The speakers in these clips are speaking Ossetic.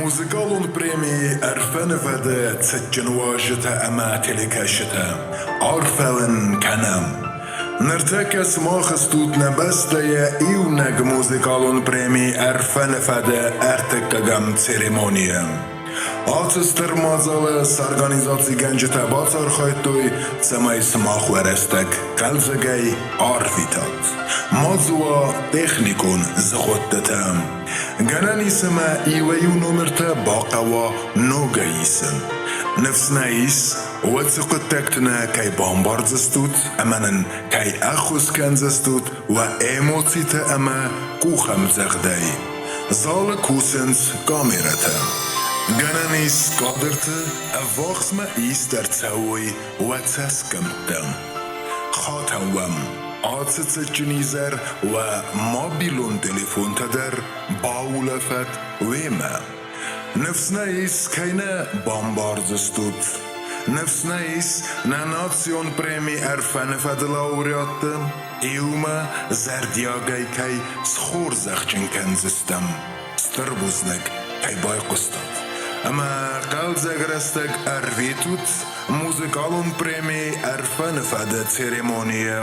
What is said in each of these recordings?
Музыкалон премийы Ӕрфӕны фӕды цытджын уазджытӕ ӕмӕ телекӕсджытӕ, арфӕ уын кӕнӕм! Ныртӕккӕ сымах стут нӕ бӕстӕйы иунӕг музыкалон преми Ӕрфӕны фӕды ӕртыккӕгӕм церемонийы. Ацы стыр мадзалы сорганизацигӕнджытӕ бацархайдтой, цӕмӕй сымах уӕ рӕстӕг хъӕлдзӕгӕй арвитат. Ма дзы уа техникон зыгъуыттытӕ. Гӕнӕн ис ӕмӕ иуӕй-иу номертӕ бахъӕуа ногӕй исын. Ныфс нӕ ис, уӕд цы хъуыддӕгты нӕ кӕй бамбардзыстут ӕмӕ нын кӕй ӕххуыс кӕндзыстут уӕ эмоцитӕ ӕмӕ къухӕмдзӕгъдӕй. Залы кусынц камерӕтӕ. Гӕнӕн ис кадрты ӕввахсмӕ ист ӕрцӕуой уӕ цӕсгӕмттӕ. Хатӕн уӕм ацы цытджын изӕр уӕ мобилон телефонтӕ дӕр баулӕфӕт уемӕ. Ныфс нӕ ис, кӕй нӕ бамбардзыстут. Ныфс нӕ ис, нӕ национ преми Ӕрфӕны фӕдыл лауреатты иумӕ зӕрдиагӕй кӕй схорзӕхджын кӕндзыстӕм. Стыр бузныг, кӕй байхъуыстат. Ӕмӕ хъӕлдзӕг рӕстӕг ӕрвитут музыкалон преми Ӕрфӕны фӕды церемонийы.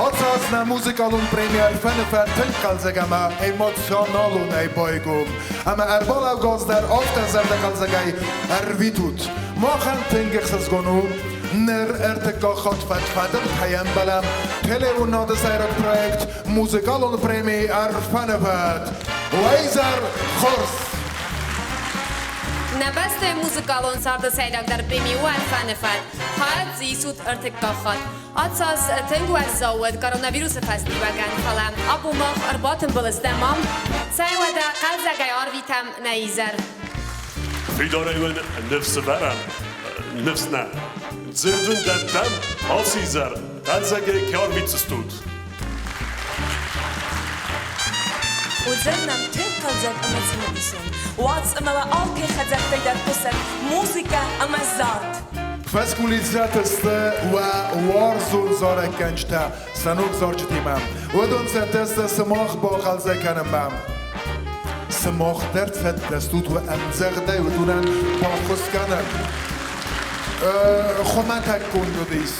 Ацы аз нӕ музыкалон преми Ӕрфӕны фӕд тынг хъӕлдзӕг ӕмӕ эмоционалонӕй байгом. Ӕмӕ ӕрбалӕугӕ аз дӕр афтӕ зӕрдӕхъӕлдзӕгӕй ӕрвитут. Махӕн тынг ӕхсызгон у, ныр ӕртыккаг хатт фӕд-фӕдыл кӕй ӕмбӕлӕм телеуынады сӕйраг проект музыкалон преми Ӕрфӕны фӕд. Уӕ хорз! Нӕ бӕстӕйы музыкалон царды сӕйрагдӕр преми у Ӕрфӕны фӕд. Хайад дзы исут ӕртыккаг хатт. Ацы аз тынг уӕззау уыд коронавирусы фӕстиуӕгӕн, фӕлӕ абон мах ӕрбатымбыл стӕм ам. Цӕй уӕдӕ хъӕлдзӕгӕй арвитӕм нӕ изӕр. Фидарӕй уын ныфс вӕрӕм, ныфс нӕ. Дзырд уын дӕттӕм, ацы изӕр хъӕлдзӕгӕй кӕй арвитдзыстут. Уыдзӕн нӕм тынг хъӕлдзӕг ӕмӕ цымыдисон. Уадз ӕмӕ уӕ алкӕй хӕдзӕрттӕй дӕр хъуысӕд музыкӕ ӕмӕ зард. Фӕскулисӕты сты уӕ уарзон зарӕггӕнджытӕ сӕ ног зарджытимӕ. Уыдон цӕттӕ сты сымах бахъӕлдзӕг кӕнынмӕ. Сымах дӕр цӕттӕ стут уӕ ӕмдзӕгъдӕй уыдонӕн баххуыс кӕнын. Хуымӕтӕг конд уыдис.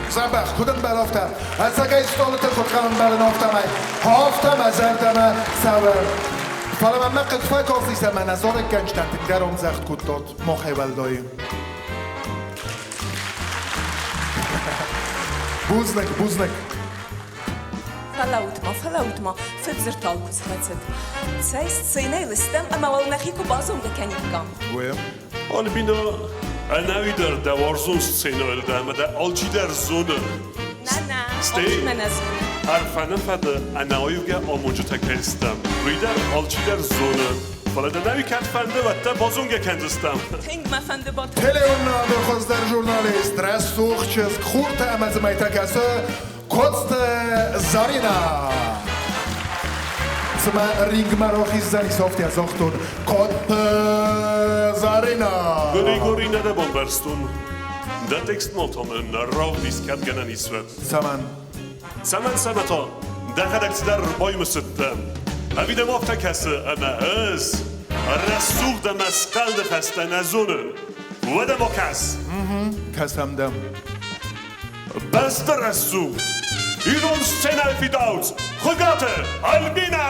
Дзӕбӕх, куыд ӕмбӕлы, афтӕ. Ӕцӕгӕй стъолытыл куыд ӕмбӕлын, афтӕмӕй. Афтӕ мӕ зӕрдӕмӕ цӕуы. Фӕлӕ мӕм мӕ хъыг фӕкастис ӕмӕ нӕ зарӕггӕнджытӕн тынгдӕр ӕмдзӕгъд кодтат махӕй уӕлдай. Бузныг, бузныг. Фӕлӕуут-ма, фӕлӕуут-ма, фыддзырдтау куыдз хӕцыд. Цӕй сценӕйыл стӕм ӕмӕ уал нӕхи куы базонгӕ кӕниккам. Уе. Альбина, ӕнӕуи дӕр дӕ уарзон сценӕйыл дӕ ӕмӕ дӕ алчидӕр зоны. Нӕ-нӕ, алчи мӕ нӕ зоны. Ӕрфӕны фӕды ӕнӕаивгӕ амонджытӕ кӕй стӕм, уый дӕр алчидӕр зоны. Фӕлӕ дӕ нӕуи кӕд фӕнды, уӕд дӕ базонгӕ кӕндзыстӕм. Тынг мӕ фӕнды батон. Телеуынады хуыздӕр журналист, рӕсугъд чызг, хуртӕ ӕмӕ дзымӕйтӕ кӕсы Коцты Зарина. Цымӕ рингмӕ рахиздзӕни Софтия загътон Котты Зарина. Григорий нӕ дӕ бамбӕрстон. Дӕ текст нотомӕн равдис кӕдгӕнӕн исвӕд. Цӕмӕн? Цӕмӕн цӕмӕ та? Дӕхӕдӕг цыдӕр ӕрбаймысыдтӕ. Ӕви дӕм афтӕ кӕсы, ӕмӕ ӕз рӕсугъд ӕмӕ схъӕл ныхӕстӕ нӕ зонын? Уӕдӕ ма кӕс! Кӕсӕм дӕм. Бӕстӕ рӕсугъд! Ирон сценӕйы фидауц Хуыгаты Альбинӕ!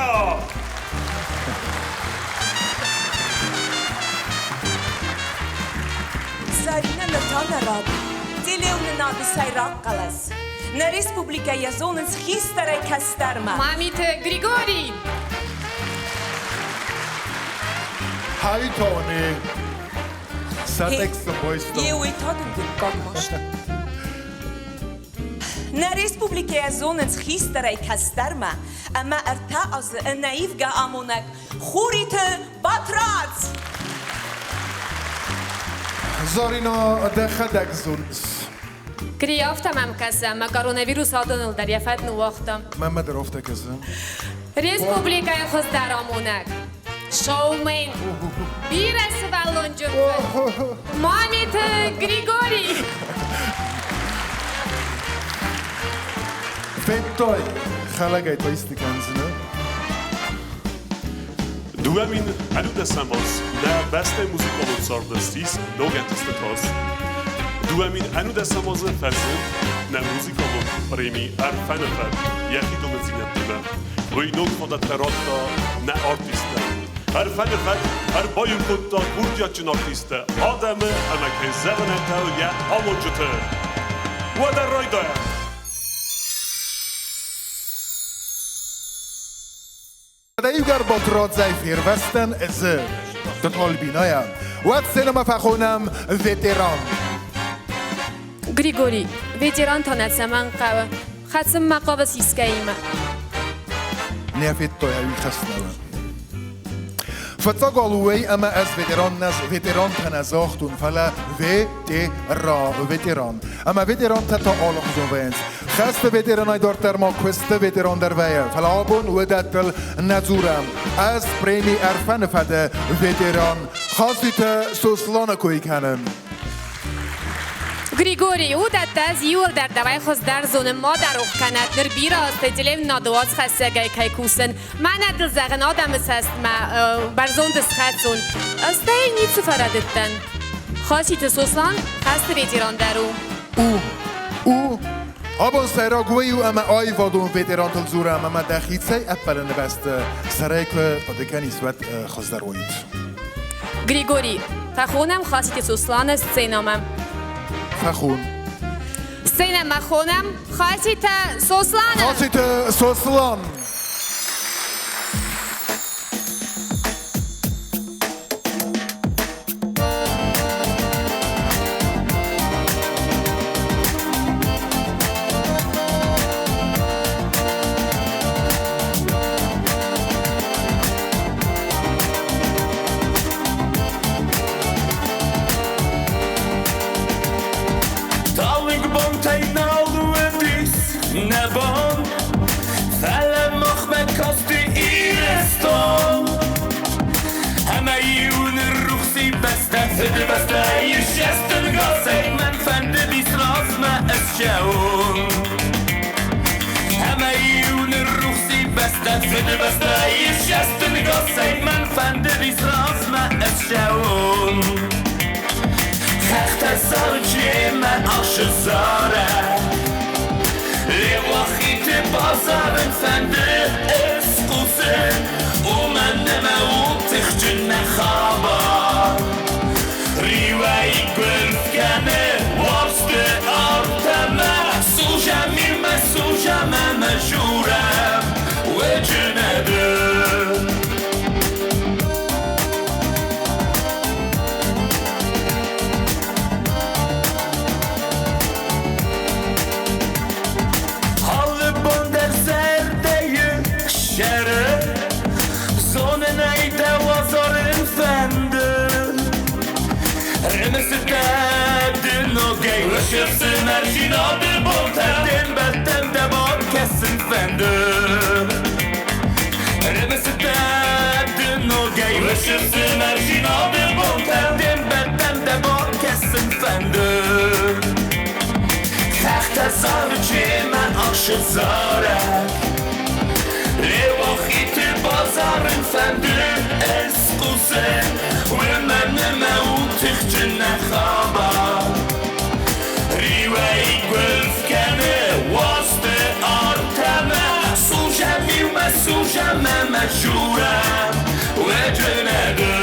Заринӕ ныр та нӕ рад. Телеуынынады сӕйраг хъӕлӕс. Нӕ республикӕйы йӕ зонынц хистӕрӕй кӕстӕрмӕ. Мамиты Григорий! Хай, Тони! Сӕ тексты бойстон. Еуей та дын дыккаг маст. Нӕ республикӕйӕ зонынц хистӕрӕй кӕстӕрмӕ ӕмӕ ӕртӕ азы ӕнӕивгӕ амонӕг Хуриты Батрадз! Зорино, дӕхӕдӕг зоныс. Гри, афтӕ мӕм кӕсы, ӕмӕ коронавирус адоныл дӕр йӕ фӕд ныууагъта. Мӕнмӕ дӕр афтӕ кӕсы. Республикӕйы хуыздӕр амонӕг. Шоумен. Бирӕ сывӕллонджын фыд. Мамиты Григорий. Федтай, хӕлӕгӕй та исты кӕндзынӕ? 2019 аз нӕ бӕстӕйы музыкалон царды ссис ног ӕнтыстытаз. 2019 азы фӕзынд нӕ музыкалон преми Ӕрфӕны фӕд йӕхи домындзинӕдтимӕ. Уый ног фадӕттӕ радта нӕ артисттӕн. Ӕрфӕны фӕд ӕрбаиу кодта курдиатджын артисттӕ, адӕмы ӕмӕ кӕй зӕгъын ӕй хъӕуы, йӕ амонджыты. Уӕдӕ райдайӕм! Иугӕр Батрадзӕй фервӕзтӕн ӕз, тут Альбинӕйӕ, уӕд сценӕмӕ фӕхонӕм ветеран. Григорий, ветеран та нӕ цӕмӕн хъӕуы? Хӕцынмӕ хъавыс искӕимӕ? Не федтой ӕви хӕснӕуы. Фыццаг уый ӕмӕ ӕз ветеран нӕ ветерантӕ нӕ загътон, фӕлӕ ветера, ветеран. Ӕмӕ ветерантӕ та алыхуызон вӕййынц. Хӕсты ветеранӕй дарддӕр ма куысты ветеран дӕр вӕййы, фӕлӕ абон уыдӕттыл нӕ дзурӕм. Ӕз преми Ӕрфӕны фӕды ветеран Хаситы Сосланы кой кӕнын. Григорий, уыдӕттӕ ӕз иуылдӕр дӕуӕй хуыздӕр зонын, ма дӕ рох кӕнӕд, ныр бирӕ азты телеуынынады уацхӕссӕгӕй кӕй кусын. Мӕнӕ дыл зӕгъын адӕмы цӕстмӕ бӕрзонд схӕцон. Стӕй ницы фӕрӕдыдтӕн. Хаситы Сослан хӕсты ветеран дӕр у. У. У. Абон сӕйраг уый у, ӕмӕ аивадон ветерантыл дзурӕм ӕмӕ дӕхицӕй ӕппӕлыны бӕсты сӕрӕй куы хъуыды кӕнис, уӕд хуыздӕр уаид. Григорий, фӕхонӕм Хаситы Сосланы сценӕмӕ. Фӕхон. Сценӕмӕ хонӕм Хаситы Сосланы. Хаситы Сослан. Талынг бонтӕй нал уыдис нӕ бон, фӕлӕ махмӕ касти Ирыстон. Ӕмӕ-иу ныррухси бӕстӕ, Фыдыбӕстӕйы сӕстынгасӕй мӕн фӕндыдис размӕ ссӕуын. Ӕмӕ-иу ныррухси бӕстӕ, Фыдыбӕстӕйы сӕстынгасӕй мӕн фӕндыдис размӕ ссӕуын. Хӕхтӕ зарджемӕ ашы зарӕг, Леуахиты базарын фӕнды ысхъусын, Уымӕн ӕмӕ у тыхджын нӕ хабар. Риуӕй гуылф кӕны уарзты арт ӕмӕ Служӕм иумӕ, служӕм ӕмӕ журӕм уыджынӕды. Алы бон дӕр зӕрдӕйы ссӕры, Зонын ӕй, дӕ уазарын фӕнды. Рымысыдтӕ ды ногӕй Уышы фсымӕрдзинады бонтӕ, Де мбӕлттӕм дӕ бакӕсын фӕнды. Рымысыдтӕ ды ногӕй Уышы фсымӕрдзинады бонтӕ, Де мбӕлттӕм дӕ бакӕсын фӕнды. Хӕхтӕ зарджемӕ ашы зарӕг, Леуахиты базарын фӕнды ысхъусын, Уымӕн ӕмӕ у тыхджын нӕ хабар. Риуӕй гуылф кӕны уарзты арт ӕмӕ Служӕм иумӕ, служӕм ӕмӕ журӕм уыджынӕды.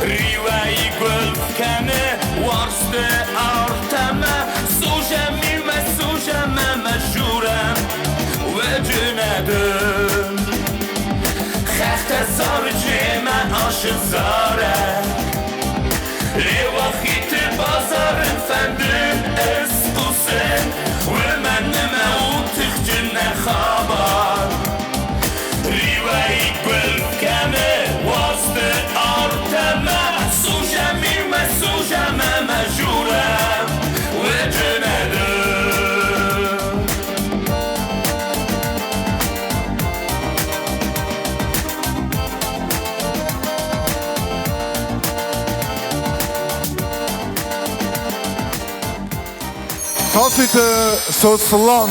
Риуӕй гуылф кӕны уарзты арт ӕмӕ Служӕм иумӕ, служӕм ӕмӕ журӕм уыджынӕды. Хӕхтӕ зарджемӕ ашы зарӕг, Леуахиты базарын фӕнды ысхъусын, Уымӕн ӕмӕ у тыхджын нӕ хабар. Риуӕй гуылф кӕны уарзты арт ӕмӕ Служӕм иумӕ, служӕм ӕмӕ журӕм уыджынӕды. Хаситы Сослан.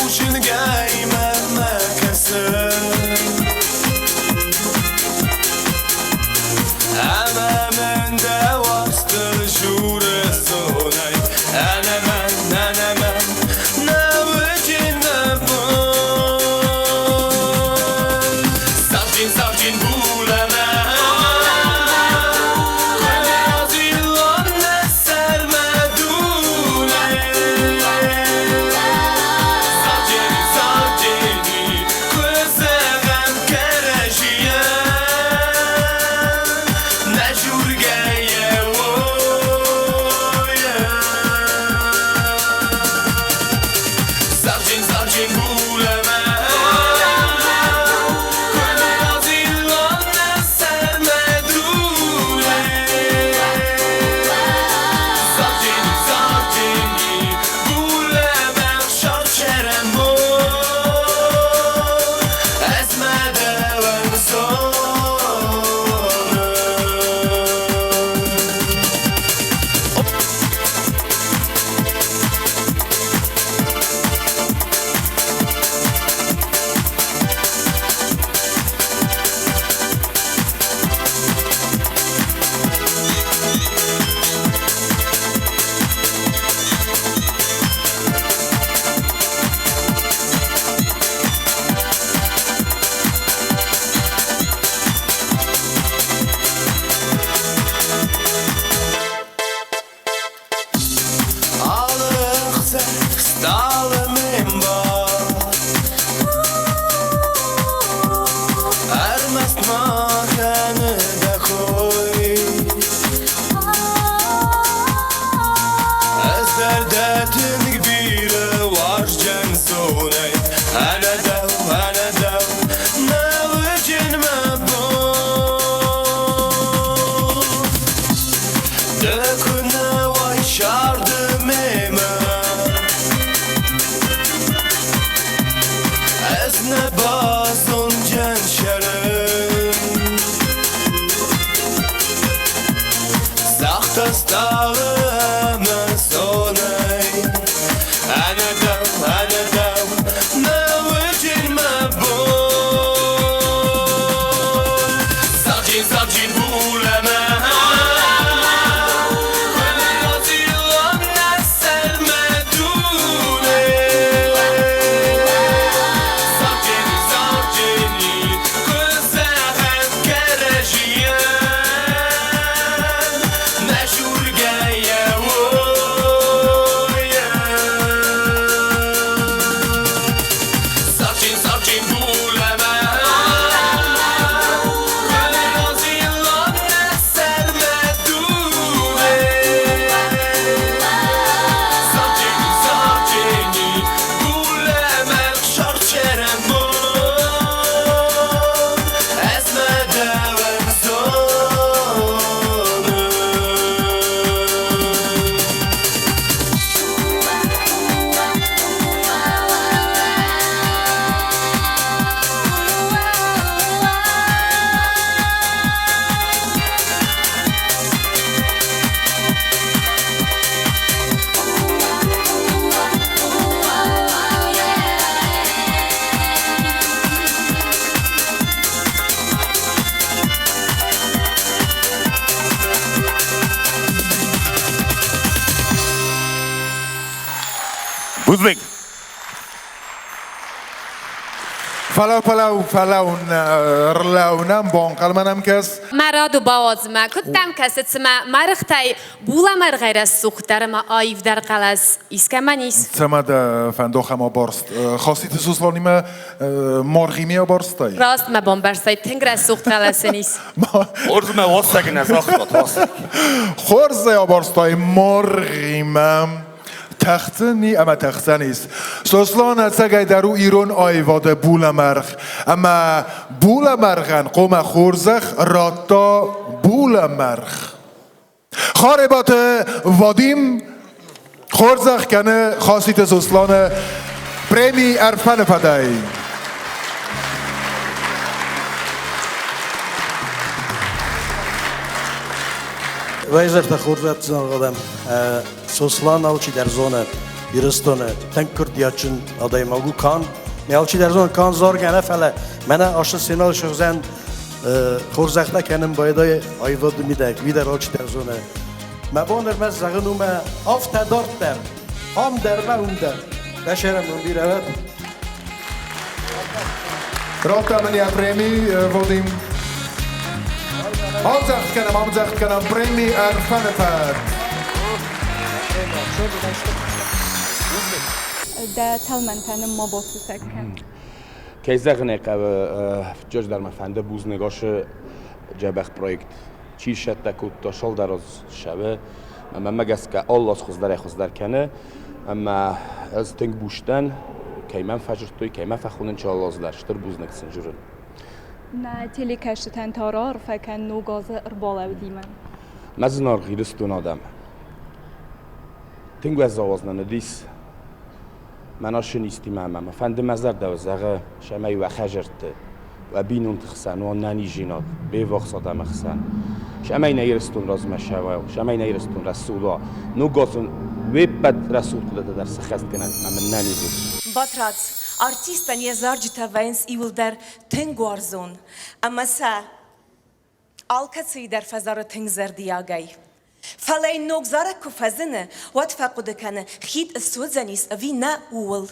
Ручынгӕй мӕнмӕ кӕсы. Ӕмӕ мын дӕ уарзты журы сонӕй Ӕнӕ мӕн, ӕнӕ мӕн нӕ уыди нӕ бон. Савджын, савджын булӕмӕ Бузныг. Фӕлӕу, фӕлӕу, фӕлӕу, рлӕу нӕм, бонхъӕлмӕ нӕм кӕс. Мӕ раду бауадз мӕ, куыд дӕм кӕсы, цымӕ мӕргътӕй булӕмӕргъӕй рӕсугъддӕр ӕмӕ аивдӕр хъӕлӕс искӕмӕн ис? Цӕмӕ дӕ фӕндох ӕмӕ барст? Хаситы Сосланимӕ маргъимӕ абарстай? Раст мӕ бамбӕрстай, тынг рӕсугъд хъӕлӕс ын ис. Хорз мӕ уассаг нӕ загътат, уассаг. Хорз ӕй абарстай маргъимӕ. Тӕхдзӕни ӕмӕ тӕхдзӕнис. Сослан ӕцӕгӕйдӕр у ирон аивады булӕмӕргъ. Ӕмӕ булӕмӕргъӕн хъомӕ хорзӕх радта булӕмӕргъ. Харебаты Вадим хорзӕх кӕны Хаситы Сосланы преми Ӕрфӕны фӕдӕй. Вайзӕртӕ хорзӕт зӕгъӕм, Сослан алчидӕр зоны. Ирыстоны тынг курдиатджын адӕймаг у канд. Ме алчидӕр зоны канд заргӕ нӕ, фӕлӕ мӕнӕ ашы сценӕйы сыгъзӕн хорзӕхтӕ кӕнын байдайы аивады мидӕг, уый дӕр алчидӕр зоны. Мӕ бон ӕрмӕст зӕгъын у мӕ афтӕ дарддӕр, ам дӕр мӕ уым дӕр. Дӕ сӕрӕн бирӕ уӕд. Радта мын йӕ преми, Вадим. Ӕмдзӕгъд кӕнӕм, ӕмдзӕгъд кӕнӕм преми Ӕрфӕны фӕд. Дӕ тӕлмӕнтӕ нын ма басусӕг кӕн. Кӕй зӕгъын ӕй хъӕуы, фыццаджыдӕр мӕ фӕнды бузныг ацы дзӕбӕх проект чи сцӕттӕ кодта цалдӕр ӕхсӕвы. Ӕмӕ мӕ гӕсгӕ алы аз хуыздӕрӕй-хуыздӕр кӕны. Ӕмӕ ӕз тынг буз дӕн, кӕй мӕм фӕдзырдтой, кӕй мӕ фӕхонынц алы аз дӕр. Стыр бузныг сын журын. Нӕ телекӕсджытӕн та раарфӕ кӕн ног азы ӕрбалӕудимӕ. Мӕ зынаргъ Ирыстон адӕм! Тынг уӕззау аз нын уыдис. Мӕн ашы низтимӕ ӕмӕ мӕ фӕнды мӕ зӕрдӕ зӕгъы, цӕмӕй уӕ хӕдзӕртты, уӕ бинонты хсӕн, уӕ нӕниздзинад, ме ввахс адӕмы хсӕн, цӕмӕй нӕ Ирыстон размӕ цӕуа, цӕмӕй нӕ Ирыстон рӕсугъд уа, ног азы уе ппӕт рӕсугъд хъуыдытӕ дӕр сӕххӕст кӕнӕд ӕмӕ мын нӕниз ут. Батрадз, артистӕн йӕ зарджытӕ вӕййынц иуылдӕр тынг уарзон, ӕмӕ сӕ алкӕцыйы дӕр фӕзары тынг зӕрдиагӕй. Фӕлӕ йын ног зарӕг куы фӕзыны, уӕд фӕхъуыды кӕны, хид ысуыдзӕнис ӕви нӕ, ууыл.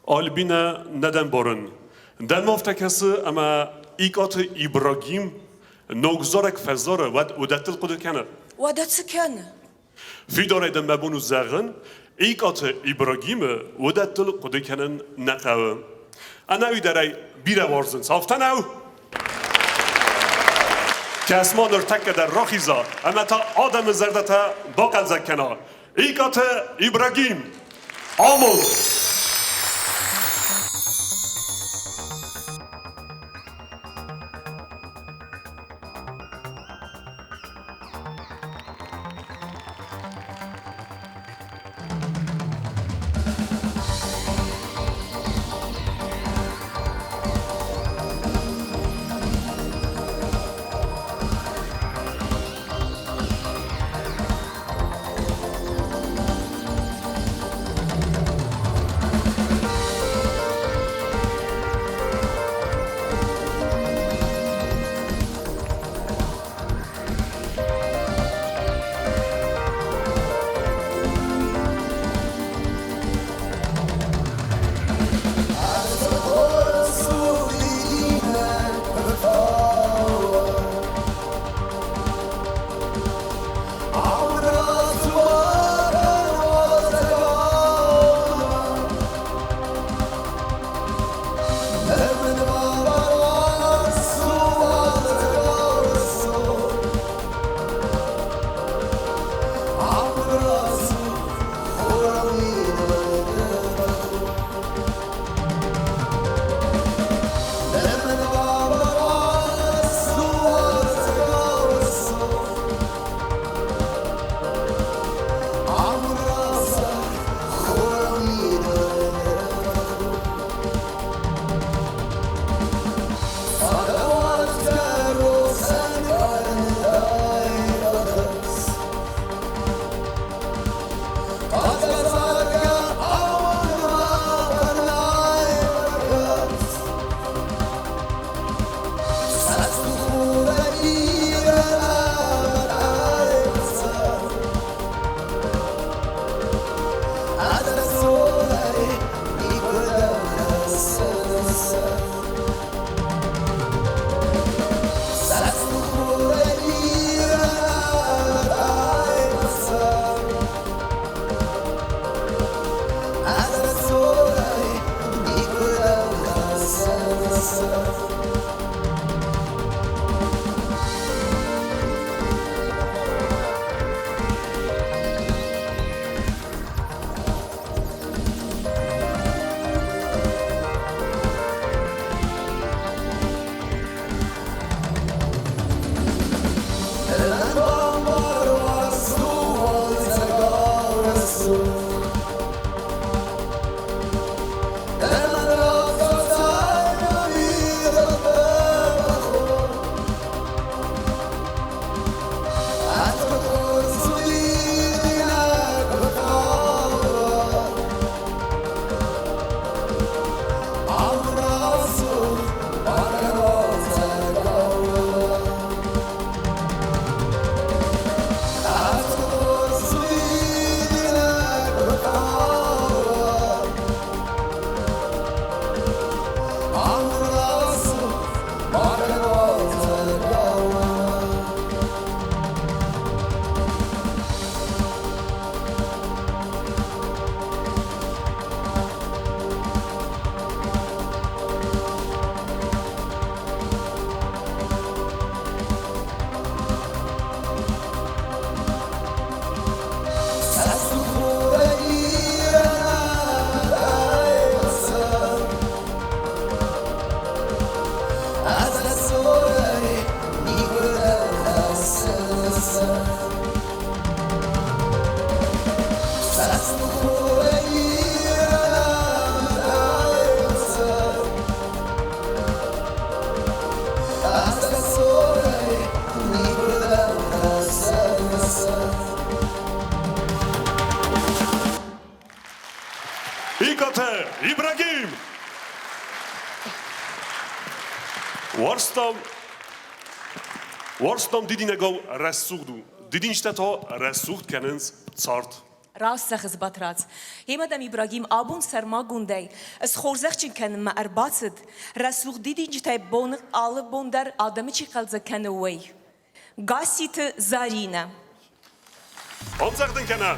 Альбинӕ нӕ дӕм барын. Дӕм афтӕ кӕсы, ӕмӕ Икъаты Ибрагим ног зарӕг фӕзары, уӕд уыдӕттыл хъуыды кӕны. Уӕдӕ цы кӕны? Фидарӕй дӕм мӕ бон у зӕгъын, Икъаты Ибрагимы уыдӕттыл хъуыды кӕнын нӕ хъӕуы. Ӕнӕуи дӕр ӕй бирӕ уарзынц, афтӕ нӕу? Кӕс-ма ныртӕккӕ дӕр рахиза ӕмӕ та адӕмы зӕрдӕтӕ бахъӕлдзӕг кӕна. Икъаты Ибрагим! Амонд! Уарзтам, уарзтам дидинӕгау рӕсугъд у. Дидинджытӕ та рӕсугъд кӕнынц цард. Раст зӕгъыс, Батрадз. Гъемӕ дӕм Ибрагим абон сӕрмагондӕй схорзӕхджын кӕнынмӕ ӕрбацыд, рӕсугъд дидинджытӕй боны алы бон дӕр адӕмы чи хъӕлдзӕг кӕны, уый. Гасситы Заринӕ. Ӕмдзӕгъдын кӕнӕ!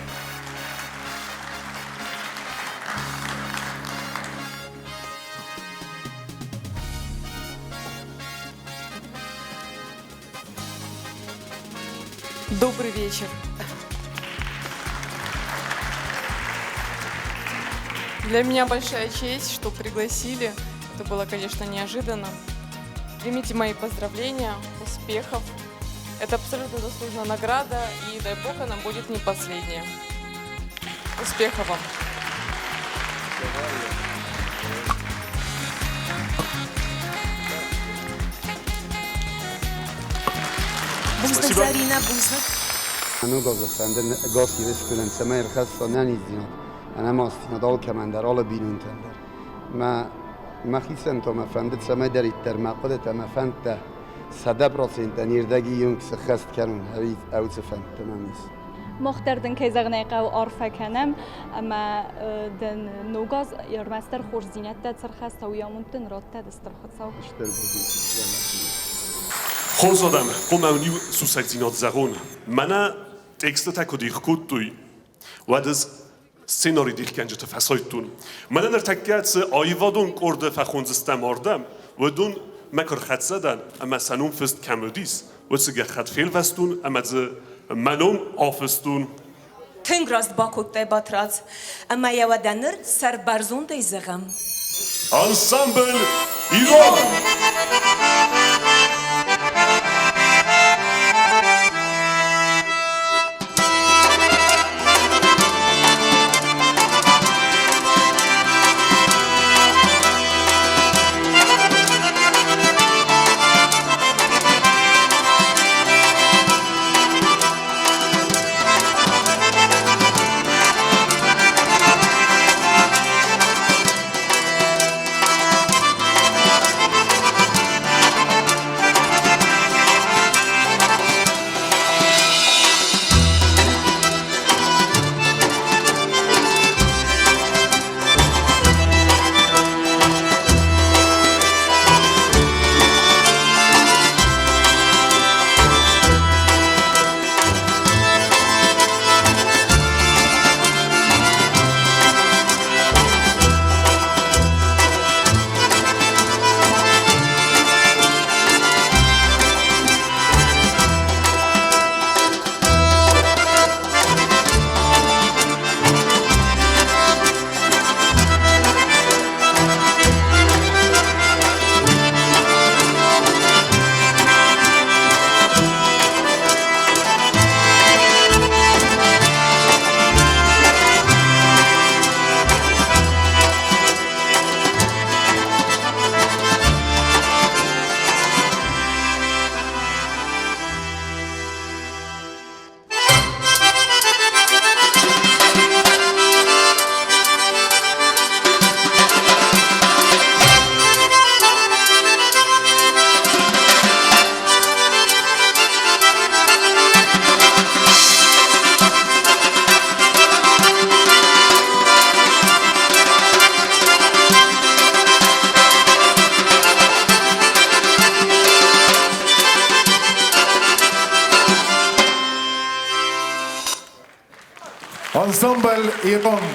Добрый вечер. Для меня большая честь, что пригласили. Это было, конечно, неожиданно. Примите мои поздравления, успехов. Это абсолютно заслуженная награда, и дай бог, она будет не последняя. Успехов вам! Бузныг, Заринӕ, бузныг. Ног азы фӕнды ӕгас Ирыстонӕн, цӕмӕй ӕрхӕсса нӕниздзинад, ӕнӕмастдзинад алкӕмӕн дӕр, алы бинонтӕн дӕр. Мӕ мӕхицӕн та мӕ фӕнды, цӕмӕйдӕриддӕр мӕ хъуыдытӕ, мӕ фӕндтӕ 100%-ӕн ирдӕги иунг сыххӕст кӕнон, ӕви ӕуцы фӕндтӕ мӕм ис. Мах дӕр дын, кӕй зӕгъын ӕй хъӕуы, арфӕ кӕнӕм ӕмӕ дын ног аз ӕрмӕстдӕр хорздзинӕдтӕ цы рхӕсса, уый амонд дын раттӕд Стыр Хуыцау. Стыр бузныг. Хорз адӕм, хъуамӕ уын иу сусӕгдзинад зӕгъон. Мӕнӕ текстытӕ куыд их кодтой, уӕд ӕз сценари дихгӕнджыты фӕсайдтон. Мӕнӕ ныртӕккӕ цы аивадон къорды фӕхондзыстӕм ардӕм, уыдон мӕ куы рхӕццӕ дӕн ӕмӕ сӕ ном фыст кӕм уыдис, уыцы гӕххӕтт фелвӕстон ӕмӕ дзы мӕ ном афыстон. Тынг раст бакодтай, Батрадз. Ӕмӕ йӕ уӕдӕ ныр сӕрбӕрзондӕй зӕгъӕм. Ансамбль Ирон! Ансамбль Ирон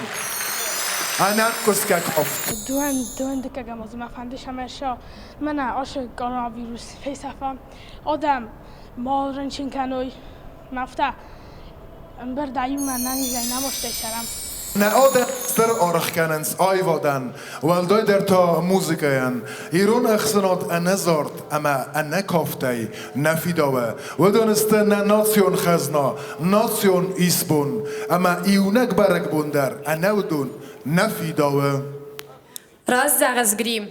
ӕнӕкусгӕ кафт. Дыууӕ дыккӕгӕм азы мӕ фӕнды сӕмӕ мӕнӕ ацы коронавирус фесӕфа, адӕм ма рынчын кӕной. Мӕ афтӕ ӕмбырдӕй иумӕ ӕнӕнизӕй нӕ цӕрӕм. Нӕ адӕм стыр аргъ кӕнынц аивадӕн, уӕлдайдӕр та музыкӕйӕн. Ирон ӕхсӕнад ӕнӕзард ӕмӕ ӕнӕкафтӕй нӕ фидауы. Уыдон сты нӕ национ хӕзна, национ исбон. Ӕмӕ иунӕг бӕрӕгбон дӕр ӕнӕ уыдон нӕ фидауы. Раст зӕгъыс, Грим.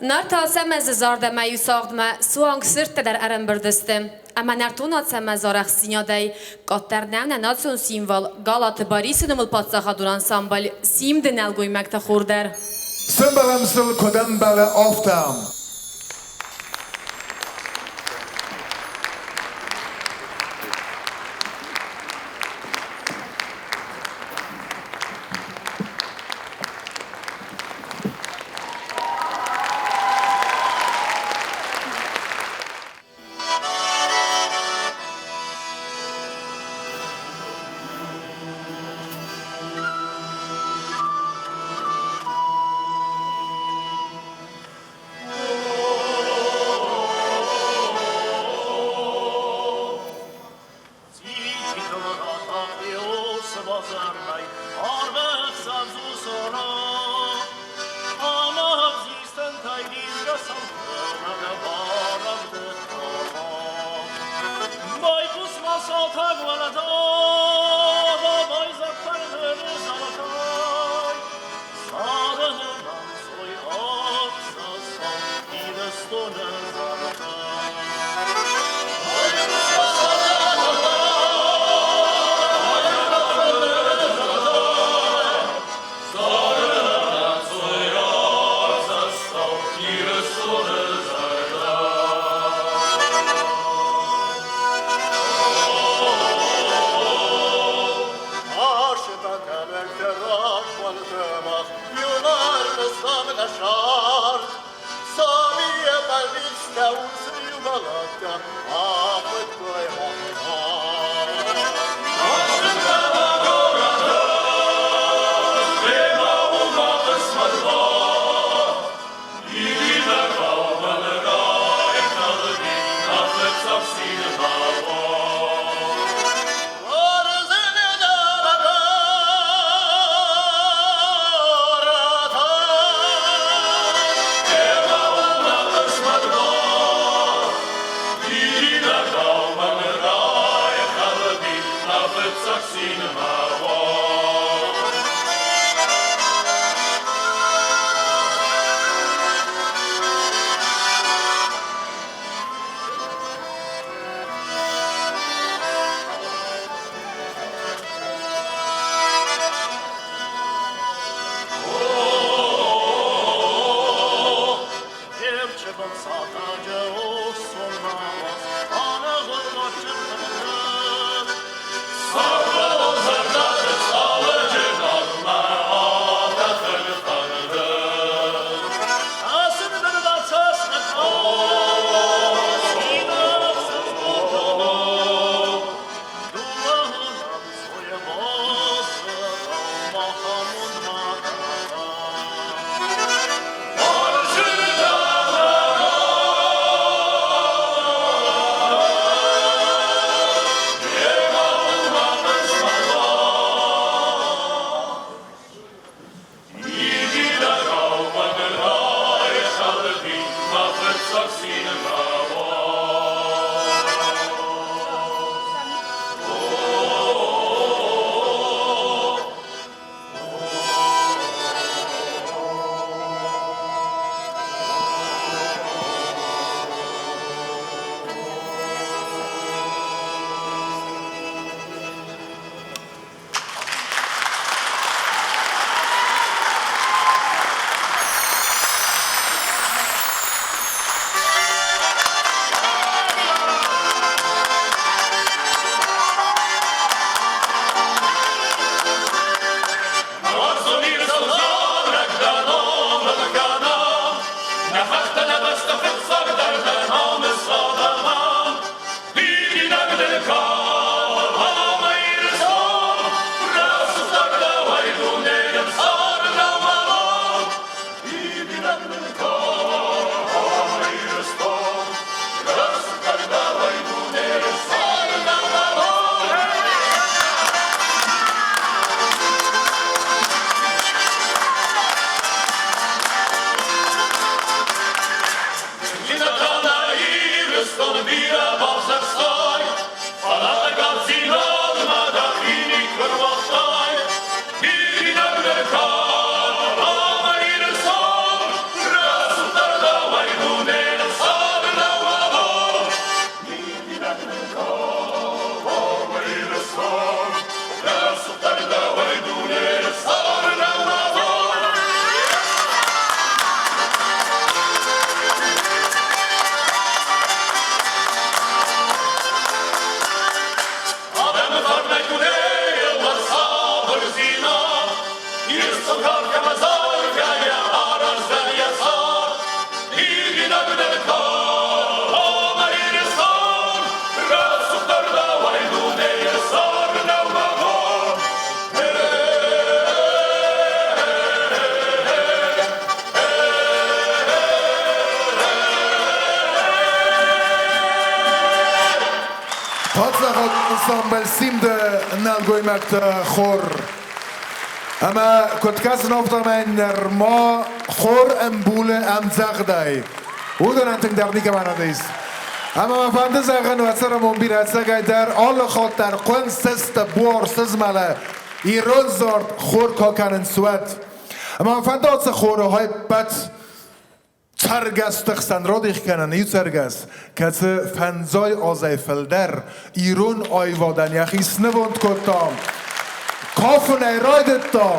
Нарт Ацӕмӕзы зард ӕмӕ иу цагъдмӕ суанг сырдтӕ дӕр ӕрӕмбырд сты. Ӕмӕ нӕртон Ацӕмӕз арӕхстдзинадӕй къаддӕр нӕу нӕ национ символ Галаты Барисы номыл паддзахадон ансамбль «Симд-ы нӕлгоймӕгты хор дӕр. Сӕмбӕлӕм сыл, куыд ӕмбӕлы, афтӕ. Паддзахадон ансамбль Симды нӕлгоймӕгты хор. Ӕмӕ куыд кӕсын, афтӕмӕй нырма хор ӕмбулы ӕмдзӕгъдӕй. Уыдонӕн тынгдӕр никӕмӕн ис. Ӕмӕ мӕ фӕнды зӕгъын, уӕ цӕрӕнбон бирӕ ӕцӕгӕй дӕр алы хатт дӕр хъуын сысты, буар сызмӕлы, ирон зард хор куы акӕнынц, уӕд. Ӕмӕ мӕ фӕнды ацы хоры хай ппӕт Цӕргӕсты хсӕн радих кӕнӕн иу цӕргӕс, кӕцы фӕндзай азӕй фылдӕр ирон аивадӕн йӕхи снывонд кодта, кафынӕй райдыдта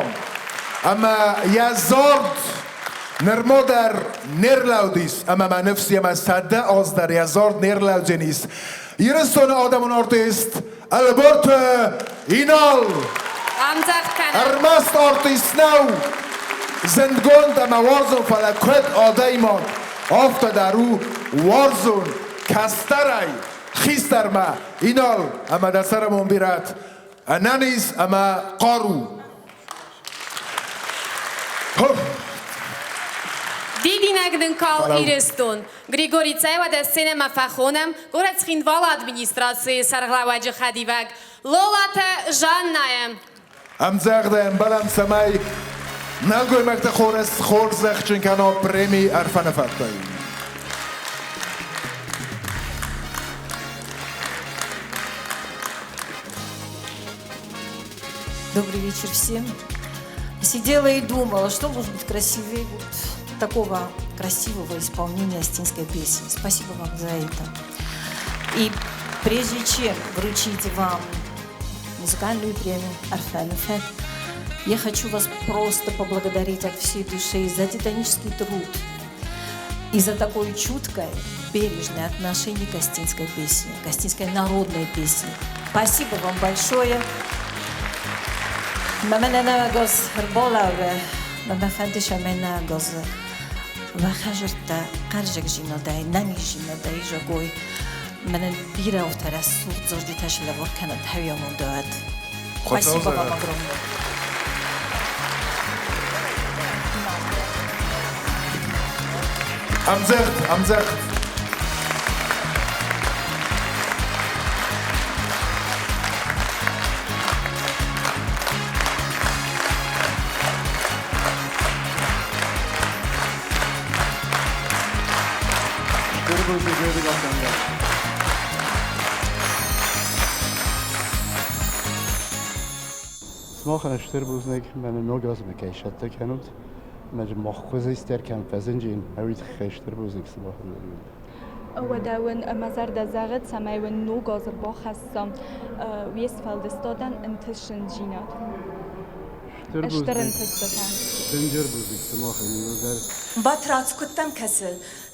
ӕмӕ йӕ зард нырма дӕр не рлӕудис ӕмӕ мӕ ныфс йемӕ 100 аз дӕр йӕ зард не рлӕудзӕнис. Ирыстоны адӕмон артист Ӕлборты Инал! Ӕмдзӕгъд кӕнӕм. Ӕрмӕст артист нӕу, зындгонд ӕмӕ уарзон, фӕлӕ куыд адӕймаг, афтӕ дӕр у уарзон кӕстӕрӕй хистӕрмӕ. Инал, ӕмӕ дӕ цӕрӕнбон бирӕт ӕнӕниз ӕмӕ хъару. Дидинӕг нын кал Ирыстон. Григорий Цӕйуадӕ сценӕмӕ фӕхонӕм горӕт Цхинвалы администрацийы сӕргълӕууӕджы хӕдивӕг Лолаты Жаннайы. Ӕмдзӕгъды ӕмбӕлӕм, цӕмӕй нӕлгоймӕгты хорз хорзӕхджын кӕна преми Ӕрфӕны фӕдтӕй. Добрый вечер всем. Сидела и думала, что может быть красивее вот такого красивого исполнения астинской песни. Спасибо вам за это. И прежде чем вручить вам музыкальную премию «Арфен Эффект», я хочу вас просто поблагодарить от всей души за титанический труд и за такое чуткое, бережное отношение к астинской песне, к астинской народной песне. Спасибо вам большое. Мӕнӕ нӕуӕгоз ӕрбалӕугӕ, мӕ фӕнды сӕмӕ нӕуӕгоз уӕ хӕзӕрттӕ хъӕрзӕгдзийнадӕй, нӕнездзийнадӕй зӕгъой. Мӕнӕн бирӕ уотӕ рӕсугъд дзорджитӕ слӕвар кӕнӕд хӕуйамондӕуӕд. Спасибо вам огромное. Ӕмдзӕгъд, ӕмдзӕгъд. Сымахӕн стыр бузныг, мӕнӕ ног азмӕ кӕй сӕттӕ кӕнут. Мӕ мах хуызистӕр кӕм фӕзынджын, ӕви тыххӕй стыр бузныг сымахӕн. Уӕдӕ уын мӕ зӕрдӕ зӕгъы, цӕмӕй уын ног аз ӕрбахӕсса уе сфӕлдыстадӕн ӕнтысындзинад. Стыр ӕнтыстытӕ. Дынджыр бузныг сымахӕн иууылдӕр. Батрадз, куыд дӕм кӕсы,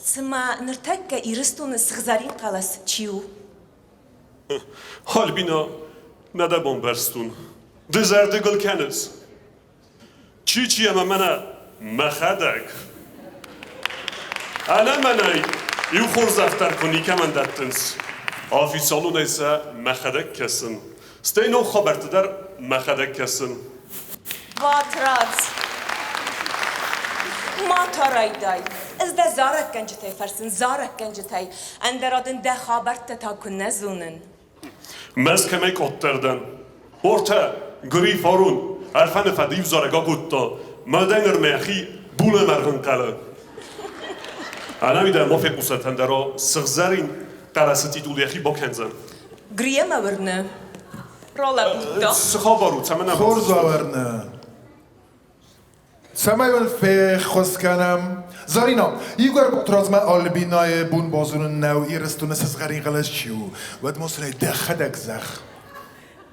цымӕ ныртӕккӕ Ирыстоны сыгъзӕрин хъӕлӕс чи у? Альбина, нӕ дӕ бамбӕрстон. Дызӕрдыг ыл кӕныс? Чи-чи ӕмӕ мӕнӕ мӕхӕдӕг. Ӕнӕ мӕнӕй иу хорзӕх дӕр куы никӕмӕн дӕттынц. Официалонӕй сӕ мӕхӕдӕг кӕсын. Стӕй ног хабӕртты дӕр мӕхӕдӕг кӕсын. Батрадз, ма та райдай. Ӕз дӕ зарӕггӕнджытӕй фӕрсын, зарӕггӕнджытӕй. Ӕндӕра дын дӕ хабӕрттӕ та куы нӕ зонын. Мӕз кӕмӕй къаддӕр дӕн. Ортӕ, Гури фарон, Ӕрфӕны фӕд иу зарӕг акодта, мадӕн ӕрмӕхи булӕмӕргъын хъӕлы. Ӕнӕуи дӕр ма фехъусӕд ӕндӕра сыгъзӕрин хъӕлӕсы титул йӕхи бакӕндзӕн. Грийӕ мӕ уырны. Ралӕбурдта. Цы хабар у, цӕмӕн Хорз уавӕр нӕ. Цӕмӕй уын феххуыс кӕнӕм? Зарина, иугӕр Батрадзмӕ Альбинайы бон базонын нӕу Ирыстоны сызгъӕрин хъӕлӕс чи у, уӕд ма сын ӕй дӕхӕдӕг зӕгъ.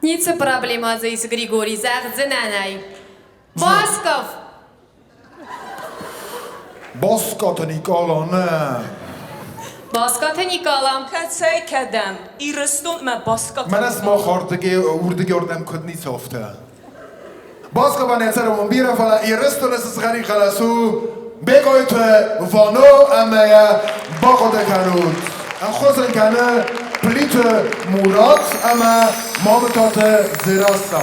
Ницы проблема дзы ис, Григорий, зӕгъдзынӕн ӕй. Басков! Баскаты Никъала, нӕ. Баскаты Никъала. Кӕцӕй кӕдӕм? Ирыстонмӕ Баскаты Мӕнӕ сымах уырдыгӕй уырдӕм куыд ницы афтӕ. Баскавӕн йӕ цӕрӕнбон бирӕ, фӕлӕ Ирыстоны сызгъӕрин хъӕлӕс у Бекъойты Вано ӕмӕ йӕ бахъуыды кӕнут. Ӕххуыс ын кӕны Плиты Мурат ӕмӕ Мамытаты Дзерассӕ.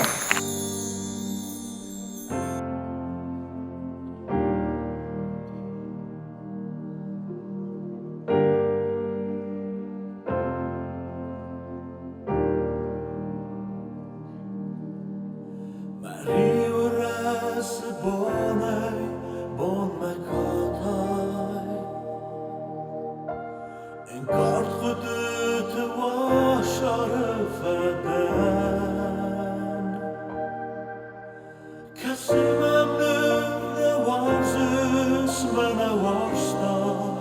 Мӕ риуы рӕсы бонӕй бонмӕ катай. Ӕнкъард хъуыдыты уасары фӕдӕн. Кӕсы мӕм ныр нӕ уарзыс, мӕ нӕ уарзтай.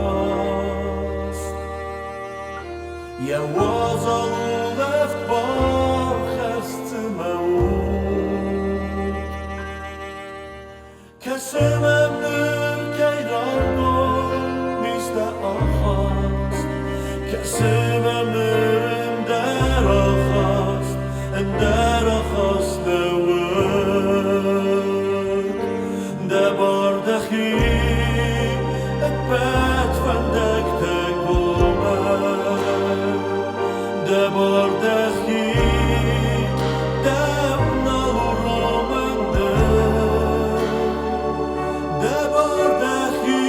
Ӕрбакаст. Йӕ уазал улӕфт бархӕссы мӕ уд. Кӕсы мӕм ныр кӕй раргом низтӕ ахаст, Кӕсы мӕм ныр ӕндӕр ахаст, ӕндӕр ахаст нӕ уыд. Дӕ бар дӕхи ӕппӕт фӕндӕгтӕ комӕн, Дӕ бар дӕхи дӕу нал уромӕн дӕр. Дӕ бар дӕхи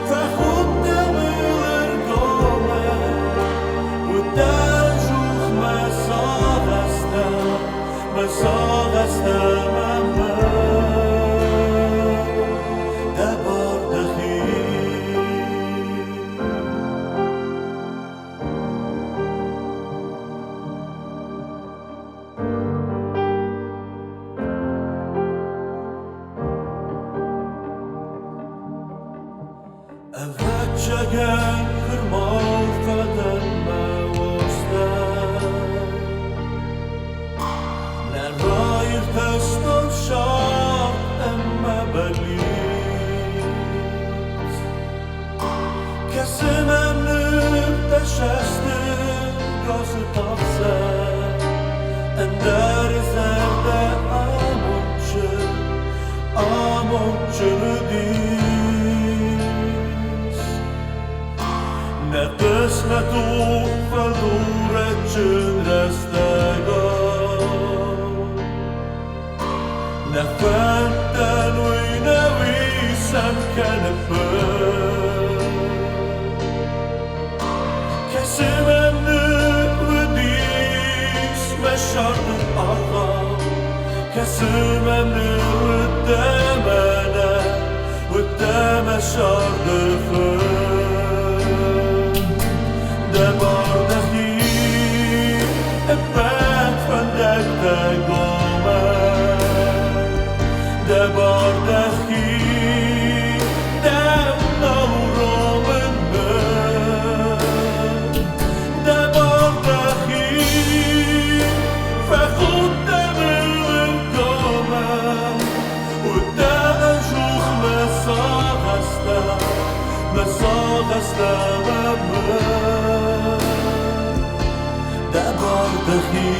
фӕхудтӕ мыл ӕргомӕн, Уыдтӕ ӕдзух мӕ сагъӕстӕ, мӕ сагъӕстӕ мӕ мӕт. Дӕ бар дӕхи. Ӕвӕццӕгӕн, куырмау фӕдӕн мӕ уарзтӕн. Нӕ раиртӕстон сагъд ӕмӕ бӕллиц. Кӕсы мӕм ныр дӕ сӕсты газы тӕфсӕг, Ӕндӕр зӕрдӕ амондджын, амондджын уыдис. Нӕ хъысмӕт у фӕлдурӕджын рӕстӕгау. Нӕ фӕндтӕн уый нӕ уисӕн кӕны фыд. Кӕсы мӕм ныр уыдис мӕ сӕрды аргъау, Кӕсы мӕм ныр уыдтӕ мӕнӕ, уыдтӕ мӕ сӕрды фыд. Дӕ бар дӕхи ӕппӕт фӕндӕгтӕ гомӕн, Дӕ бар дӕхи дӕу нал уромын ныр. Дӕ бар дӕхи фӕхудтӕ мыл ӕргомӕн, Уыдтӕ ӕдзух мӕ сагъӕстӕ, мӕ сагъӕстӕ мӕ мӕт. Дӕ бар дӕхи.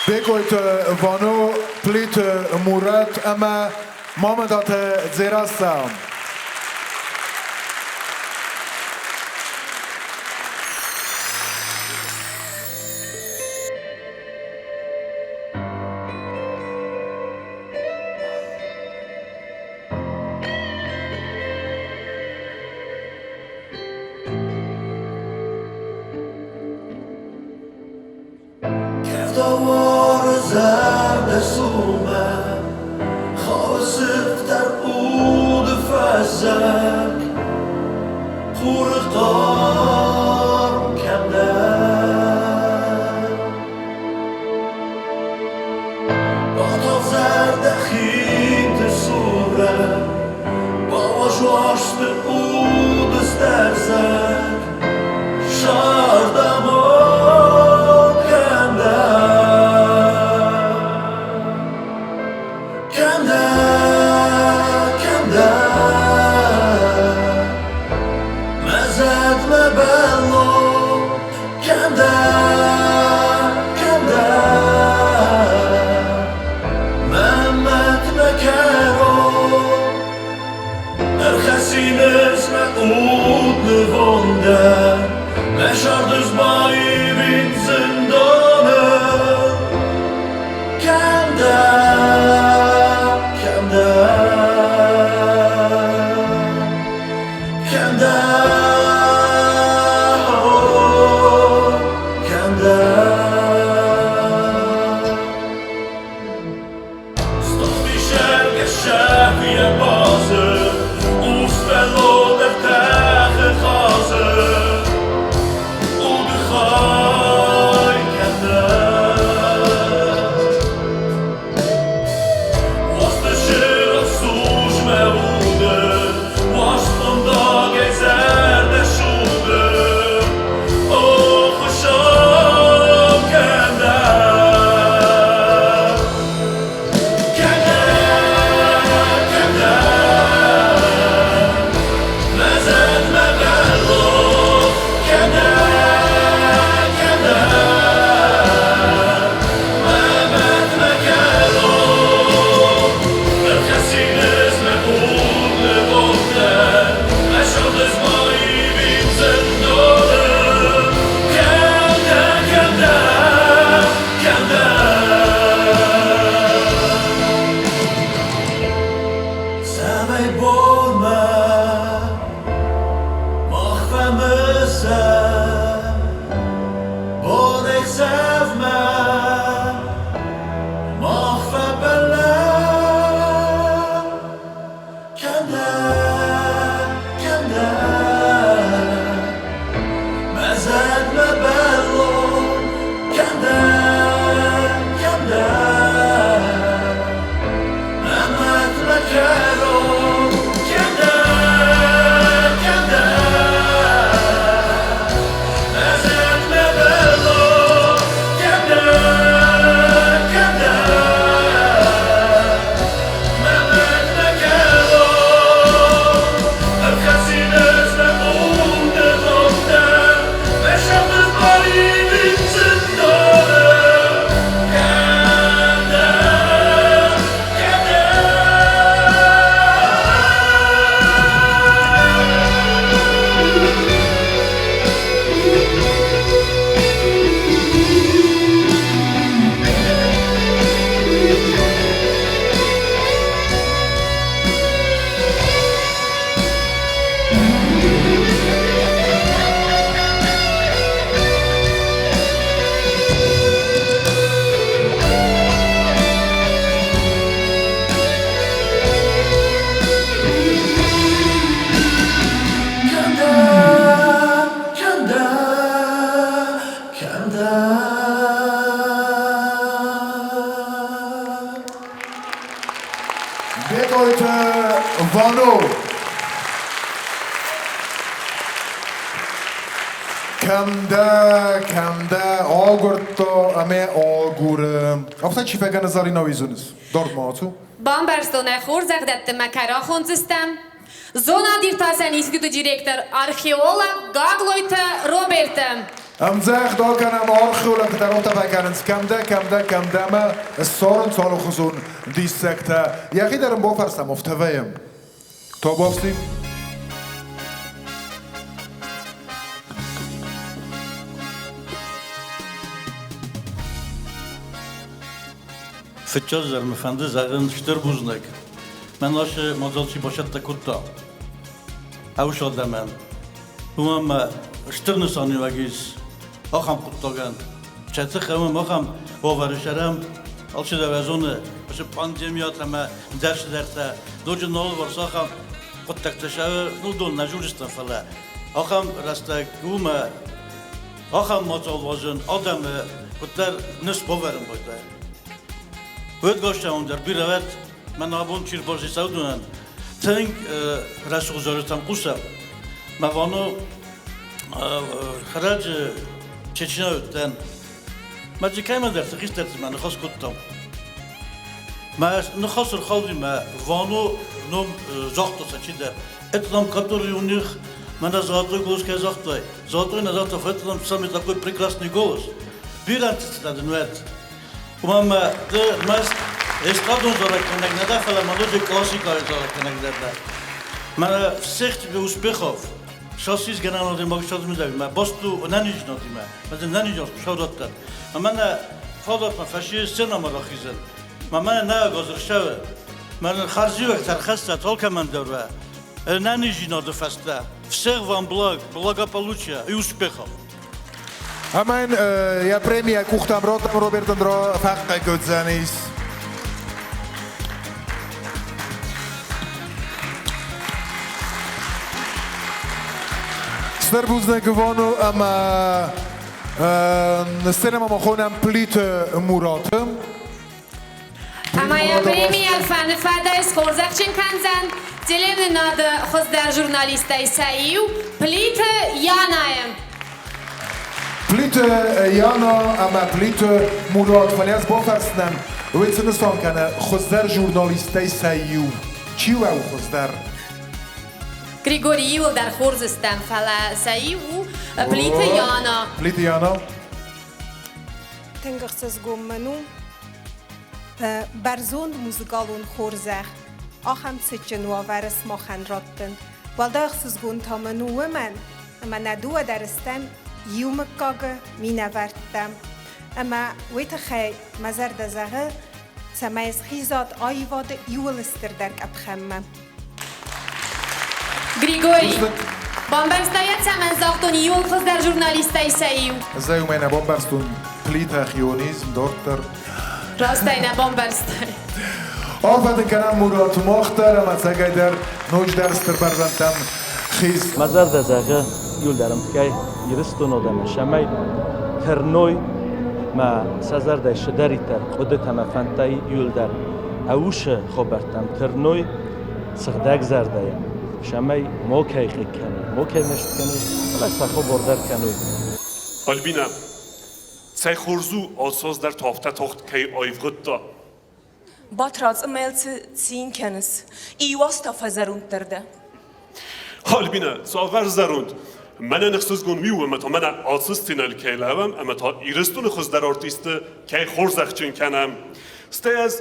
Бекъойты Вано, Плиты Мурат ӕмӕ Мамытаты Дзерассӕ. Кӕвдауары зӕрдӕ сумӕ, Хауы сыфтӕр уды фӕззӕг, Хуры хъарм кӕмдӕр. Батав зӕрдӕ хинты сурӕ, Бауаз уарзты уды стӕрзӕг, Сӕрдамон кӕмдӕр. Кӕмдӕр, кӕмдӕр, мӕ зӕд, мӕ бӕллон, Кӕмдӕр, кӕмдӕр, мӕ мӕт, мӕ кӕрон. Ӕрхӕссин ӕз мӕ уд нывондӕн, Мӕ зӕрдыз баивин зындоны. Кӕм дӕ, кӕм дӕ, кӕм дӕ, о, кӕм дӕ? йӕ базыр, урс бӕлон ӕртӕхы хъазы. Удыхай кӕны. Цӕмӕй бонмӕ мах фӕмысӕм, бонӕхсӕвмӕ мах фӕбӕллӕм. Кӕм дӕ, кӕм дӕ, мӕ зӕд, мӕ бӕлон, кӕм дӕ, кӕм дӕ, мӕ мӕт, мӕ кӕрон, кӕм дӕ, кӕм дӕ, мӕ зӕд, мӕ бӕлон, кӕм дӕ, кӕм дӕ, мӕ мӕт, мӕ кӕрон. Ӕрхӕцинӕт мӕ уды хохтӕ, мӕ сӕфт баривин зындоны. Кӕм дӕ, кӕм дӕ? Кӕм дӕ, кӕм дӕ, кӕм дӕ? Бекъойты Вано. Кӕм дӕ, кӕм дӕ, агуырдта ӕмӕ агуры. Афтӕ чи фӕкӕны Зарина уизуныс? Дард ма ацу. Бамбӕрстон ӕй хорзӕхдӕтты мӕ кӕй рахондзыстӕм. Зонад-иртасӕн институты директор, археолог Гаглойты Роберты. Ӕмдзӕгъд акӕнӕм археологтӕ дӕр афтӕ фӕкӕнынц, кӕм дӕ, кӕм дӕ, кӕм дӕ ӕмӕ ссарынц алыхуызон диссӕгтӕ. Йӕхи дӕр ын бафӕрсӕм, афтӕ вӕййӕм. Тобовский. Фыццаджыдӕр мӕ фӕнды зӕгъын стыр бузныг. Мӕн ацы мадзал чи бацӕттӕ кодта, ӕвыс адӕмӕн. Уымӕн ӕмӕ стыр нысаниуӕг ис ахӕм хъуыддагӕн. Кӕцы хъӕуы ахӕм уавӕры цӕрӕм, алчидӕр ӕй зоны, уыцы пандемиятӕ ӕмӕ ӕндӕр цыдӕртӕ. Ноджы налыварс ахӕм хъуыддӕгтӕ сӕ уыдон нӕ зондзыстӕм, фӕлӕ ахӕм рӕстӕг уымӕ ахӕм мадзал уадзын адӕмы куыддӕр ныфс бавӕрын кодта. Уӕд гостӕн дӕр бирӕ уӕд мӕн абон чи рбаци цӕудзынӕн, тынг рӕсугъд зарджытӕм хъусӕм. Мӕ Вано хӕрӕджы Чечня уыдтӕн. Мӕ дзы кӕмӕндӕрты хистӕртимӕ ныхас кодтам. Мӕ ныхас ӕрхауди мӕ Вано ном загъта сӕ чидӕр. Это нам, который у них, мӕнӕ золотой голос кӕй загътай. Золотой нӕ загъта, это нам самый такой прекрасный голос. Бирӕ ӕнтыстытӕ дын уӕд. Уымӕн ӕмӕ ды ӕрмӕст эстрадон зарӕггӕнӕг нӕ дӕ, фӕлӕ ма ноджы классикӕйы зарӕггӕнӕг дӕр дӕ. Мӕнӕ всех тебе успехов! Шассис гӕнӕн адӕймаг садзмидӕг мӕ баст у ӕнӕниздзинадимӕ, мӕ дын ӕнӕниздзинад Хуыцау раттӕд. Ӕмӕ мӕнӕ фадатмӕ фӕсте сценӕмӕ рахизӕн. Мӕ мӕнӕ нӕ ӕгас ӕхсӕвы. Мӕнӕ хӕрзиуӕгтӕ ӕрхӕссӕт алкӕмӕн дӕр уӕ. Ӕнӕниздзинады фӕстӕ всех вам благ, благополучия и успехов! Ӕмӕ йын йӕ премийӕ къухтӕм радтам Роберт Андро фӕхъхъӕ кодзӕнис. Стыр бузныг Вано ӕмӕ сценӕмӕ ма хонӕм Плиты Мураты. Ӕмӕ йӕ премийӕ фӕныфӕдӕй схорзӕхджын кӕндзӕн телеуынынады хуыздӕр журналисттӕй сӕ иу Плиты Янайы. Плиты Яна ӕмӕ Плиты Мурат, фӕлӕ ӕз бафӕрсдзынӕн, уый цы нысан кӕны хуыздӕр журналисттӕй сӕ иу? Чи уӕ у хуыздӕр? Григорий иуылдӕр хорз стӕм, фӕлӕ сӕ иу у Плиты Яна. Плиты Яна. Тынг ӕхсызгон мын у бӕрзонд музыкалон хорзӕх ахӕм цытджын уавӕры сымахӕн раттын. Уӕлдай ӕхсызгон та мын у уымӕн, ӕмӕ нӕ дыууӕ дӕр стӕм иу мыггагы минӕвӕрттӕ. Ӕмӕ уый тыххӕй мӕ зӕрдӕ зӕгъы, цӕмӕй схизат аивады иууыл стырдӕр къӕпхӕнмӕ. Григорий, бамбӕрста йӕ, цӕмӕн загътон иууыл хуыздӕр журналисттӕй сӕ иу? Ӕз ӕй уымӕй нӕ бамбӕрстон Плиты хионизм дарддӕр. Раст ӕй нӕ бамбӕрстай. Арфӕ дын кӕнӕм, Мурат, мах дӕр ӕмӕ ӕцӕгӕйдӕр ноджыдӕр стыр бӕрзӕндтӕм хиз. Мӕ зӕрдӕ зӕгъы иуылдӕр ӕмткӕй Ирыстоны адӕмӕн, цӕмӕй тырной мӕ сӕ зӕрдӕй цыдӕриддӕр хъуыдытӕ ӕмӕ фӕндтӕ иуылдӕр ӕусы хабӕрттӕм тырной сыгъдӕг зӕрдӕйӕ, цӕмӕй макӕй хъыг кӕной, макӕй маст кӕной, фӕлӕ сӕ хабар дӕр кӕной. Альбинӕ, цӕй хорз у, ацы аз дӕр та афтӕ тагъд кӕй аивгъуыдта. Батрадз, ӕмӕ цы цин кӕныс? Иу аз та фӕзӕронддӕр дӕ. Альбинӕ, цавӕр зӕронд? Мӕнӕн ӕхсызгон уый у, ӕмӕ та мӕнӕ ацы сценӕйыл кӕй лӕууӕм ӕмӕ та Ирыстоны хуыздӕр артистты кӕй хорзӕхджын кӕнӕм. Стӕй ӕз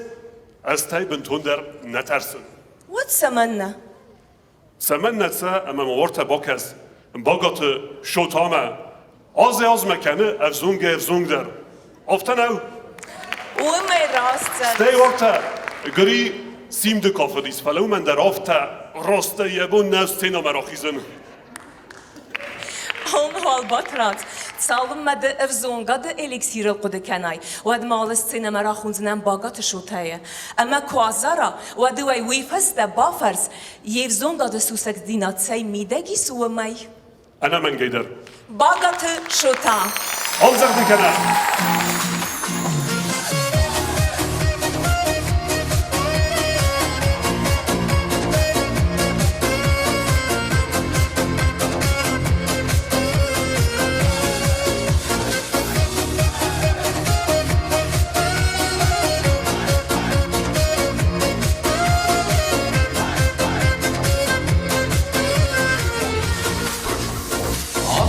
азтӕй бынтондӕр нӕ тӕрсын. Уӕд цӕмӕннӕ? Цӕмӕннӕ цӕ ӕмӕ ма уартӕ бакӕс, Багаты Шотамӕ. Азӕй-азмӕ кӕны ӕвзонгӕй-ӕвзонгдӕр. Афтӕ нӕу? Уымӕй раст зӕгъыс. Стӕй уартӕ Гри симды кафыдис, фӕлӕ уымӕн дӕр афтӕ растӕй йӕ бон нӕу сценӕмӕ рахизын. Уал Батрадз, цалынмӕ ды ӕвзонгады эликсирыл хъуыды кӕнай, уӕдмӕ алы сценӕмӕ рахондзынӕн Багаты Шотайы. Ӕмӕ куы азара, уӕд-иу ӕй уый фӕстӕ бафӕрс, йе взонгады сусӕгдзинад цӕй мидӕг ис, уымӕй. Ӕнӕмӕнгӕй дӕр. Багаты Шота. Ӕмдзӕгъды кӕнӕ!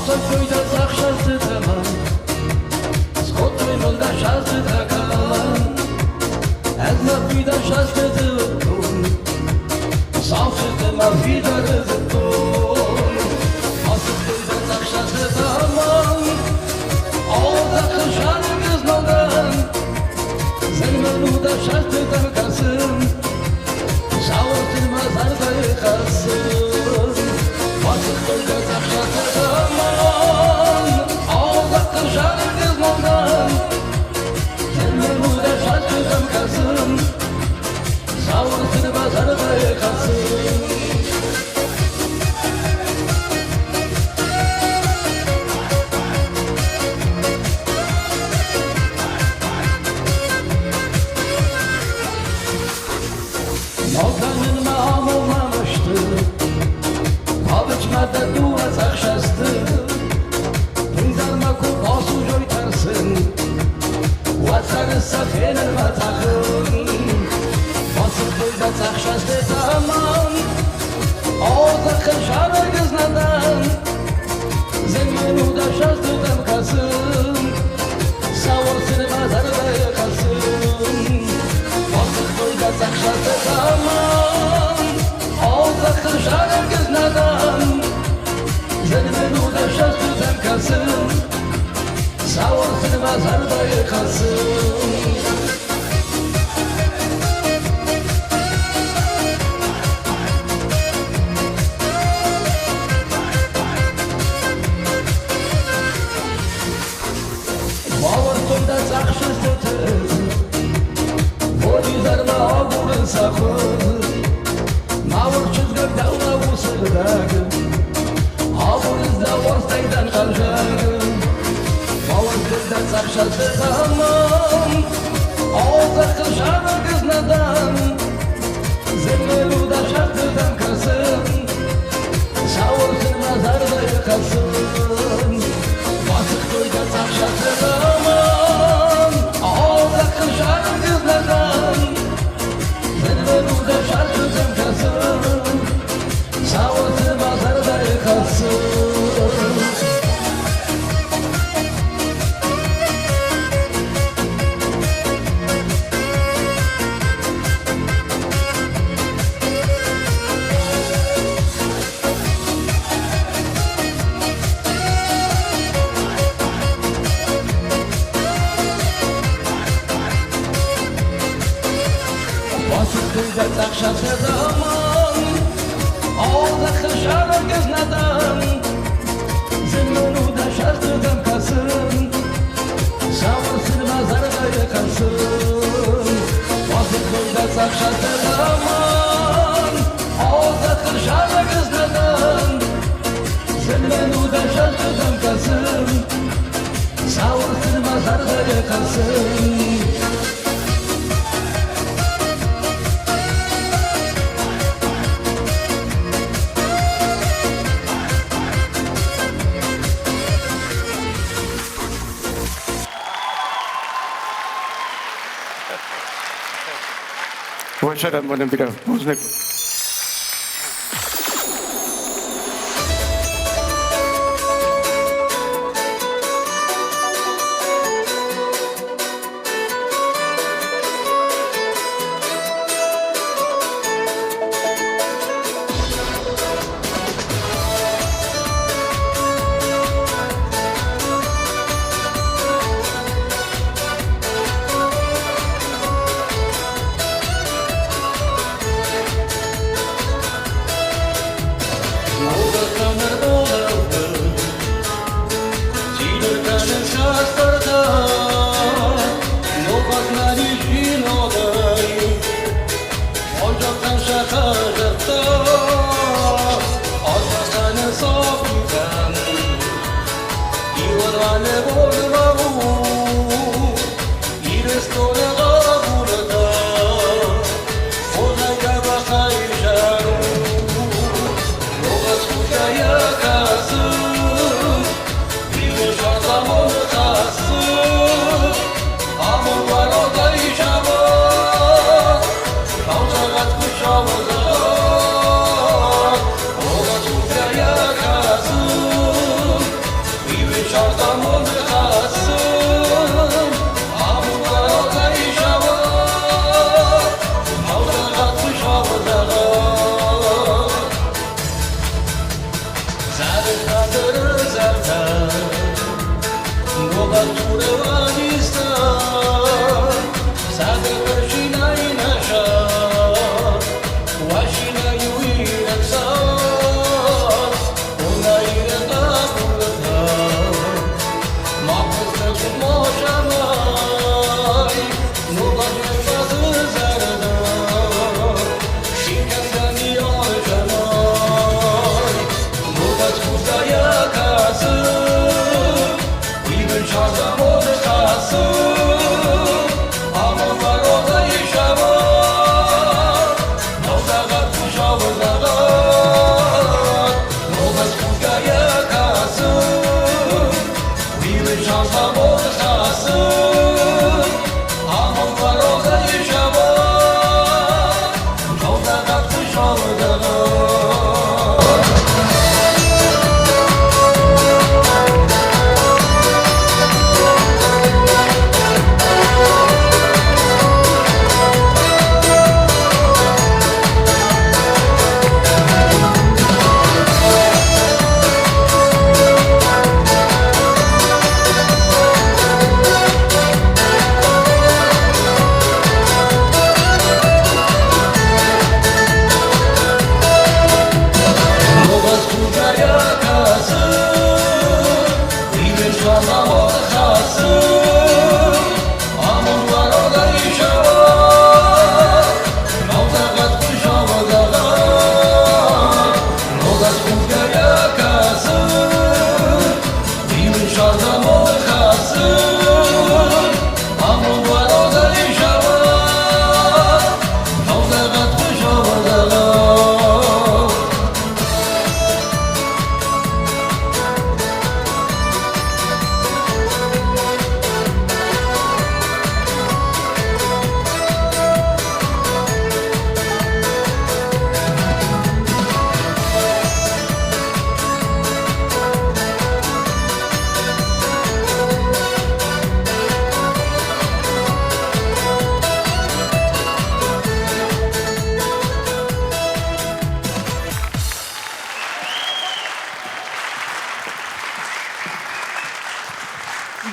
Атакойда цъӕхсӕрты тӕмӕн, Скодтой мыл дӕ састы кӕлӕн. Ӕз мӕ фидар састыты уыдтон, Сафсыты мӕ фидары зыдтон. Ацыдтой дӕ цъӕхсӕрты тӕмӕн, Аудахы зарӕг ызнонӕн. Зын мын у дӕ састытӕм кӕсын, Сауыртын мӕ зӕрдӕйы хӕссын. Бацыдтой дӕ цъӕхсӕрты тӕмӕн, Аудахы зарӕг ызнонӕн. Зын мын у дӕ састытӕм кӕсын, Сауыртын мӕ зӕрдӕйы хӕссын. Ногӕнынмӕ амонмӕ мӕсты, Табычмӕ дӕ дыууӕ цъӕхсӕсты, Тынгдӕр мӕ куы басудзой тӕрсын, Уӕд цӕры сӕ фенынмӕ тӕхын. Басыгътой дӕ цъӕхсӕсты тӕмӕн, О, зӕххы зарӕг ызнӕтӕн, Зын мын у дӕ сӕстытӕм кӕсын, Сауырцын мӕ зӕрдӕйы хӕссын. Басыгътой дӕ цъӕхсӕсты тӕмӕн, О, зӕххы зарӕг ызнӕтӕн, Зын мын у дӕ сӕстытӕм кӕсын, Сауырцын мӕ зӕрдӕйы хӕссын. Бауырдтой дӕ цъӕх сыстыты, Бонизӕрмӕ агурын сӕ хуыз. Мауыр чызгӕн дӕумӕ у сыгъдӕг, Агурынц дӕ Уӕ цӕрӕнбонӕн бирӕ бузныг.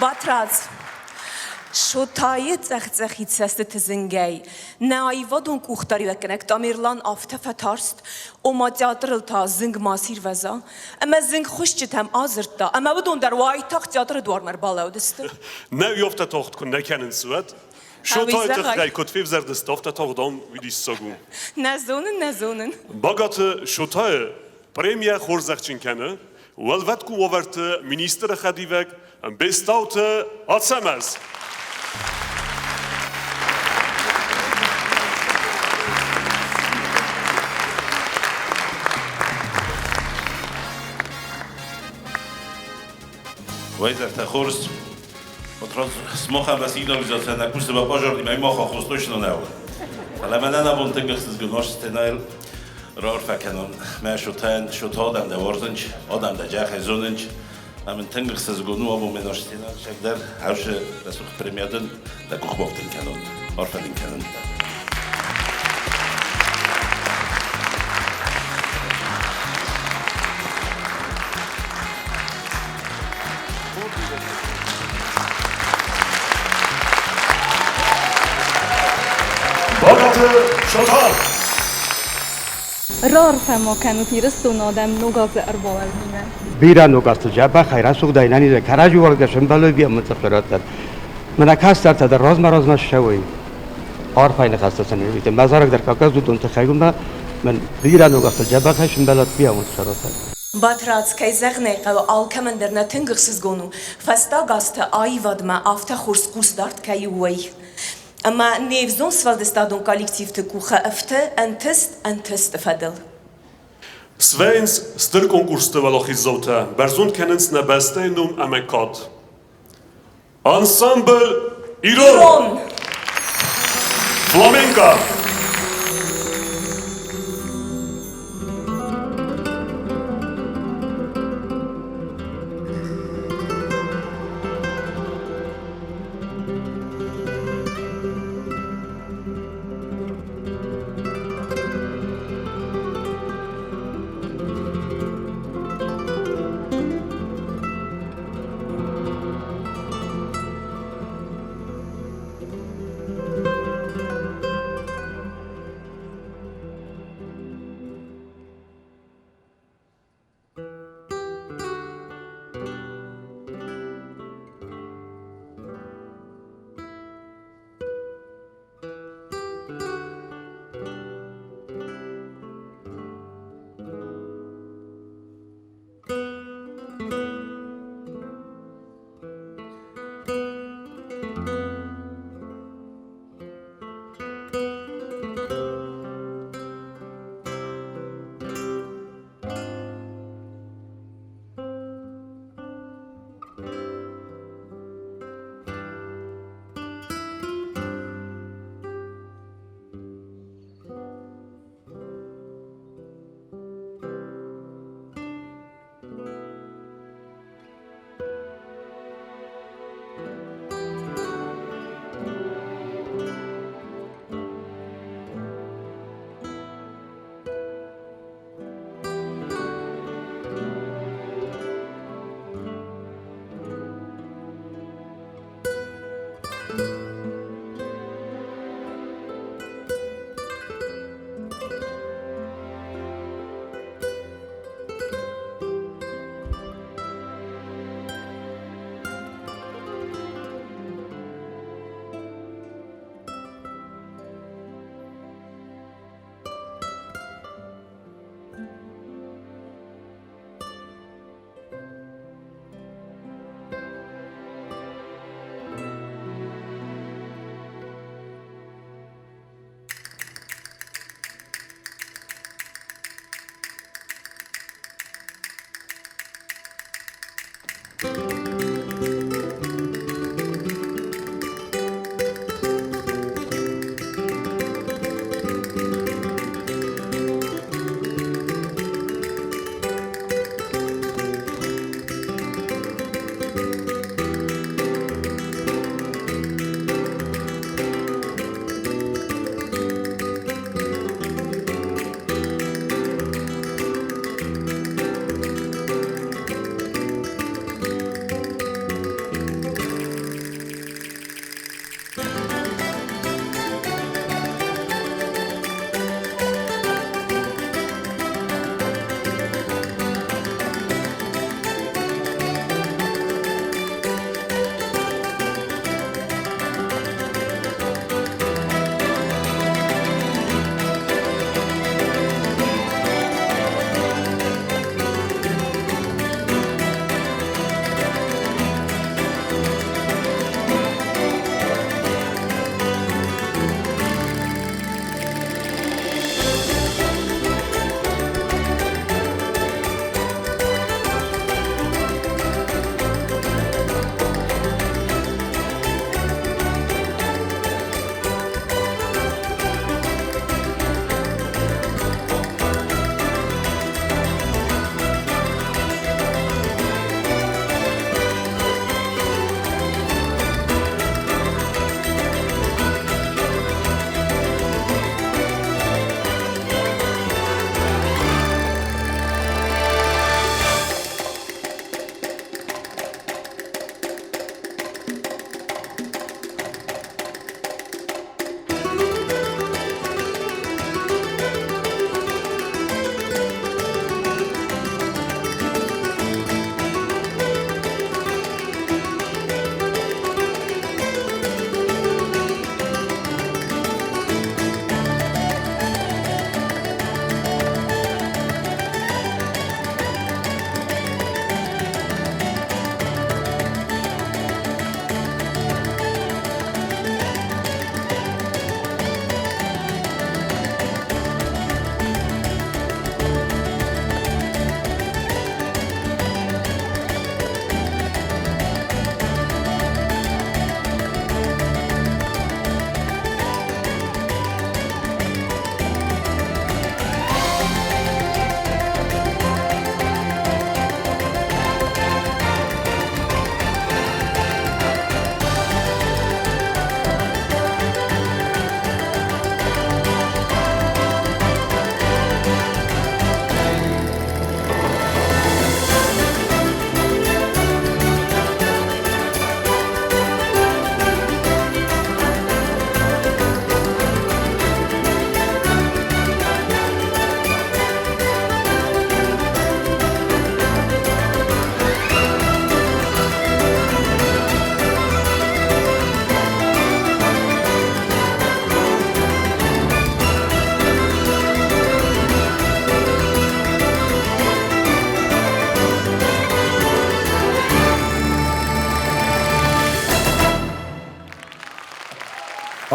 Батрадз, Шотайы цъӕх-цъӕхид цӕстыты зынгӕй нӕ аивадон къухдариуӕггӕнӕг Тамерлан афтӕ фӕтарст, ома театрыл та зынг ма сирвӕза, ӕмӕ зынгхуысджытӕм адзырдта, ӕмӕ уыдон дӕр уайтагъд театры дуармӕ ӕрбалӕудысты. Нӕ афтӕ тагъд куы нӕ кӕнынц, уӕд Шотайы тыххӕй куыд февзӕрдысты, афтӕ тагъд ам уый диссаг у. Нӕ зонын, нӕ зонын. Багаты Шотайы премия хорзӕхджын кӕны Уӕлвӕткон уавӕрты министры хӕдивӕг Бестауты Ацӕмӕз. Уайзӕртӕ хорз. Смохӕн ба сигнализаци нӕ кусты ба пожарный мӕ мах ахос точно нӕ у. Фӕлӕ мӕнӕн абон тынг ӕхсызгон сценӕйыл раарфӕ кӕнон мӕ шотӕн, шота адӕм дӕ уарзынч, адӕм дӕ джахӕй зонынч. Ӕмӕ мын тынг ӕхсызгон у абон ме сценӕ дӕр хӕрзы рӕсугъд премия дын дӕ къухбафтын кӕнон, арфӕ дын кӕнын. Багаты Шота! Раарфӕ ма кӕнут Ирыстоны адӕм Ног азы ӕрбалӕудимӕ. Бирӕ ног азты дзӕбӕхӕй, рӕсугъдӕй нӕнизӕй кӕрӕдзи уарзгӕ сӕмбӕлой ӕмӕ цъыф Мӕнӕ кӕстӕртӕ дӕр размӕ-размӕ ссӕуой. Арфӕйы ныхӕстӕ сын ӕрвитын. Мӕ зарӕг дӕр Кавказ уыдон тыххӕй уымӕ мӕн бирӕ ног азты дзӕбӕхӕй сӕмбӕлӕд ӕмӕ цӕрӕд. Батрадз, кӕй зӕгъын ӕй хъӕуы, алкӕмӕн дӕр нӕ тынг ӕхсызгон у, фӕстаг азты аивадмӕ афтӕ хорз хъусдард кӕй у, уый. Ӕмӕ не взонг сфӕлдыстадон коллективты къухы ӕфты ӕнтыст ӕнтысты фӕдыл. Свӕййынц стыр конкурсты уӕлахиздзаутӕ, бӕрзонд кӕнынц нӕ бӕстӕйы ном ӕмӕ кад. Ансамбль «Ирон». Ирон! Фламенко!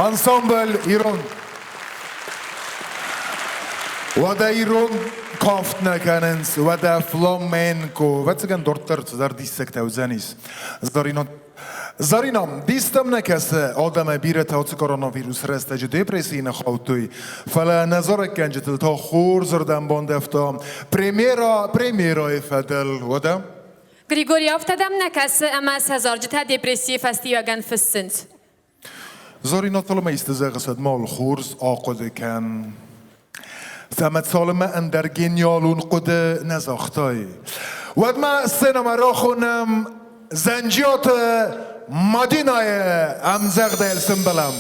Ансамбль Ирон. Уӕдӕ ирон кафт нӕ кӕнынц, уӕдӕ фламенко. Ӕвӕццӕгӕн дарддӕр цыдӕр диссӕгтӕ уыдзӕнис. Зарина, Зарина, дистӕм нӕ кӕсы, адӕмӕй бирӕтӕ ацы коронавирус рӕстӕджы депрессийы ныххаудтой, фӕлӕ нӕ зарӕггӕнджытыл та хорзырдӕм бандӕвта премьера премьерӕйы фӕдыл, уӕдӕ? Григорий афтӕ дӕм нӕ кӕсы, ӕмӕ сӕ зарджытӕ депрессийы фӕстиуӕгӕн фыссынц? Зарина цалынмӕ исты зӕгъыс, уӕдмӕ уал хорз ахъуыды кӕн. Ӕмӕ цалынмӕ ӕндӕр гениалон хъуыды нӕ загътай, уӕдмӕ сценӕмӕ рахонӕм Зӕнджиаты Мадинӕйы ӕмдзӕгъдӕй сымбӕлӕм.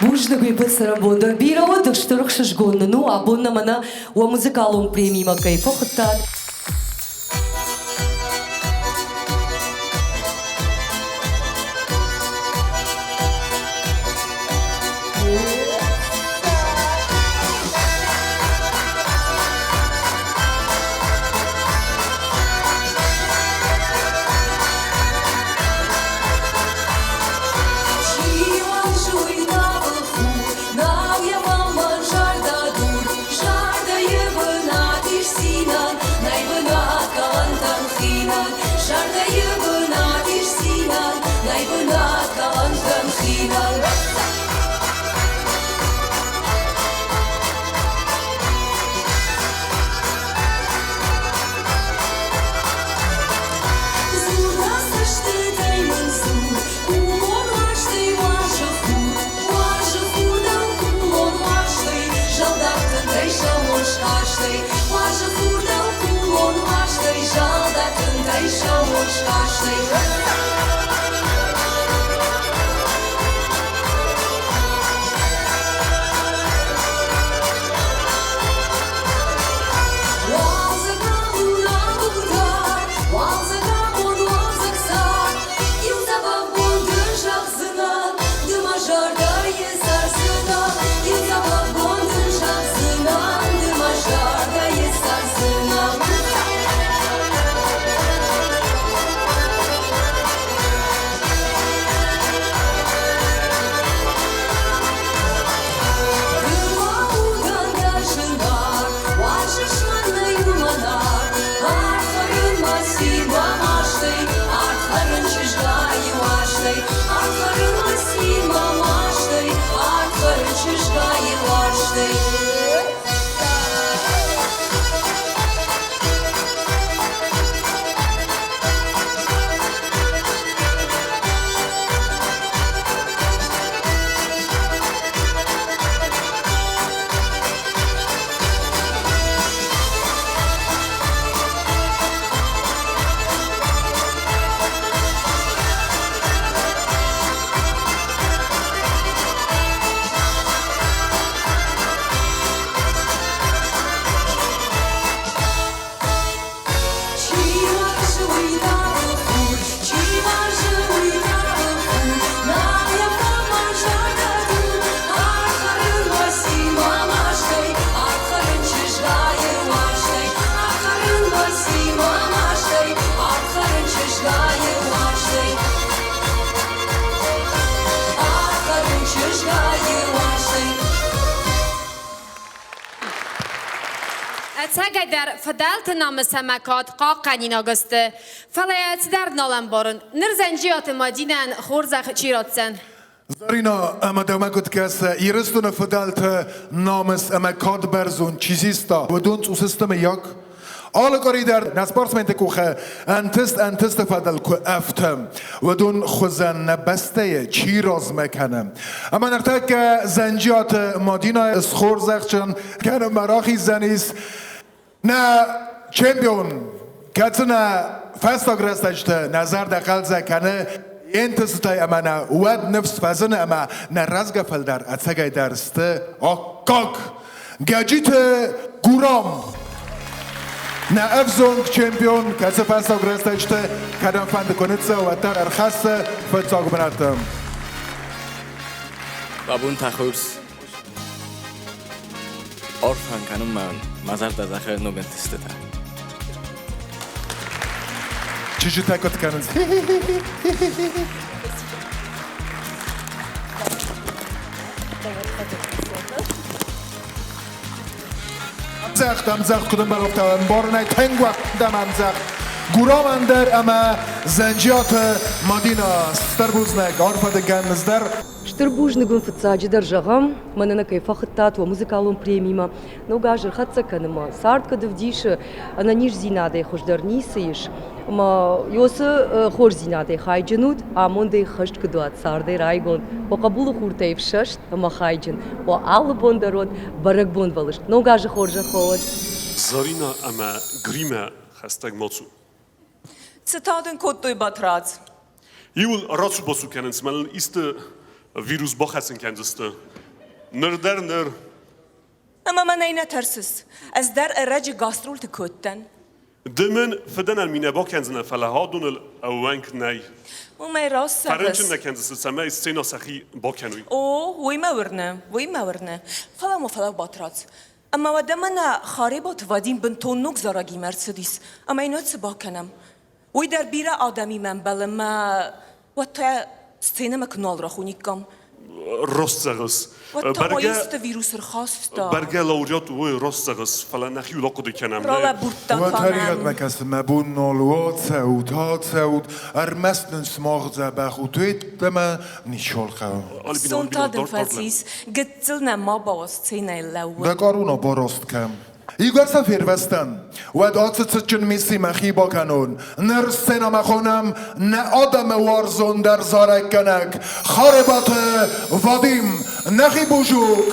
Бузныг уе ппӕт цӕрӕнбон дӕр. Бирӕ уӕд стыр ӕхсызгон нын у, абон нӕ мӕнӕ уӕ музыкалон премимӕ кӕй фӕхуыдтат. сӕууон скастӕй. Уалдзӕг амон абухдар, уалдзӕг амон уалдзӕг цард. Иу дзӕбӕх бон дын зӕгъдзынӕн, ды мӕ зӕрдӕйы цӕрдзынӕ. Иу дзӕбӕх бон дын зӕгъдзынӕн, ды мӕ зӕрдӕйы цӕрдзынӕ. Ды мӕ удӕн дӕ зынаргъ, уарзыс мӕн иумӕ Ард хӕрын мӕ цин уӕ мастӕй, ард хӕрын чызгайы уарзтӕй, ард хӕрын мӕ цин мӕ мастӕй, ард хӕрын чызгайы уарзтӕй. Чи уарзы уый тары хур, чи уарзы уый тары хур, нӕ йӕ фӕмӕ зӕрдӕ дур, ард хӕрын уӕ цин мӕ мастӕй, ард хӕрын чызгайы уарзтӕй, ард хӕрын уӕ цин мӕ мастӕй, ард хӕрын чызгайы уарзтӕй. Ард хӕрын чызгайы уарзтӕй. Ӕцӕгӕйдӕр фыдӕлты намыс ӕмӕ кад хъахъхъӕнинаг сты. Фӕлӕ йӕ цыдӕр нал ӕмбарын. Ныр Зӕнджиаты Мадинӕн хорзӕх чи ратдзӕн? Зарина, ӕмӕ дӕумӕ куыд кӕсы, Ирыстоны фыдӕлты намыс ӕмӕ кад бӕрзонд чи систа, уыдон цъус сты мыййаг? Алы къуыри дӕр нӕ спортсменты къухы ӕнтыст ӕнтысты фӕдыл куы ӕфты, уыдон хуызӕн нӕ бӕстӕйы чи размӕ кӕны. Ӕмӕ ныртӕккӕ Зӕнджиаты Мадинӕ схорзӕхджын кӕнынмӕ рахиздзӕнис нӕ чемпион, кӕцы нӕ фӕстаг рӕстӕджыты нӕ зӕрдӕ хъӕлдзӕг кӕны йе нтыстытӕй ӕмӕ нӕ уӕд ныфс фӕзыны ӕмӕ нӕ рӕзгӕ фӕлтӕр ӕцӕгӕйдӕр сты аккаг. Гӕджиты Гурам! Нӕ ӕвзонг чемпион, кӕцы фӕстаг рӕстӕджыты кӕдӕмфӕнды куы ныццӕуы, уӕддӕр ӕрхӕссы фыццаг бынаты. Бабун та хорз. Арфӕ кӕнын мӕ мӕ зӕрдӕ зӕгъы ног ӕнтыстытӕ. Чызджытӕ куыд кӕнынц? Ӕмдзӕгъд, ӕмдзӕгъд куыд ӕмбӕлгътӕ, ӕмбарынӕй тынг уӕндӕм ӕмдзӕгъд. Гурамӕн дӕр ӕмӕ Зӕнджиаты Мадинӕ стыр бузныг, арфӕ дын кӕнынц дӕр. Стыр бузныг уын фыццаджыдӕр зӕгъӕм, мӕнӕ нӕ кӕй фӕхуыдтат уӕ музыкалон премимӕ. Ног аз ӕрхӕццӕ кӕны мӕ цард куыд ӕвдисы, ӕнӕниздзинадӕй хуыздӕр ницы ис. Ӕмӕ уыцы хорздзинадӕй хайджын ут, амондӕй хӕст куыд уат, цардӕй райгонд, уӕ хъӕбулы хуртӕй ӕфсӕст ӕмӕ хайджын, уӕ алы бон дӕр уӕд бӕрӕгбонвӕлыст. Ног азы хорзӕх уӕд! Зӕринӕ ӕмӕ Гримӕ хӕстӕг ма цу. Цы та дын кодтой, Батрадз? Иуыл рацу-бацу кӕнынц, мӕныл исты вирус бахӕцын кӕндзысты. Ныр дӕр ныр. Ӕмӕ мӕнӕй нӕ тӕрсыс? Ӕз дӕр ӕрӕджы гастролты куы уыдтӕн. Ды мын фыдӕнӕн ми нӕ бакӕндзынӕ, фӕлӕ адоныл ӕууӕнк нӕй. Уымӕй раст зӕгъыс. Фӕрынчын нӕ кӕндзысты, цӕмӕй сценӕ сӕхи бакӕной. О, уый мӕ уырны, уый мӕ уырны. Фӕлӕ ма фӕлӕу, Батрадз. Ӕмӕ уӕдӕ мӕнӕ Харебаты Вадим бынтон ног зарӕгимӕ ӕрцыдис, ӕмӕ йын уӕд цы бакӕнӕм? Уый дӕр бирӕ адӕмимӕ ӕмбӕлы мӕ уӕд та сценӕмӕ куы нал рахониккам. Раст зӕгъыс. Уӕд та исты вирус ӕрхаста. Бӕргӕ лауреат уой раст зӕгъыс, фӕлӕ нӕхиуыл ахъуыды кӕнӕм. Ралӕбурдта Уӕ тӕригъӕдмӕ кӕсы мӕ бон нал у, ацӕут, ацӕут, ӕрмӕст нын сымах дзӕбӕх ут, уеддӕмӕ ничиуал хъӕуы. Сон та дын фӕцис, гыццыл нӕ ма бауа сценӕйыл лӕууын. Дӕ къаруна бараст кӕн. Игӕр сӕ фервӕзтӕн, уӕд ацы цытджын мисси мӕхи бакӕнон. Ныр сценӕмӕ хонӕм нӕ адӕмы уарзондӕр зарӕггӕнӕг Харебаты Вадим, нӕхи бузук!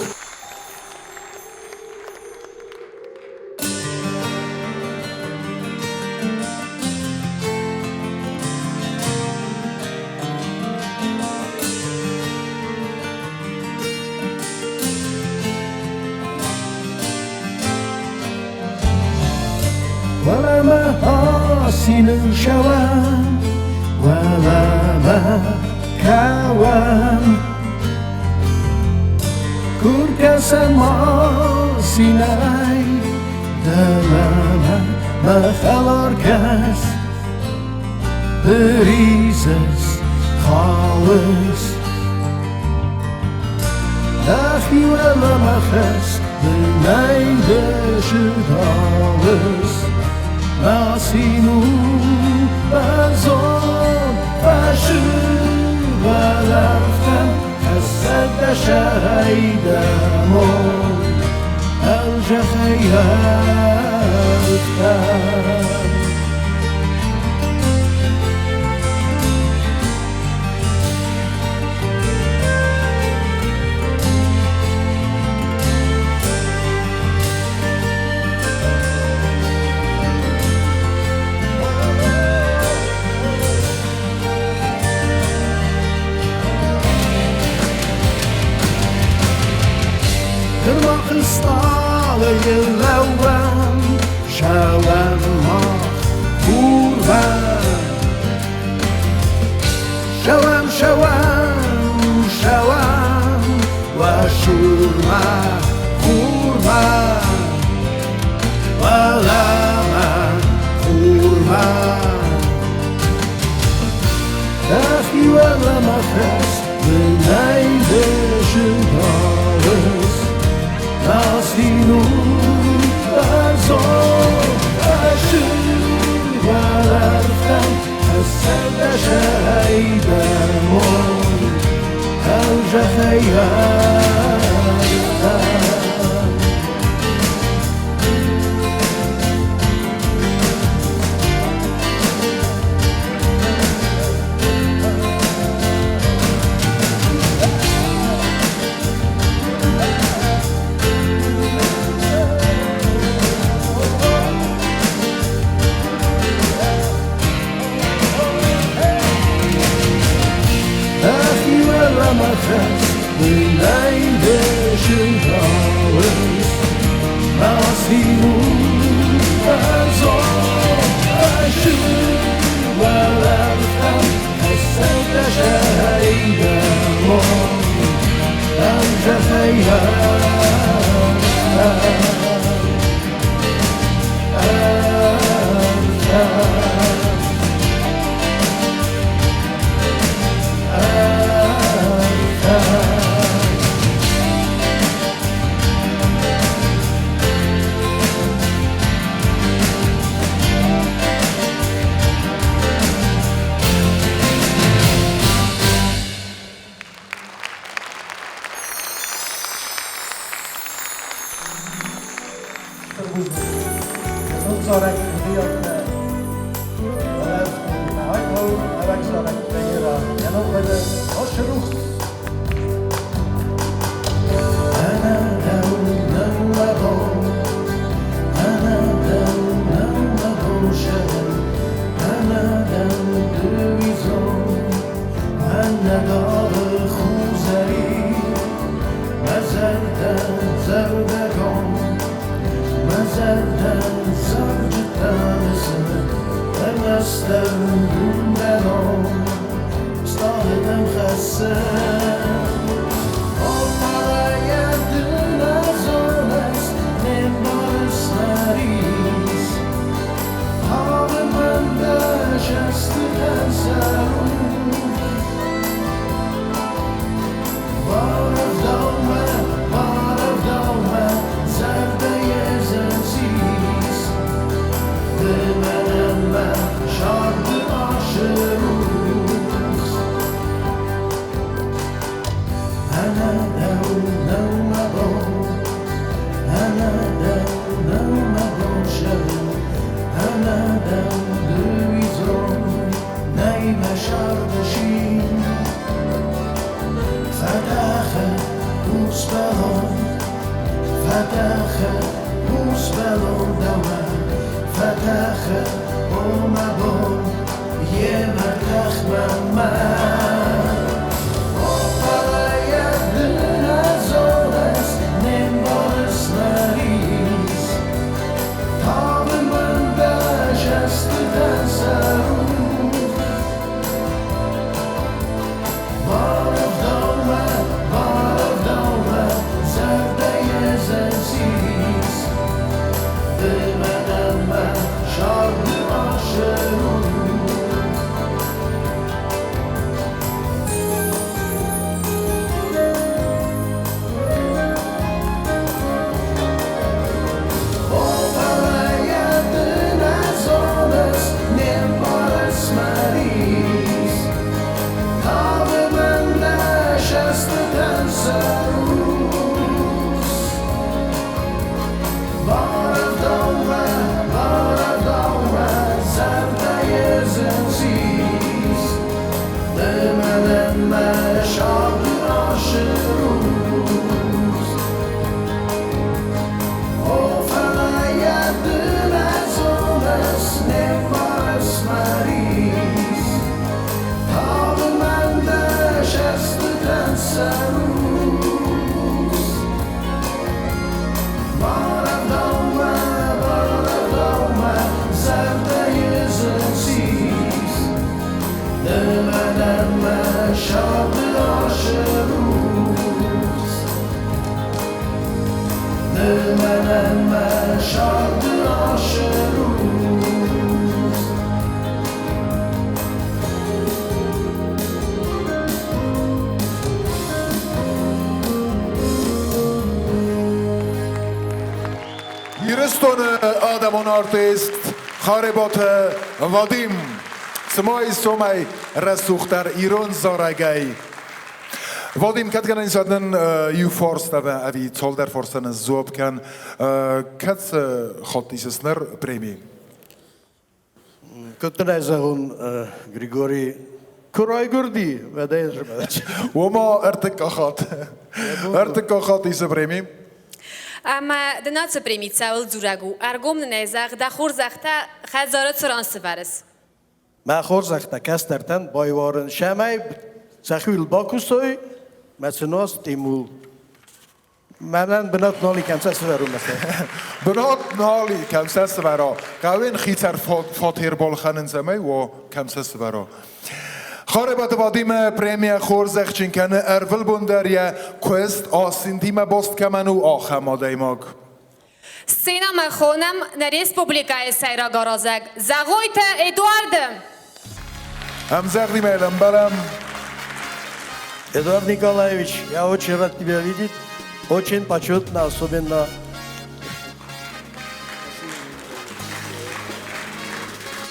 Асиныл шӕуӕм, уӕлӕмӕ кӕуӕм. Куы ркӕсӕм асинӕй дӕлӕмӕ, мӕ хӕлар кӕс, ды ризыс, хауыс. Дӕхи уӕлӕмӕ хӕсс, бынӕй ды сыдауыс. Мӕ цин у бӕрзонд, фӕрсы уӕлӕрвтӕм, хӕссӕд дӕ сӕрӕй дӕ амонд, ӕлзӕхӕй ӕрвтӕм. Стъалыйы лӕууӕм, шӕуӕм мах хурмӕ. Шӕуӕм, шӕуӕм, шӕуӕм уӕ сурмӕ, хурмӕ. Уӕлӕмӕ, хурмӕ. Дӕхи уӕлӕмӕ хӕсс, бынӕй ды сыдауыс. Цин у бӕрзонд, фӕрсы уӕлӕрвтӕм, хӕссӕд дӕ сӕрӕй дӕ амонд, ӕлзӕхӕй ӕрвтӕм. Дӕхи уӕлӕмӕ хӕсс, бынӕй ды сыдауыс. Мӕ цин у бӕрзонд, фӕрсы уӕлӕрвтӕм, хӕссӕд дӕ сӕрӕй дӕ амонд, ӕлзӕхӕй ӕрвтӕм. Ӕрвтӕм. Ӕрвтӕм. Стыр бузныг. Ног зарӕг хъуыдыйӕдтӕ Нӕуӕг зарӕг премьера йӕ ном хуыйны Ошрухс. Ӕнӕ дӕу нӕу мӕ бон, ӕнӕ дӕу нӕу мӕ бон зӕгъын, ӕнӕ дӕу дыуизон, ӕнӕ дары хурзӕрин, мӕ зӕрдӕ зӕрдӕгон, мӕ зӕрдӕ зарджытӕ мысы, ӕрмӕстдӕр дын дӕ ном, стъалытӕм хӕссы. Опарайӕ ды нӕ зоныс, не мбарыс мӕ рис. Халы мӕн дӕ зӕстытӕн сӕ рухс. Барӕвдау мӕ, барӕвдау мӕ, зӕрдӕ йе зын сис. Ды мӕнӕн мӕ зарды асы рухс. Ӕнӕ дӕу нӕу мӕ бон, ӕнӕ дӕу нӕу мӕ бон зӕгъын, ӕнӕ дӕу дыуизон, нӕй мӕ зӕрдӕ зин. Фӕтӕхы урс бӕлон, фӕтӕхы урс бӕлон дӕумӕ, фӕтӕхы, о мӕ бон, йемӕ тӕх мӕнмӕ. Опарайӕ ды нӕ зоныс, не мбарыс мӕ рис. Тавы мӕн дӕ зӕстытӕн сӕ шады ашы рухс. Ды мӕнӕн мӕ шады ашы рухс. Ирыстоны адӕмон артист Харебаты Вадим цымӕ сомӕй рӕсугъддӕр ирон зарӕгӕй. Вадим, кӕд гӕнӕн ис нын иу фарст ӕви цалдӕр фарстӕн сдзуапп кӕн, кӕцы хатт исыс ныр преми? Куыд дын ӕй зӕгъон, Григорий, куы райгуырди, уӕдӕй Уома ӕртыккаг хатт. Ӕртыккаг хатт исы преми. Ӕмӕ дын ацы преми цӕуыл дзурӕг у? Ӕргом нын ӕй зӕгъ, дӕ хорзӕхтӕ хӕдзары цы ран сывӕрыс? Мӕ хорзӕхтӕ кӕстӕртӕн байуарын, цӕмӕй сӕхиуыл бакусой, мӕ сын уа стимул. Мӕнӕн бынат нал и, кӕм сӕ сывӕрон мӕ Бынат нал и, кӕм сӕ сывӕра. Хъӕуӕн хицӕр фатер балхӕнын цӕмӕй уа, кӕм сӕ сывӕра. Харебаты Вадимы премия хорзӕхджын кӕны ӕрвылбон дӕр йӕ куыст асинтимӕ баст кӕмӕн у, ахӕм адӕймаг. Сценӕмӕ хонӕм нӕ республикӕйы сӕйраг аразӕг Зӕгъойты Эдуарды. Ӕмдзӕгъдимӕ ӕмбӕлӕм. Эдуард Николаевич, я очень рад тебя видеть. Очень почетно, особенно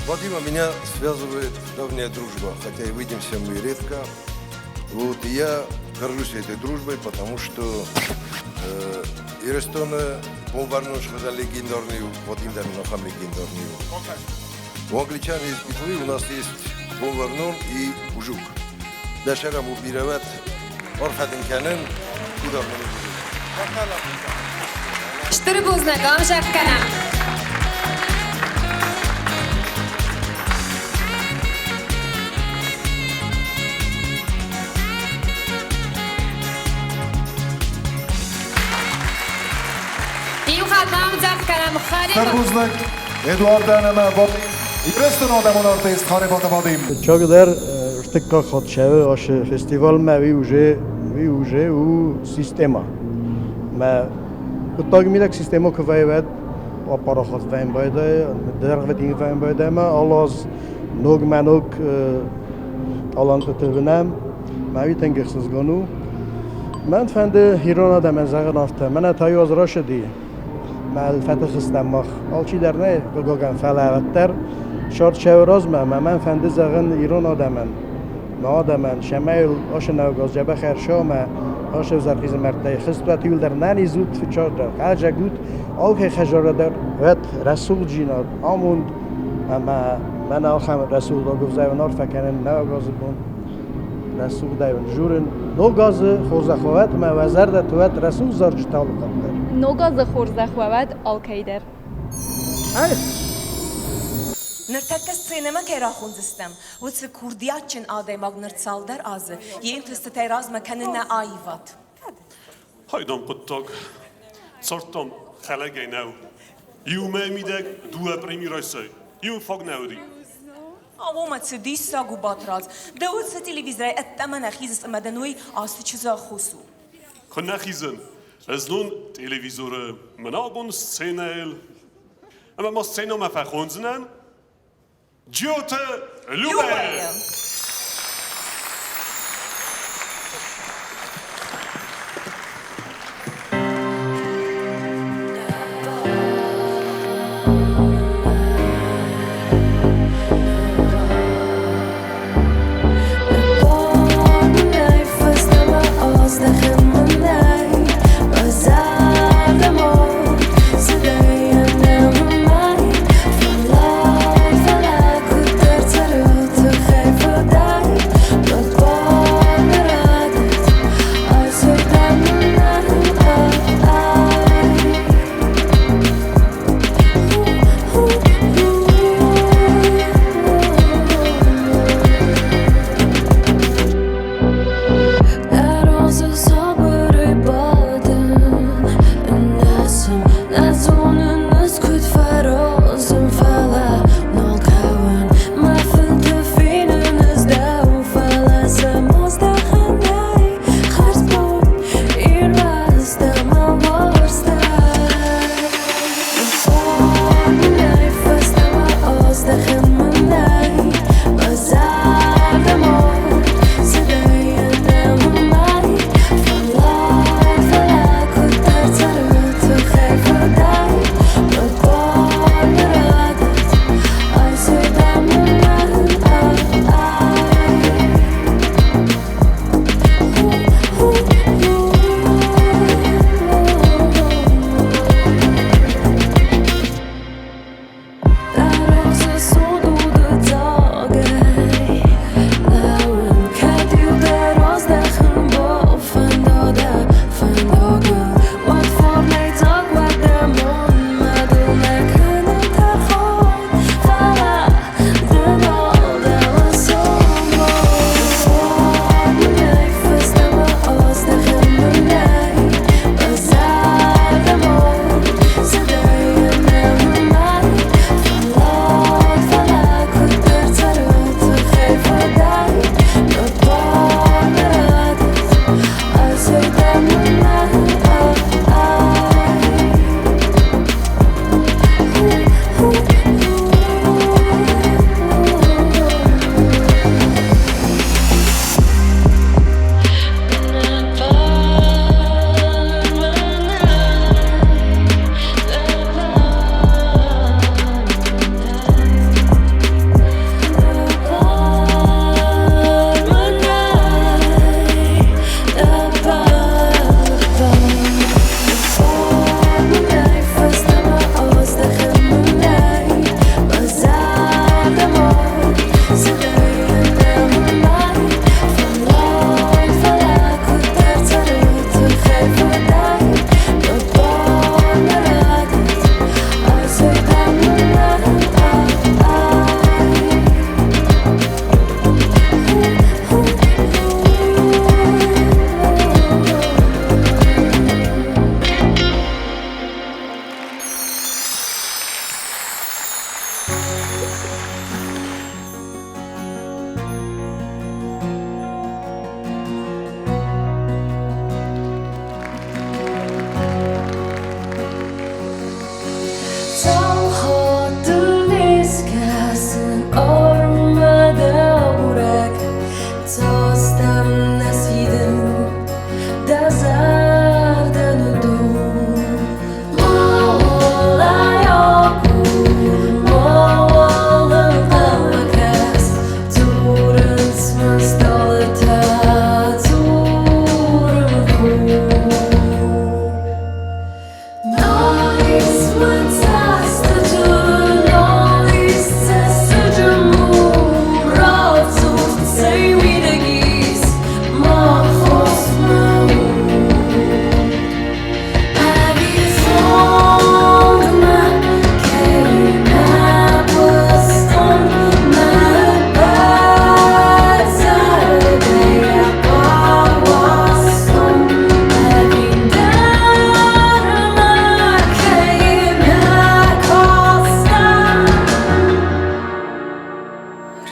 Вадима меня связывает давняя дружба, хотя и видимся мы редко. Вот, и я горжусь этой дружбой, потому что Ирыстоны Бонварнон хуызӕн легендарный у, Вадим дӕр нын ахӕм легендарный у. У англичан есть битлы, у нас есть Бонварнон и Жук. Дӕ сӕрӕм у бирӕвӕт, арфӕ дын кӕнын, удармӕ Стыр бузныг, ӕмзӕрд кӕнӕм. Иу хатт ма ӕмдзӕгъд кӕнӕм Стыр бузныг Эдуардӕн ӕмӕ Ирыстоны адӕмон артист Харебаты Вадим. Чагдӕр ӕртыккаг хатт цӕуы ацы фестивалмӕ, уый уже у система. Мӕ хъуыддаг мидӕг система куы вӕййы, уӕд аппарахат вӕййын байдайы, дӕргъвӕтин вӕййын байдайы ӕмӕ алы аз ногмӕ ног талантты тырнӕм. Мӕ уый тынг ӕхсызгон у. Мӕн фӕнды ирон адӕмӕн зӕгъын афтӕ, мӕнӕ та иу аз рацыди, мӕ фӕтыхстӕм мах. Алчидӕр нӕ, хъыгагӕн, фӕлӕ уӕддӕр сӕрд размӕ мӕ мӕн фӕнды зӕгъын ирон адӕмӕн, мӕ адӕмӕн, цӕмӕй ацы наугаз дзӕбӕх ӕрсӕуа мӕ ацы ӕвзӕр хъизӕмӕрттӕй хызт уӕт, иуылдӕр нӕниз ут, фыццагдӕр хъӕлдзӕг ут, алкӕй хӕдзары дӕр уӕд рӕсугъддзинад, амонд ӕмӕ мӕнӕ ахӕм рӕсугъд агуывзӕйӕн арфӕ кӕнын наугазы бон. Рӕсугъдӕй уын журын. Ног азы хорзӕх уӕд ӕмӕ уӕ зӕрдӕты уӕд рӕсугъд зарджытӕ алыхатт дӕр. Ног азы хорзӕх уӕд алкӕй дӕр. Ныртӕккӕ сценӕмӕ кӕй рахондзыстӕм, уыцы курдиатджын адӕймаг ныр цалдӕр азы йе нтыстытӕй размӕ кӕны нӕ аивад. Хайдам хъуыддаг. Цардтам хӕлӕгӕй нӕу. Иумӕ мидӕг дыууӕ преми райсай. Иу фаг нӕ уыди. Уомӕ цы диссаг у, Батрадз! Ды уыцы телевизорӕй ӕддӕмӕ нӕ хизыс ӕмӕ дын уый ацы чызджы ӕххуыс у. Куы нӕ хизын. Знон телевизоры мын абон сценӕйыл. Ӕмӕ ма сценӕмӕ фӕхондзынӕн Джиоты Любӕйы!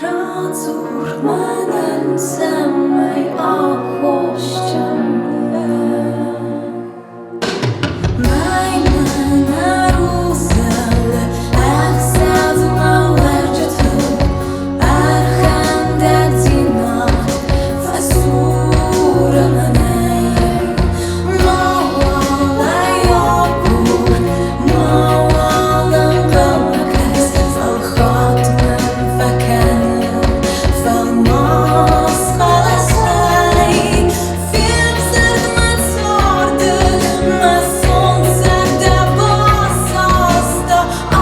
Радзур мӕнӕн, цӕмӕй аххосджын дӕн. Мӕй мын ӕрузӕлы ӕхсӕв мӕ уӕрджытыл, Ӕрхӕндӕгдзинад фӕсуры мӕнӕй. Мауал ӕй агур, мауал ӕнхъӕлмӕ кӕс, фӕлхатт мын фӕкӕны фӕлмас хъӕлӕсӕй. Февзӕрд мӕ царды, мӕ сонт зӕрдӕ басаста,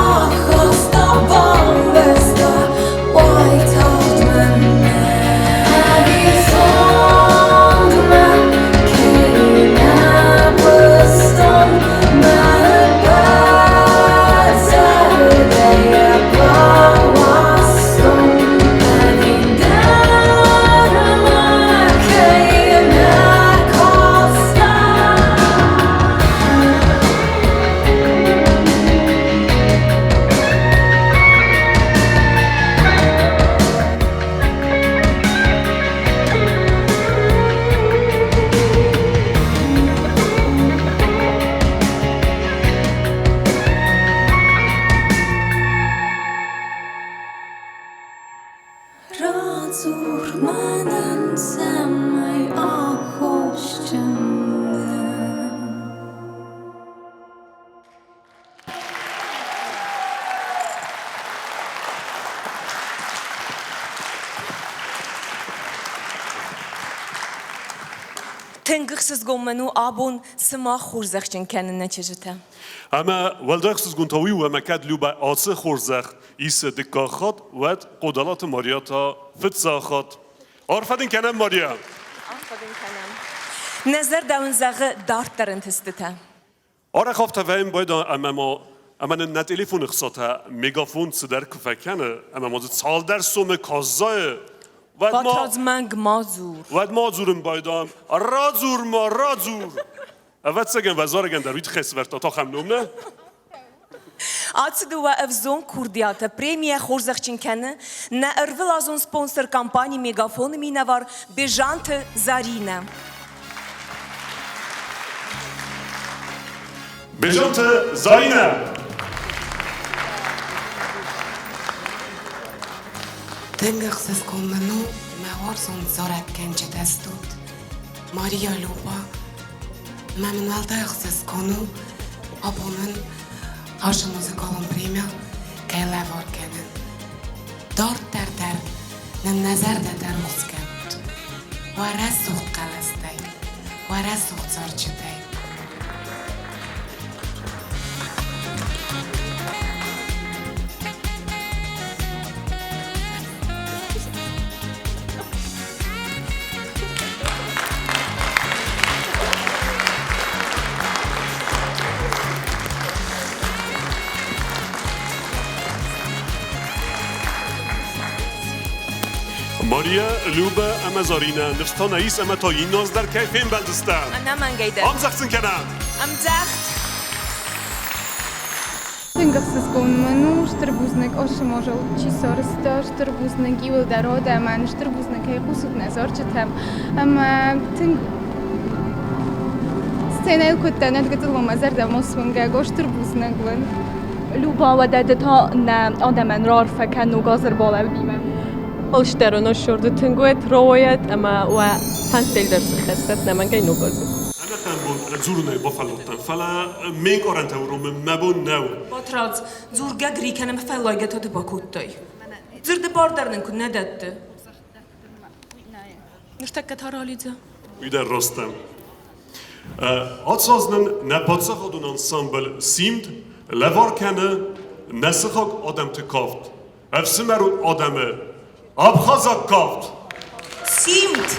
ахаста, бамбӕрста, уайтагъд мӕн ӕви зондмӕ кӕй нӕ хъуыстон, мӕ ӕппӕт зӕрдӕйӕ бауарзтон, ӕви дӕр мӕ кӕй нӕ кастӕн. Радзур мӕнӕн, цӕмӕй аххосджын дӕн. Тынг ӕхсызгон мын у абон сымах хорзӕхджын кӕнын нӕ чызджытӕ. Ӕмӕ уӕлдай ӕхсызгон та уый у, ӕмӕ кӕд Любӕ ацы хорзӕх исы дыккаг хатт, уӕд Хъодалаты Мария та фыццаг хатт. Арфӕ дын кӕнӕм, Мария! Арфӕ дын кӕнӕм. Нӕ зӕрдӕ уын зӕгъы дарддӕр ӕнтыстытӕ. Арӕх афтӕ вӕййын байдайы ӕмӕ ма ӕмӕ нын нӕ телефоны хцатӕ мегафон цыдӕр куы фӕкӕны ӕмӕ ма дзы цалдӕр сомы куы аззайы, уӕд ма Батрадз, мӕнг ма дзур. Уӕд ма дзурын байдайӕм, радзур ма, радзур! Ӕвӕццӕгӕн, вӕзарӕгӕн дӕр уый тыххӕй сӕвӕрдта ахӕм ном, нӕ? Ацы дыууӕ ӕвзонг курдиаты премийӕ хорзӕхджын кӕны нӕ ӕрвылазон спонсор компани Мегафон-ы минӕвар Бежанты Заринӕ. Бежанты Заринӕ! Тынг ӕхсызгон мын у, мӕ уарзон зарӕггӕнджытӕ стут. Мария Люба, мӕ мын уӕлдай ӕхсызгон у, абон мын ашы музыкалон премия кӕй лӕвар кӕнын. Дарддӕр дӕр нын нӕ зӕрдӕтӕ рухс кӕнут. Уӕ рӕсугъд хъӕлӕстӕй, уӕ рӕсугъд зарджытӕй. Мария, Любӕ ӕмӕ Заринӕ ныфс та нӕ ис ӕмӕ та инназ дӕр кӕй фембӕлдыстӕм. Ӕнӕмӕнгӕй дӕр. Ӕмдзӕгъд сын кӕнӕм. Ӕмдзӕгъд. Тынг ӕхсызгон мын у, стыр бузныг Ошы можыл чи сарӕзта, стыр бузныг иуылдӕр адӕмӕн, стыр бузныг кӕй хъусут нӕ зарджытӕм. Ӕмӕ тынг сценӕйыл куыдтӕ нӕ гыццыл мӕ зӕрдӕ ма суынгӕг, о стыр бузныг уын. Люба, уӕдӕ ды та нӕ адӕмӕн раарфӕ кӕн ног азы ӕрбалӕудимӕ. Алчидӕр ныссорды тынг уӕд, рауайӕд ӕмӕ уӕ фӕндтӕй дӕр сыххӕссӕд нӕмӕнгӕй ног азы. Ӕнӕхъӕн бон дзурынӕй бафӕлладтӕн, фӕлӕ ме нкъарӕнтӕ уромын мӕ бон нӕу. Батрадз, дзургӕ грекӕн ӕмӕ фӕллайгӕ та ды бакодтай. Дзырды бар дӕр нын куыд нӕ дӕтты. Ныртӕккӕ та ралидза. Уый дӕр раст дӕ. Ацы аз нын нӕ паддзахадон ансамбль «Симд» лӕвар кӕны нӕ сыхаг адӕмты кафт, ӕфсымӕрон адӕмы абхазаг кафт. Симд!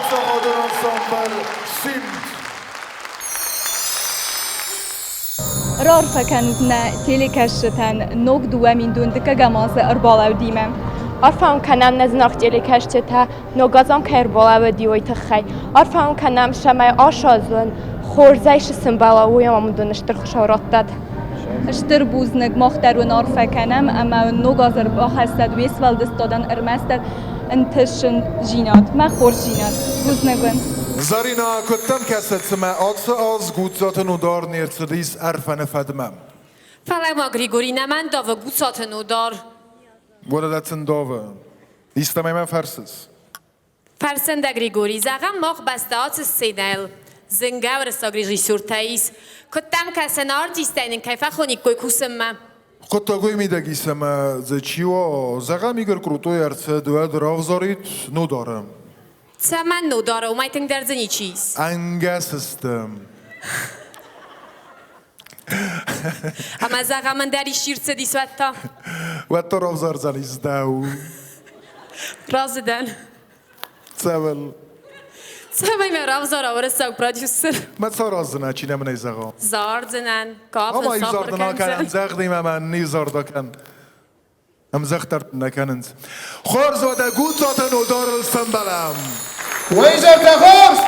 Паддзахадон ансамбль Симд. Раарфӕ кӕнут нӕ телекӕсджытӕн ног 2000 дыккӕгӕм азы ӕрбалӕудимӕ. Арфӕ уын кӕнӕм нӕ зынаргъ телекӕсджытӕ, ног аз ам кӕй ӕрбалӕууыди, уый тыххӕй. Арфӕ уын кӕнӕм, цӕмӕй ацы аз уын хорзӕй цы сӕмбӕла, уый амонд уын стыр Хуыцау раттӕд. Стыр бузныг, мах дӕр уын арфӕ кӕнӕм ӕмӕ уын ног аз ӕрбахӕссӕд уе сфӕлдыстадӕн ӕрмӕстдӕр ӕнтысындзинад, мӕ хорздзинад. Бузныг уын. Зӕринӕ, куыд дӕм кӕсы, цымӕ ацы аз Гуццаты Нодар не рцыдис Ӕрфӕны фӕдмӕ? Фӕлӕ ма Григори нӕма ндавы Гуцаты Нодар. Уӕдӕ дӕ цы ндавы? Истӕмӕй мӕ фӕрсыс? Фӕрсӕн дӕ, Григори, зӕгъӕм, мах бӕстӕ ацы сценӕйыл зынгӕ уырыссаг режиссертӕ ис. Куыд дӕм кӕсы, нӕ артисттӕй нын кӕй фӕхониккой кусынмӕ? Хъуыддаг уый мидӕг ис, ӕмӕ дзы чи уа, зӕгъӕм, Игорь Крутой ӕрцыд, уӕд равзарид Нодары. Цӕмӕн Нодары, уымӕй тынгдӕр дзы ничи ис. Ӕнгӕс сты. Ӕмӕ зӕгъӕм, ӕндӕр исчи рцыдис уӕд та? Уӕд та равзардзӕнис дӕу. Разы дӕн. Цӕуыл? Цӕмӕй мӕ равзара уырыссаг продюсер. Мӕ сараздзынӕ, чи нӕ мын ӕй зӕгъа. Зардзынӕн, кафын Ама сахуыр иузӕрдын акӕнӕм, кӕндзӕн. зӕгъдимӕ мӕ ниузӕрдӕ кӕн. Ӕмдзӕхдӕр нӕ кӕнынц. Хорз уӕдӕ Гуцаты Нодарыл сӕмбӕлӕм. Уӕ изӕртӕ хорз!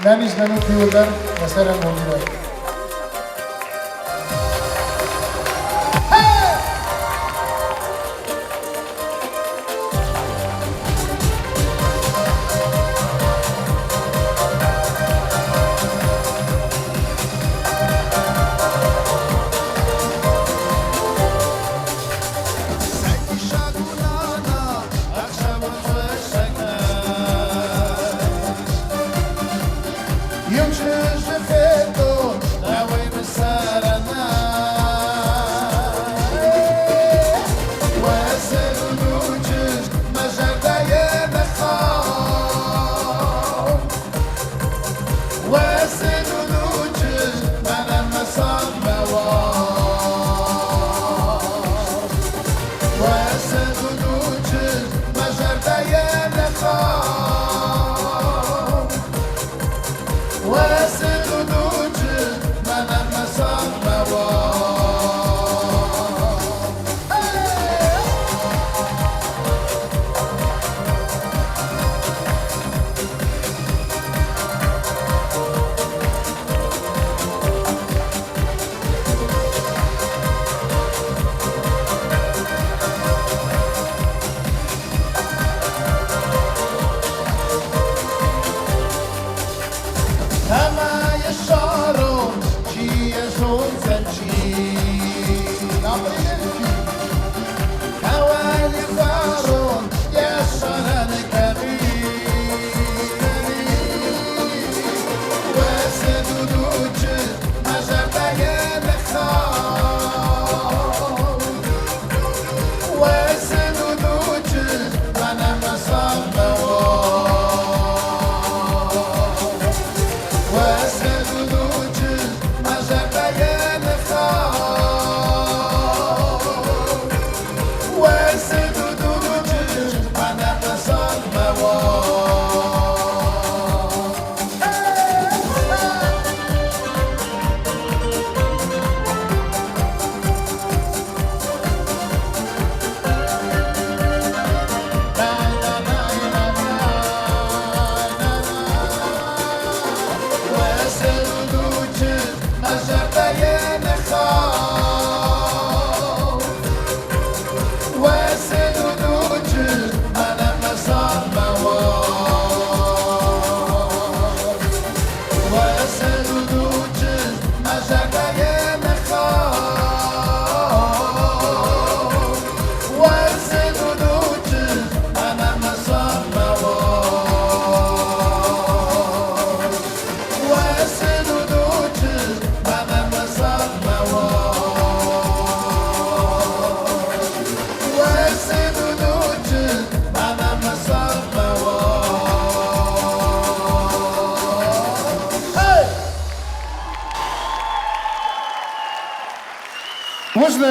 Нӕм ис нӕ иуылдӕр нӕ сӕрӕнбонтимӕ. Иу чызджы федтон.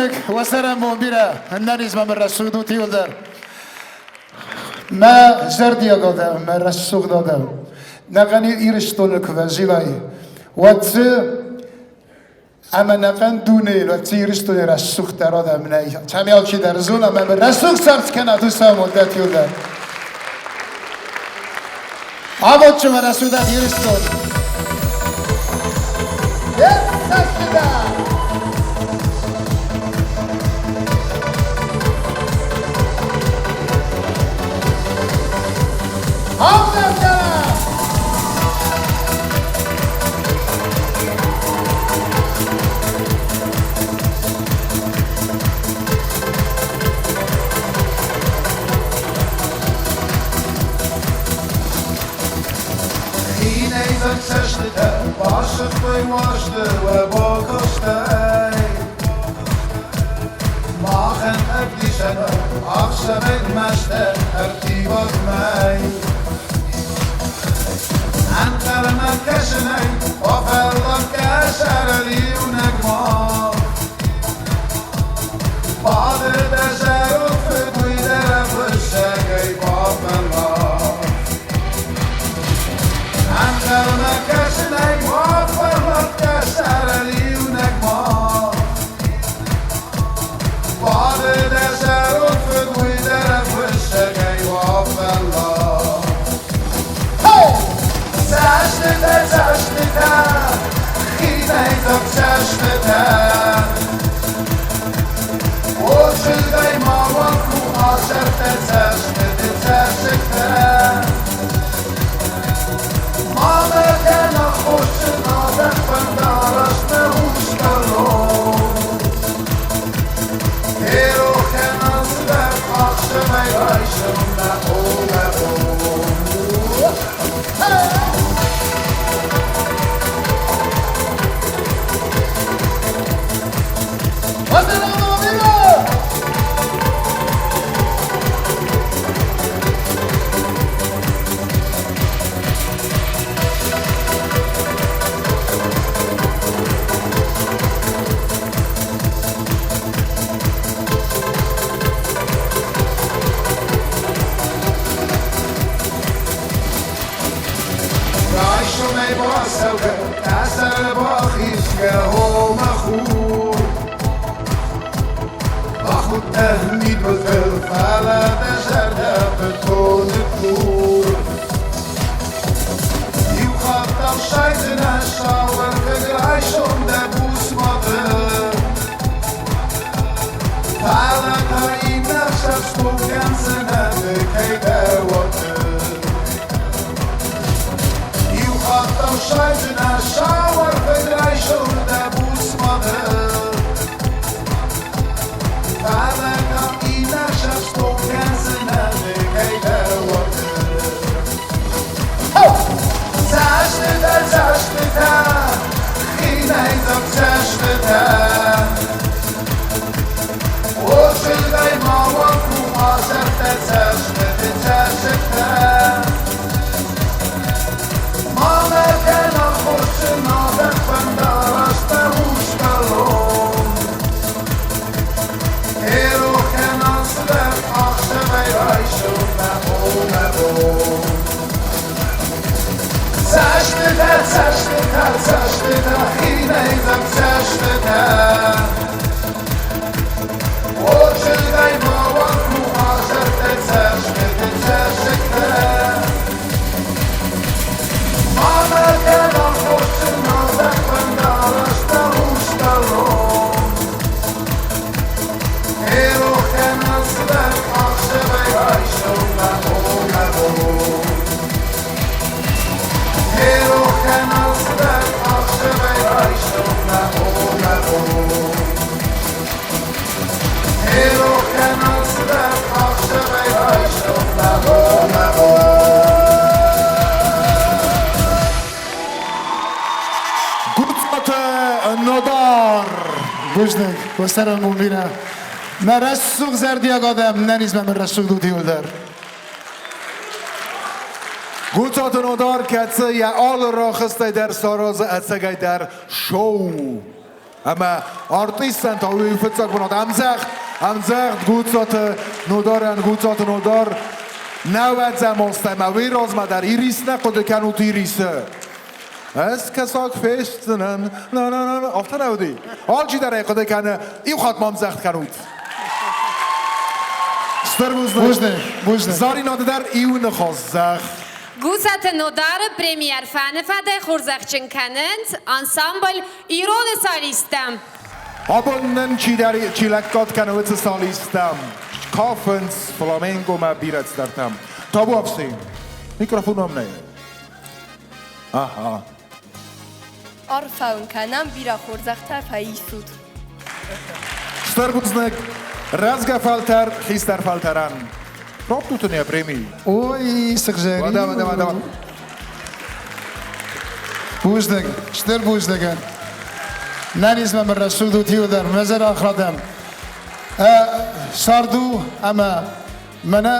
Бузныг, уӕ цӕрӕнбон бирӕ, ӕнӕниз мӕ рӕсугъд ут иуылдӕр. Мӕ зӕрдиаг адӕм, мӕ рӕсугъд адӕм, нӕхъӕн Ирыстоны куы фӕзилай, уӕд дзы ӕмӕ нӕхъӕн дунейыл, уӕд дзы Ирыстоны рӕсугъддӕр адӕм нӕй. Цӕмӕй алчидӕр зона, ӕмӕ рӕсугъд цард скӕнат, уыцы амонд дӕт иуылдӕр. Амондджын мӕ рӕсугъдад Ирыстон! Хинӕйдзаг цӕстытӕ басыгътой уарзты уӕ бакастӕй. Махӕн ӕвдисӕн ӕхсӕвӕй мӕстӕ ӕрттиваг мӕй. Ӕнхъӕлмӕ кӕсынӕй бафӕллад къӕсӕрыл иунӕг мах. Бады дӕ зӕронд фыд, уый дӕр ӕххуыссӕгӕй бафӕллад. Ӕнхъӕлмӕ кӕсынӕй бафӕллад къӕсӕрыл иунӕг мах. Бады дӕ зӕронд фыд, уый дӕр ӕххуыссӕгӕй бафӕллад. Цӕстытӕ, цӕстытӕ, хинӕйдзаг цӕстытӕ. Очылгай ма уӕху асӕртӕ цӕстыты цӕссыгтӕ. Ма мӕ кӕн аххосджын, адӕм фӕндараст нӕ устӕлон. Ферох кӕн алцыдӕр ӕхсӕвӕй райсом мӕ о мӕ бон. Райсомӕй бацӕугӕ, дӕ сӕры бахизгӕ, о мӕ хур. Бахудтӕ мидбылтыл, фӕлӕ дӕ зӕрдӕ бынтон ныддур. Иу хатт ӕфсайдзынӕ сауӕрдыг райсом дӕ буц мады. Фӕлӕ та иннӕ хсӕв стох кӕндзынӕ ды кӕйдӕр уаты. Иу хатт ӕфсайдзынӕ сауӕрдыг райсом дӕ буц мады. Фӕлӕ та иннӕ хсӕв стох кӕндзынӕ ды кӕйдӕр уаты. Цӕстытӕ, цӕстытӕ, хинӕйдзаг цӕстытӕ. Очылгай ма уӕху асӕртӕ цӕстыты цӕссыгтӕ. Ма мӕ кӕн аххосджын, адӕм фӕндараст дӕ устӕлон. Ферох кӕн алцыдӕр ӕхсӕвӕй райсом мӕ о мӕ бон. Цӕстытӕ, цӕстытӕ, цӕстытӕ, хинӕйдзаг цӕстытӕ. Очылгай ма уӕху асӕртӕ цӕстыты цӕссыгтӕ. Ма мӕ кӕн аххосджын, адӕм фӕндараст дӕ устӕлон. Ферох кӕн алцыдӕр ӕхсӕвӕй райсом мӕ о мӕ бон. Ферох кӕн алцыдӕр ӕхсӕвӕй райсом мӕ о мӕ бон. Ферох кӕн алцыдӕр ӕхсӕвӕй райсом мӕ о мӕ бон. Гуцъаты Нодар! Бузныг, уӕ цӕрӕнбон бирӕ. Мӕ рӕсугъд зӕрдиаг адӕм, нӕниз мӕ рӕсугъд ут иуылдӕр. Гуцаты Нодар, кӕцы йӕ алы рахызтӕй дӕр саразы ӕцӕгӕй дӕр шоу. Ӕмӕ артисттӕн та уый фыццаг бынат ӕмдзӕгъд, ӕмдзӕгъд Гуцаты Нодарӕн Гуцаты Нодар нӕуӕдзӕм азтӕ ӕмӕ уый размӕ дӕр Ирис нӕ хъуыды кӕнут Ирисы. Ӕз кӕсаг фестдзынӕн, на-на-на, афтӕ нӕ уыди? Алчидӕр ӕй хъуыды кӕны, иу хатт ма ӕмдзӕгъд кӕнут. Стыр бузныг. Бузныг, бузныг. Заринады дӕр иу ныхас зӕгъ. Гусаты Нодары премьер фӕныфӕдӕй хорзӕхджын кӕнынц ансамбль Ироны солисттӕ. Абон нын чидӕр чи лӕггад кӕны уыцы солисттӕм, кафынц фламенгомӕ бирӕ цыдӕртӕм. Табуафси, микрофон уӕм нӕй? Аха. Арфӕ уын кӕнӕм, бирӕ хорзӕхтӕ фӕисут. Стыр бузныг рӕзгӕ фӕлтӕр хистӕр фӕлтӕрӕн. Раттут ын йӕ преми. Ой, сыгъзӕрин. Уӕдӕ, уӕдӕ, уӕдӕ. Бузныг, стыр бузныг. Нӕнизмӕ мын рӕсугъд ут иуылдӕр, мӕ зӕрдӕ адӕм. Цард у ӕмӕ мӕнӕ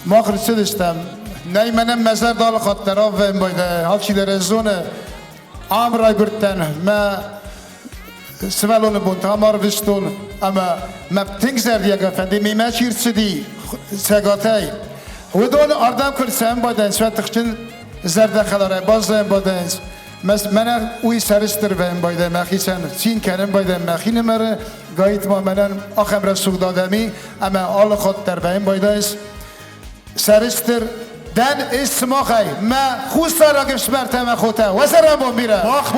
мах рцыдыстӕм. Нӕй мӕнӕн мӕ зӕрдӕ алы хатт дӕр аввӕйын байдайы, алчидӕр ӕй зоны. Ам райгуырдтӕн, мӕ сывӕллоны бонты ам арвыстон ӕмӕ мӕ тынг зӕрдиагӕй фӕнды, мемӕ чи рцыди Цӕгатӕй, уыдон ардӕм куы рцӕуын байдайынц, уӕд тыхджын зӕрдӕхӕларӕй баззайын байдайынц. Мӕнӕ уый сӕрыстыр вӕййын байдайын мӕхицӕн, цин кӕнын байдайын мӕхинымӕры, гайд ма мӕнӕн ахӕм рӕсугъд адӕм и, ӕмӕ алы хатт дӕр вӕййын байдайынц. Сӕрыстыр дӕн ӕз сымахӕй, мӕ хуссайраг ӕфсымӕртӕ ӕмӕ хотӕ, уӕ цӕрӕнбон бирӕ! Мах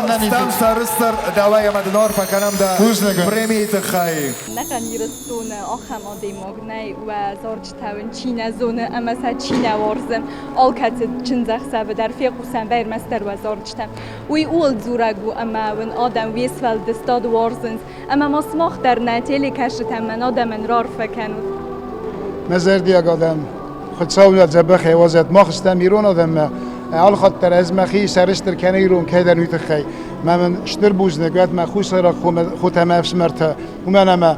та стӕм сӕрыстыр дӕуӕй ӕмӕ дын арфӕ кӕнӕм дӕ премийы тыххӕй. Нӕхъӕн Ирыстоны ахӕм адӕймаг нӕй, уӕ зарджытӕ уын чи нӕ зоны ӕмӕ сӕ чи нӕ уарзы. Алкӕцы чындзӕхсӕвы дӕр фехъусӕм ӕрмӕстдӕр уӕ зарджытӕ. Уый ууыл дзурӕг у, ӕмӕ уын адӕм уе сфӕлдыстад уарзынц. Ӕмӕ ма сымах дӕр нӕ телекӕсджытӕн мӕн адӕмӕн раарфӕ кӕнут. Мӕ зӕрдиаг адӕм, Хуыцау нӕ дзӕбӕхӕй уадзӕд, мах стӕм ирон адӕммӕ. Алхатт дӕр ӕз мӕхи сӕрыстыр кӕны ирон кӕйдӕр уый тыххӕй. Мӕ мын стыр бузныг уӕд мӕ хуссайраг хотӕ мӕ ӕфсымӕртӕ, уымӕн ӕмӕ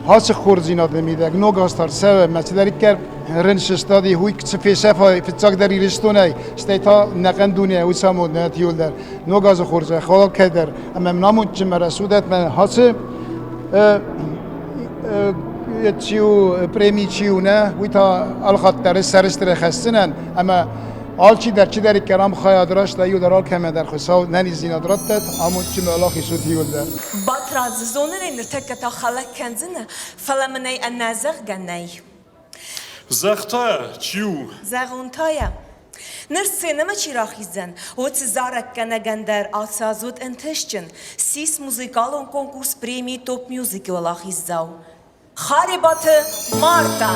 ацы хорздзинады мидӕг ног аз та рцӕуы, мӕ цыдӕриддӕр рын сыстади, уый цы фесӕфа фыццагдӕр Ирыстонӕй, стӕй та нӕхъӕн дунейӕ уыцы амонд нӕ иуылдӕр. Ног азы хорзӕх алкӕдӕр ӕмӕ мын амондджын мӕ рӕсугъдӕт мӕ ацы чи у преми чи у нӕ, уый та алхатт дӕр сӕрыстырӕй хӕсдзынӕн ӕмӕ алчидӕр чидӕриддӕр ам хайад райста, иуылдӕр алкӕмӕ дӕр Хуыцау нӕниздзинад раттӕд, амондджын уӕлахиз уыд иуылдӕр. Батрадз, зонын ӕй ныртӕккӕ та хӕлӕг кӕндзынӕ, фӕлӕ мын ӕй ӕнӕзӕгъгӕ нӕй. Зӕгъта, чи у? Зӕгъон та йӕ. Ныр сценӕмӕ чи рахиздзӕн, уыцы зарӕггӕнӕгӕн дӕр ацы аз уыд ӕнтыстджын, ссис музыкалон конкурс преми Топ-мюзик-ы уӕлахиздзау. Харебаты Марта!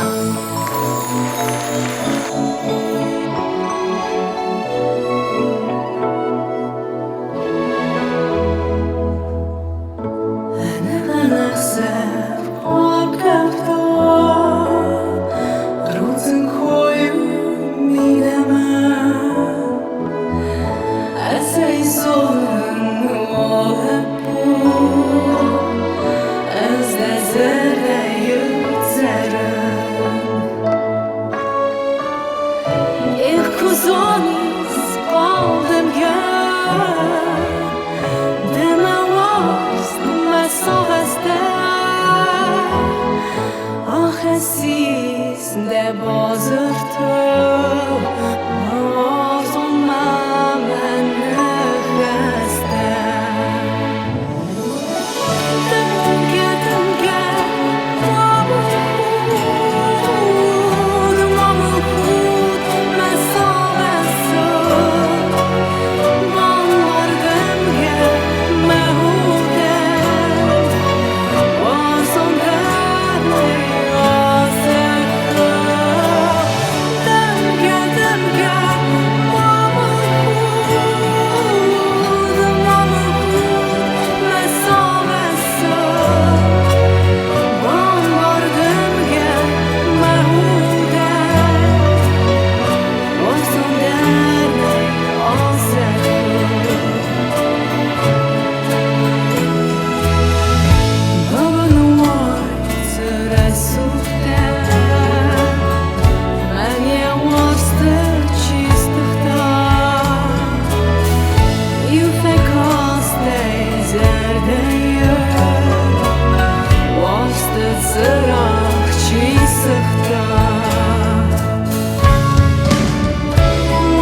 цырагъ чи сыгъта.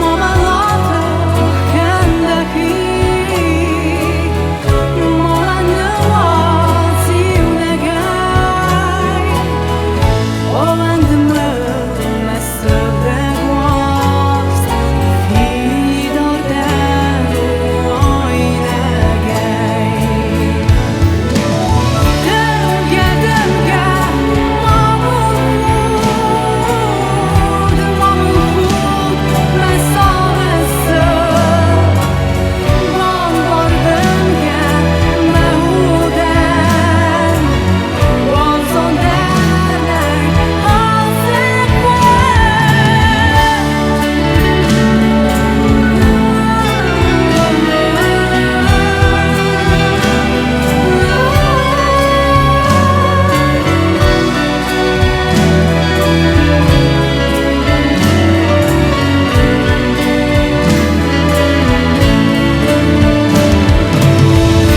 Ма мӕлӕты кӕн дӕхи, ма мӕ ныууадз иунӕгӕй. Ӕууӕнд мыл, мӕ сыгъдӕг уарзт, фидардӕр у айнӕгӕй. Дымгӕ, дымгӕ, ма мыл худ, ма мыл худ, мӕ сагъӕсы. Бамбар, дымгӕ, мӕ удӕн, уарзондӕр нӕй а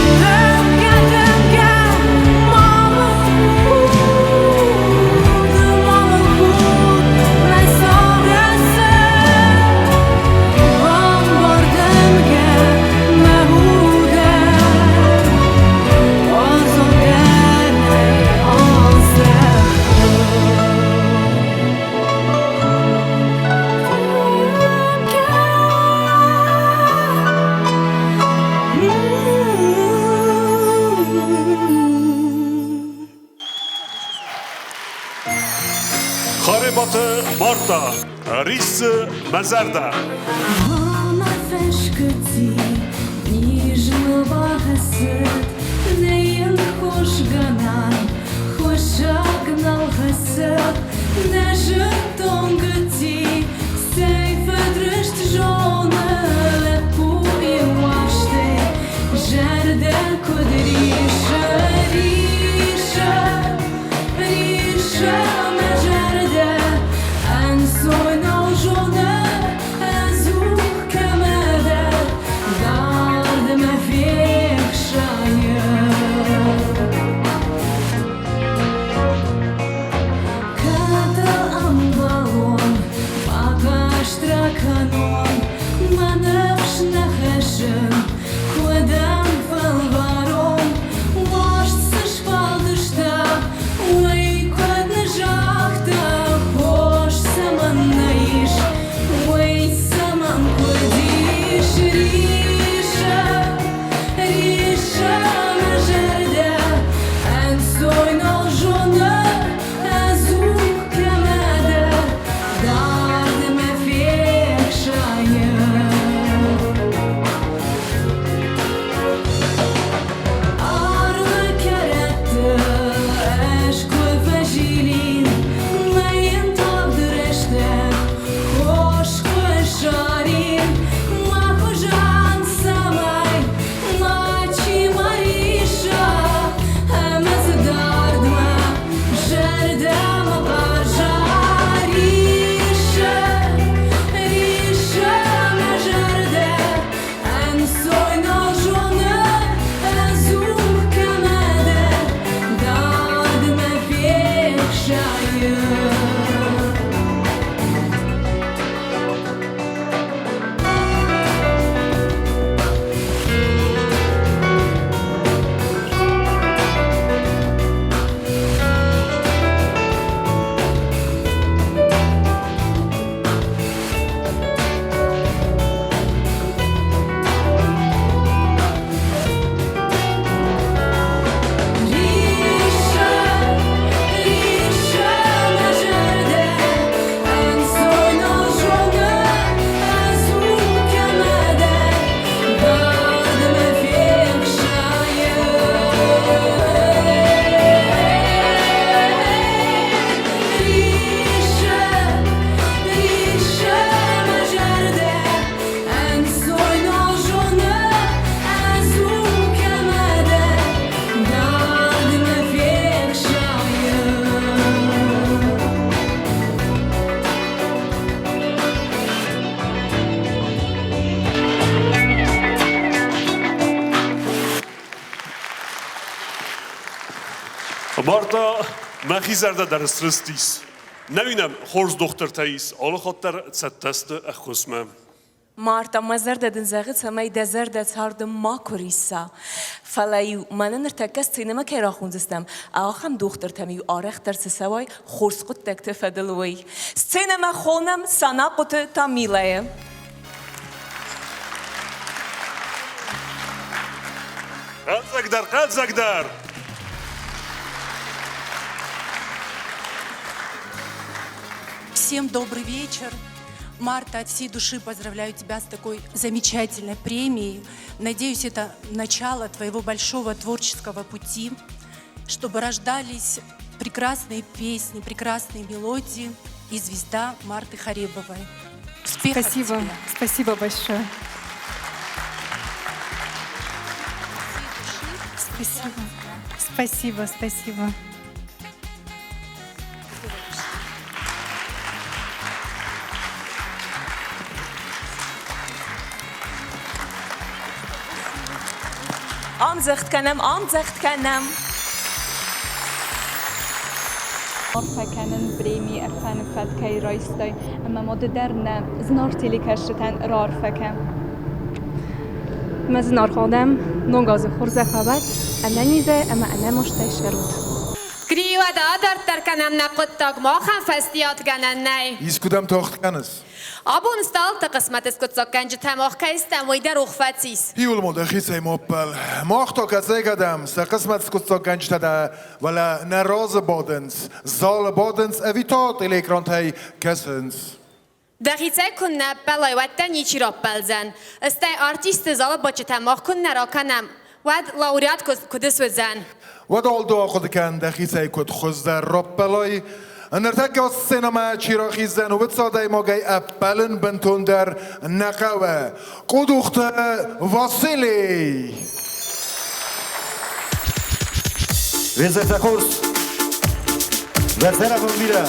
Дымгӕ, дымгӕ, ма мыл худ, ма мыл худ, мӕ сагъӕсы. Бамбар, дымгӕ, мӕ удӕн, уарзондӕр нӕй а зӕххыл. Харебаты Марта, риссы мӕ зӕрдӕ. Мӕ фӕскъуыди низ мыл бахӕцыд, нӕй йын хосгӕнӕн, хуыссӕг нал хӕцы, нӕ зыдтон гыцци, цӕй фыдрыст зоны лӕппуйы уарзтӕй, зӕрдӕ куыд риссы, риссы, риссы мӕ зӕрдӕ, ӕнцой нал зоны ӕдзух кӕмӕдӕр, дардмӕ фехсайы. Кӕд ӕмбӕлон, бакаст ракӕнон, мӕ ныфс нӕ хӕссын, куыд ӕм фӕлварон, уарзт цы сфӕлдыста, уый куыд нӕ загъта, хос цӕмӕннӕ ис, уый цӕмӕн куыд ис, риссы, риссы мӕ зӕрдӕ, ӕнцой нал зоны ӕдзух кӕмӕдӕр, дардмӕ фехсайы. Арвы кӕрӕтты ӕз куы фӕзилин, мӕ йын тагъд рӕстӕг хос куы ссарин, мӕ хуызӕн цӕмӕй мачи ма риса, ӕмӕ дзы дардмӕ зӕрдӕмӕ хъаза. Риссы, риссы мӕ зӕрдӕ, ӕнцой нал зоны ӕдзух кӕмӕдӕр, дардмӕ фехсайы. Риссы, риссы мӕ зӕрдӕ, ӕнцой нал зоны ӕдзух кӕмӕдӕр, дардмӕ фехсайы. Риссы, риссы мӕ зӕрдӕ, ӕнцой нал зоны ӕдзух кӕмӕдӕр, дардмӕ фехсайы. Марта Мӕхи зӕрдӕ дӕр срыстис. Нӕ уынӕм, хорз дохтыртӕ ис, алыхатт дӕр цӕттӕ сты ӕххуысмӕ. Марта, мӕ зӕрдӕ дын зӕгъы, цӕмӕй дӕ зӕрдӕ царды макуы рисса. Фӕлӕ-иу мӕнӕ ныртӕккӕ сценӕмӕ кӕй рахондзыстӕм, ахӕм дохтыртӕм-иу арӕхдӕр цы цӕуай, хорз хъуыддӕгты фӕдыл уый. Сценӕмӕ хонӕм Санахъоты Тамилӕйы. Хъӕлдзӕгдӕр, хъӕлдзӕгдӕр! Всем добрый вечер. Марта, от всей души поздравляю тебя с такой замечательной премией. Надеюсь, это начало твоего большого творческого пути, чтобы рождались прекрасные песни, прекрасные мелодии и звезда Марты Харебовой. Успехов Спасибо. тебе. Спасибо большое. Спасибо. Спасибо, спасибо. Ӕмдзӕгъд кӕнӕм, ӕмдзӕгъд кӕнӕм. Арфӕ кӕнын преми Ӕрфӕны фӕд кӕй райстай ӕмӕ ма ды дӕр нӕ зынаргъ телекӕсджытӕн раарфӕ кӕн. Мӕ зынаргъ адӕм, ног азы хорзӕх уӕд, ӕнӕнизӕй ӕмӕ ӕнӕмастӕй цӕрут. Гриуӕд адарддӕр кӕнӕм нӕ хъуыддаг, махӕн фӕстиатгӕнӕн нӕй. Искуыдӕм тагъд кӕныс? Абон стъалыты хъысмӕт скъуыддзаггӕнджытӕ мах кӕй стӕм, уый дӕр рох фӕцис. Иуыл дӕхицӕй моппӕл. Мах та кӕцӕй-кӕдӕм сӕ хъысмӕт скъуыддзаггӕнджытӕ дӕ, фӕлӕ нӕ разы бадынц, залы бадынц ӕви та телекрантӕй кӕсынц. Дӕхицӕй куыннӕ ӕппӕлай, уӕд дӕ ничи раппӕлдзӕн. Стӕй артистты залы бадджытӕ мах куыннӕ ракӕнӕм, уӕд лауреат куыд суыдзӕн? Уӕд алдо ахъуыды кӕн дӕхицӕй куыд хуыздӕр раппӕлай. Ныртӕккӕ сценӕмӕ чи рахиздзӕн, уыцы адӕймагӕй ӕппӕлын бынтондӕр нӕ хъӕуы. Къудухты Василий! Везете хорз! Весела бира!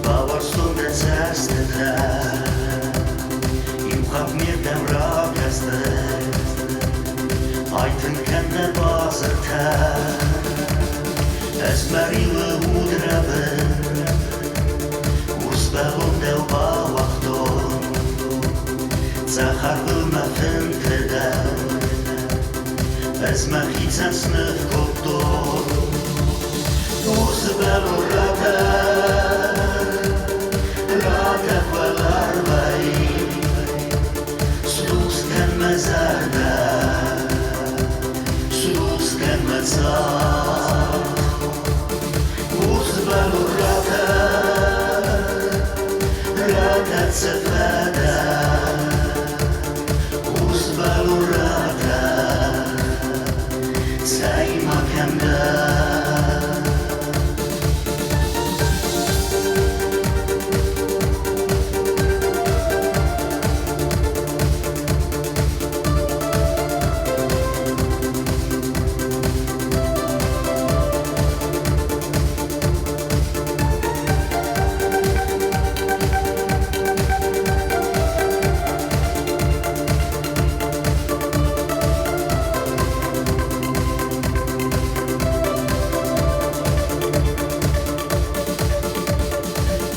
Бауарзтон дӕ цӕстытӕ, иу хатт ме рдӕм ракӕсдӕ, айтынг кӕн дӕ базыртӕ. Ӕз мӕ риуы удрӕбын урс бӕлон дӕу бауагътон, цъӕх арвыл мӕ фынты дӕу ӕз мӕхицӕн сныв кодтон. Урс бӕлон ратӕх, ратӕх уӕларвӕй, срухс кӕн мӕ зӕрдӕ, срухс кӕн мӕ цард. Урс бӕлон ратӕх, ратӕх цӕфӕдӕ, урс бӕлон ратӕх, цӕй ма кӕм дӕ?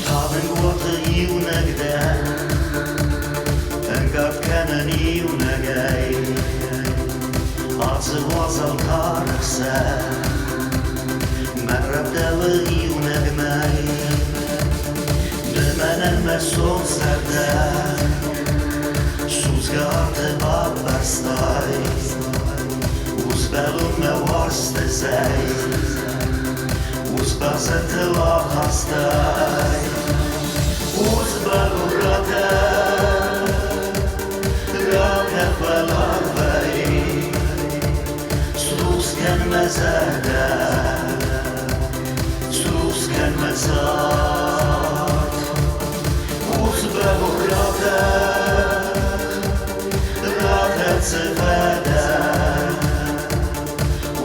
Талынг уаты иунӕг дӕн, ӕнкъард кӕнын иунӕгӕй. Ацы уазал тар ӕхсӕв мӕ рӕвдауы иунӕг мӕй. Ды мӕнӕн мӕ сонт зӕрдӕ судзгӕ арты баппӕрстай. Узбӕлон мӕ уарзты зӕй, Узбазыртыл ахастай. Узбӕлон ратӕх, Ратӕх уӕларвӕй, срухс кӕн мӕ зӕрдӕ, срухс кӕн мӕ цард. Урс бӕлон ратӕх, ратӕх цы фӕдӕ,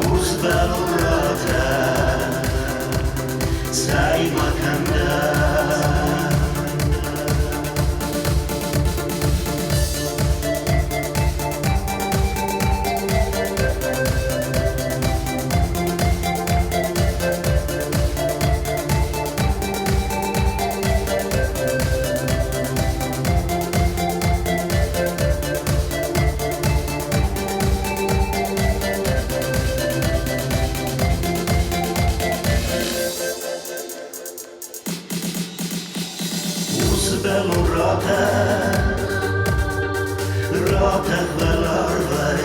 урс бӕлон ратӕх, цӕй ма кӕм дӕ? Урс бӕлон ратӕх, ратӕх уӕларвӕй,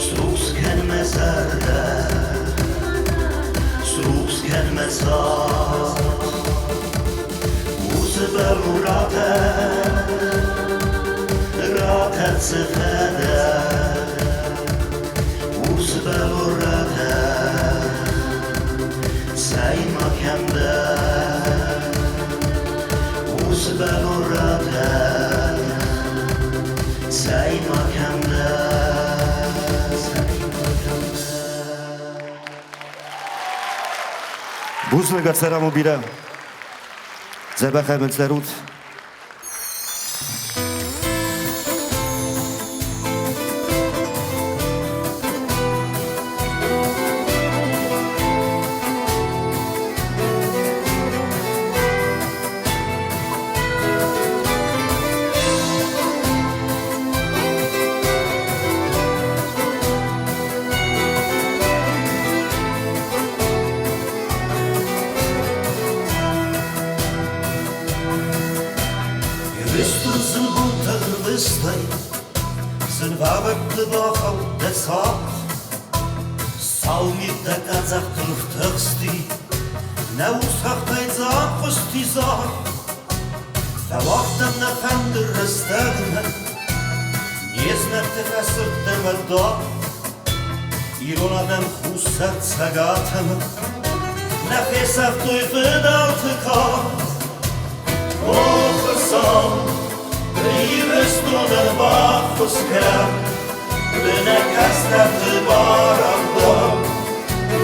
срухс кӕн мӕ зӕрдӕ, срухс кӕн мӕ цард. Урс бӕлон ратӕх, ратӕх цы фӕдӕ, урс бӕлон ратӕх, цӕй ма кӕм дӕ? Урс бӕлон ратӕх, цӕй ма кӕм дӕ? Цӕй ма кӕм дӕ? Бузныг ӕрцӕрӕм бирӕ. Дзӕбӕх ӕмӕ цӕрут. Ирыстон зынбонтӕ рвыстай, зынвӕвӕрдты бахауд дӕ цард. Сау мигътӕ къӕдзӕхтыл фтыхсти, нӕ урс хӕхтӕй дзаг хъуысти зард. Фӕуагътам нӕ фӕндыр рӕстӕгмӕ, не знӕгты фӕсырдтам ӕддаг. Ирон адӕм Хуссар Цӕгатмӕ нӕ фесӕфтой фыдӕлты кад. О, Хуыцау, ды Ирыстонӕн баххуыс кӕн, ды нӕ кӕстӕрты барӕвдау,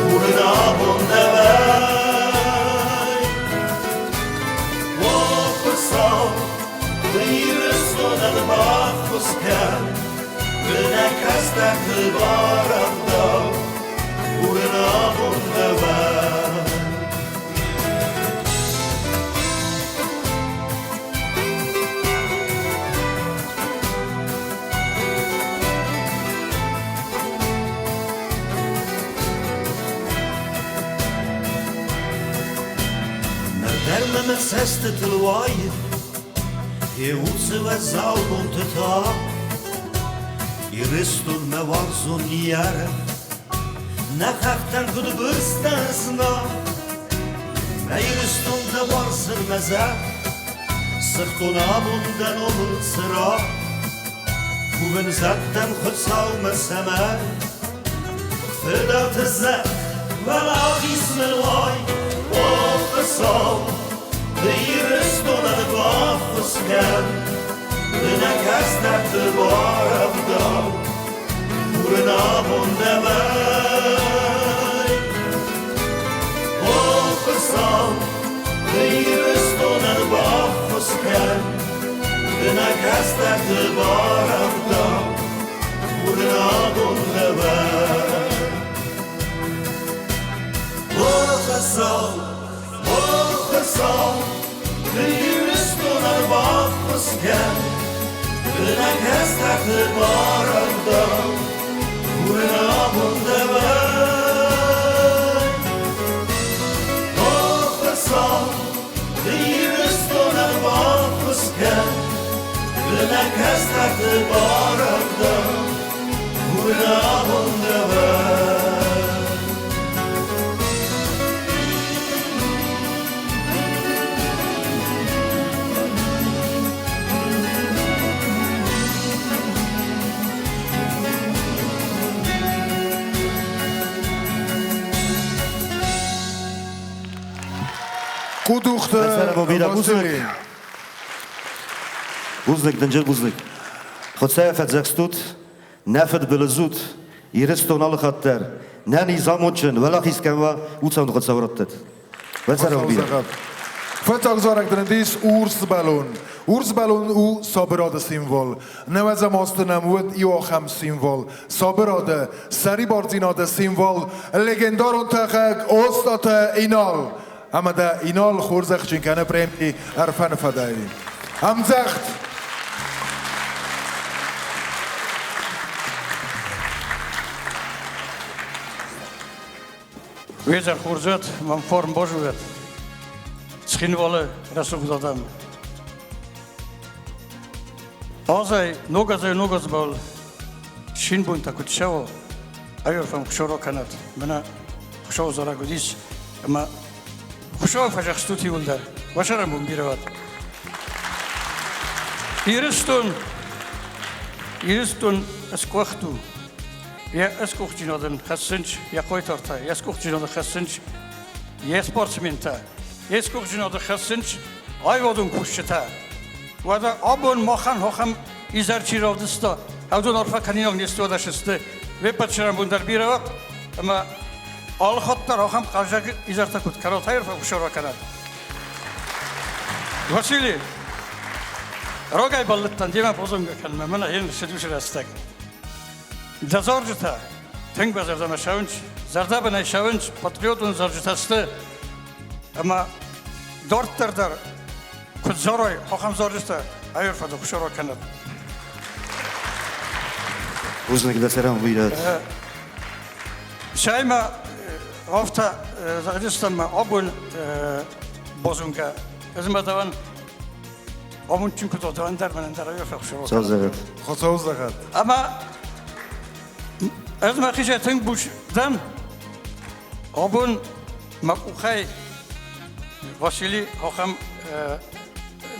курын абон дӕуӕй. О, Хуыцау, ды Ирыстонӕн баххуыс кӕн, ды нӕ кӕстӕрты барӕвдау, курын абон дӕуӕй. Ныр дӕр ма мӕ цӕстытыл уайы йӕ уыцы уӕззау бонты та. Ирыстон мӕ уарзон ныййарӕг, нӕ хӕхтӕн куыд бырста знаг. Мӕ Ирыстон дӕ уарзын мӕ зӕхх, сыгътон абон дӕ номыл цырагъ. Кувын зӕдтӕм Хуыцаумӕ цӕмӕй фыдӕлты зӕхх уӕлахиз мын уай. О, Хуыцау, ды Ирыстонӕн баххуыс кӕн, ды нӕ кӕстӕрты барӕвдау, курын абон дӕуӕй. О, Хуыцау, ды Ирыстонӕн баххуыс кӕн, ды нӕ кӕстӕрты барӕвдау, курын абон дӕуӕй. О, Хуыцау, о, Хуыцау, ды Ирыстонӕн баххуыс кӕн, ды нӕ кӕстӕрты барӕвдау, курын абон дӕуӕй. О, Хуыцау, ды Ирыстонӕн баххуыс кӕн, ды нӕ кӕстӕрты барӕвдау, курын абон дӕуӕй. Къудухты Васили. Бузныг, дынджыр бузныг. Хуыцауы фӕдзӕхст ут, нӕ фыдбылыз ут, Ирыстон алыхатт дӕр, нӕ низ амондджын, уӕлахиз кӕм уа, уыцӕн Хуыцау раттӕд. Уӕ бирӕ. Фыццаг зарӕг дын ис урс бӕлон. Урс бӕлон у сабырады символ. Нӕуӕдзӕм азты нӕм уыд иу ахӕм символ. Сабырады, сӕрибардзинады символ, легендарон тӕхӕг Остъаты Инал. Ӕмӕ дӕ Инал хорзӕхджын кӕны преми Ӕрфӕны фӕдӕй. Ӕмдзӕгъд! Уезӕр хорз уӕд, мӕм форм базуӕд. Цхинвалы рӕсугъд адӕм. Азӕй, ног азӕй ног азбал шинбонтӕ куыд цӕуы, ӕвӕрфӕм Хуыцау кӕнӕд. Мӕнӕ Хуыцауы зарӕг уыдис, ӕмӕ Хуыцауы фӕзӕхстут иуылдӕр. Уӕ сӕрӕнбон бирӕ уӕд. Ирыстон, Ирыстон ӕскъуыхт у. Йӕ ӕсгуыхтдзинад ын хӕссынц йӕ хъайтартӕ, йӕ сгуыхтдзинады хӕссынц йе спортсментӕ, йе сгуыхтдзинады хӕссынц аивадон кусджытӕ. Уӕдӕ абон махӕн ахӕм изӕр чи равдыста, уыдон арфӕ кӕнинаг не сты, уӕдӕ сысты. Уе ппӕт сӕрӕнбон дӕр бирӕ уӕд, ӕмӕ алы хатт дӕр ахӕм хъазаг изӕртӕ куыд кӕнат, арфӕ хуыцау кӕнӕд. Васили, рогӕй бӕллыдтӕн демӕ базонгӕ кӕнынмӕ, мӕнӕ йын ссыдис рӕстӕг. Дӕ зарджытӕ тынг мӕ зӕрдӕмӕ цӕуынц, зӕрдӕбынӕй цӕуынц, патриотон зарджытӕ сты. Ӕмӕ дарддӕр дӕр куыд зарой, ахӕм зарджытӕ ӕрфӕды хуысӕрва кӕнӕд. Бузныг дӕ цӕрӕн бирӕ. Сӕй ма афтӕ зӕгъдзыстӕм ма абон базонгӕ. Ӕз ма дӕуӕн амондджын куыд уӕд, ӕндӕр мӕн ӕндӕр ӕфсӕрон. Хуыцау зӕгъӕд. Хуыцау зӕгъӕд. Ӕмӕ ӕз мӕхицӕй тынг буц дӕн. Абон мӕ къухӕй Васили ахӕм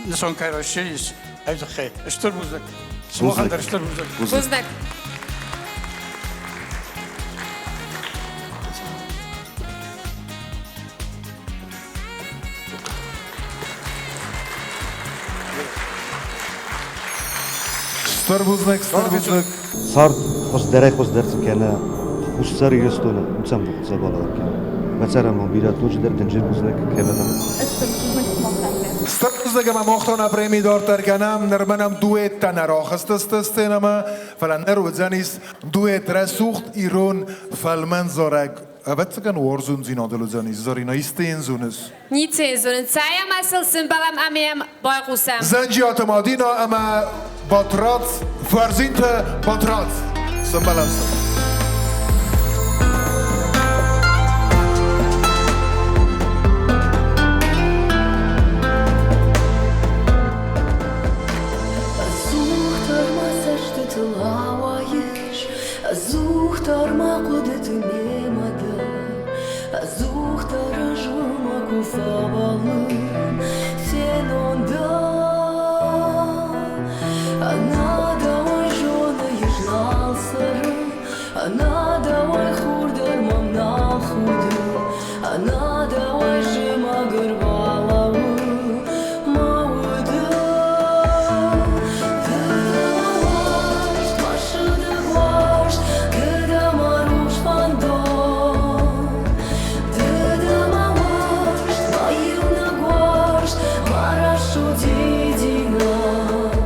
нысан кӕй райсис, ай тыххӕй. Стыр бузныг. Сымахӕн дӕр стыр бузныг. Бузныг. Стыр бузныг, стыр бузныг. Цард хуыздӕрӕй-хуыздӕр цы кӕна Хуссар Ирыстоны, уыцӕм дзӕбӕлӕг кӕны. Мӕ цӕрӕнбон бирӕ ноджыдӕр дынджыр бузныг кӕнӕм. Стыр бузныг сымахӕн дӕр. Стыр бузныг ӕмӕ мохтон преми дарддӕр кӕнӕм. Нырма нӕм дуэттӕ нӕ рахызтысты сценӕмӕ, фӕлӕ ныр уыдзӕнис дуэт рӕсугъд ирон фӕлмӕн зарӕг. Ӕвӕццӕгӕн уарзондзинадыл уыдзӕнис, Зарина, исты йын зоныс? Ницы йын зонын. Цӕй ӕмӕ сыл сымбӕлӕм ӕмӕ йӕм байхъусӕм. Зӕнджиаты Мадинӕ ӕмӕ Батрадз, Фӕрзинты Батрадз. Сымбӕлӕм сыл. Ӕдзухдӕр мӕ цӕстытыл ауайыс, Ӕдзухдӕр мӕ хъуыдыты мемӕ дӕ, Ӕдзухдӕр ӕз уымӕ куы фӕбӕллын, фенон дӕ. Ӕнӕ дӕуӕй зоны ис нал цӕрын, Ӕнӕ дӕуӕй хур дӕр мӕм нал худы, Ӕнӕ дӕуӕй зымӕг ӕрбалӕууы мӕ уды. Ды дӕ мӕ уарзт, мӕ сыгъдӕг уарзт, ды дӕ мӕ рухс фӕндон. Ды дӕ мӕ уарзт, мӕ иунӕг уарзт, мӕ рӕсугъд дидинӕг.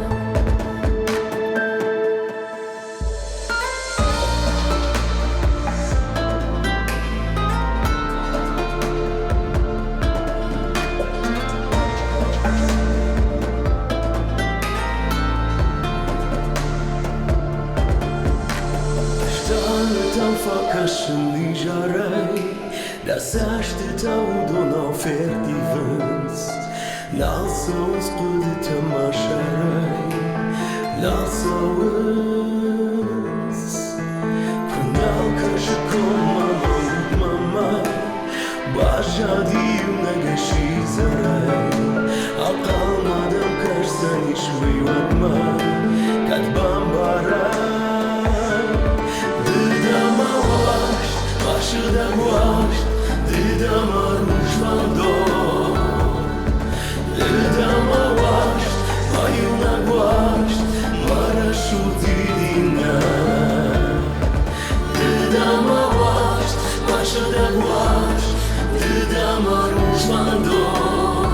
Стъалытӕм фӕкӕсын изӕрӕй, Дӕ цӕстытӕ уыдонау ферттивынц. Нал цӕуынц хъуыдытӕ мӕ сӕрӕй, Нал цӕуынц. Куы нал кӕсы коммӕ мӕ удмӕ мӕ, Баззади иунӕгӕй сидзӕрӕй. Ӕнхъӕлмӕ дӕм кӕсдзӕнис уый уӕдмӕ, Кӕд бамбарай. Ды дӕ мӕ уарзт, мӕ сыгъдӕг уарзт, Ды дӕ мӕ рухс фӕндон. рӕсугъд дидинӕг. Ды дӕ мӕ уарзт, мӕ сыгъдӕг уарзт, ды дӕ мӕ рухс фӕндон.